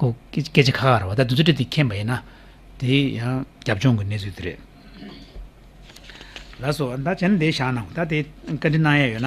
ཁོ་སྐད་སྐད་ཆ་ཁག་ཁག་རེད་བ། ད་དེ་ཚོ་འདྲ་དེ་མཁྱེན་པ་ཡིན་ན་དེ་ཡང་རྒྱབ་ལྗོངས་ཀྱི་གནས་ཚུལ་དེ་རེད། ལགས་སོ། ད་བྱས་ན་དེ་བཞག་གནང་། ད་དེ་བཀའ་འདྲི་གནང་ཡས་ཡོད་ན།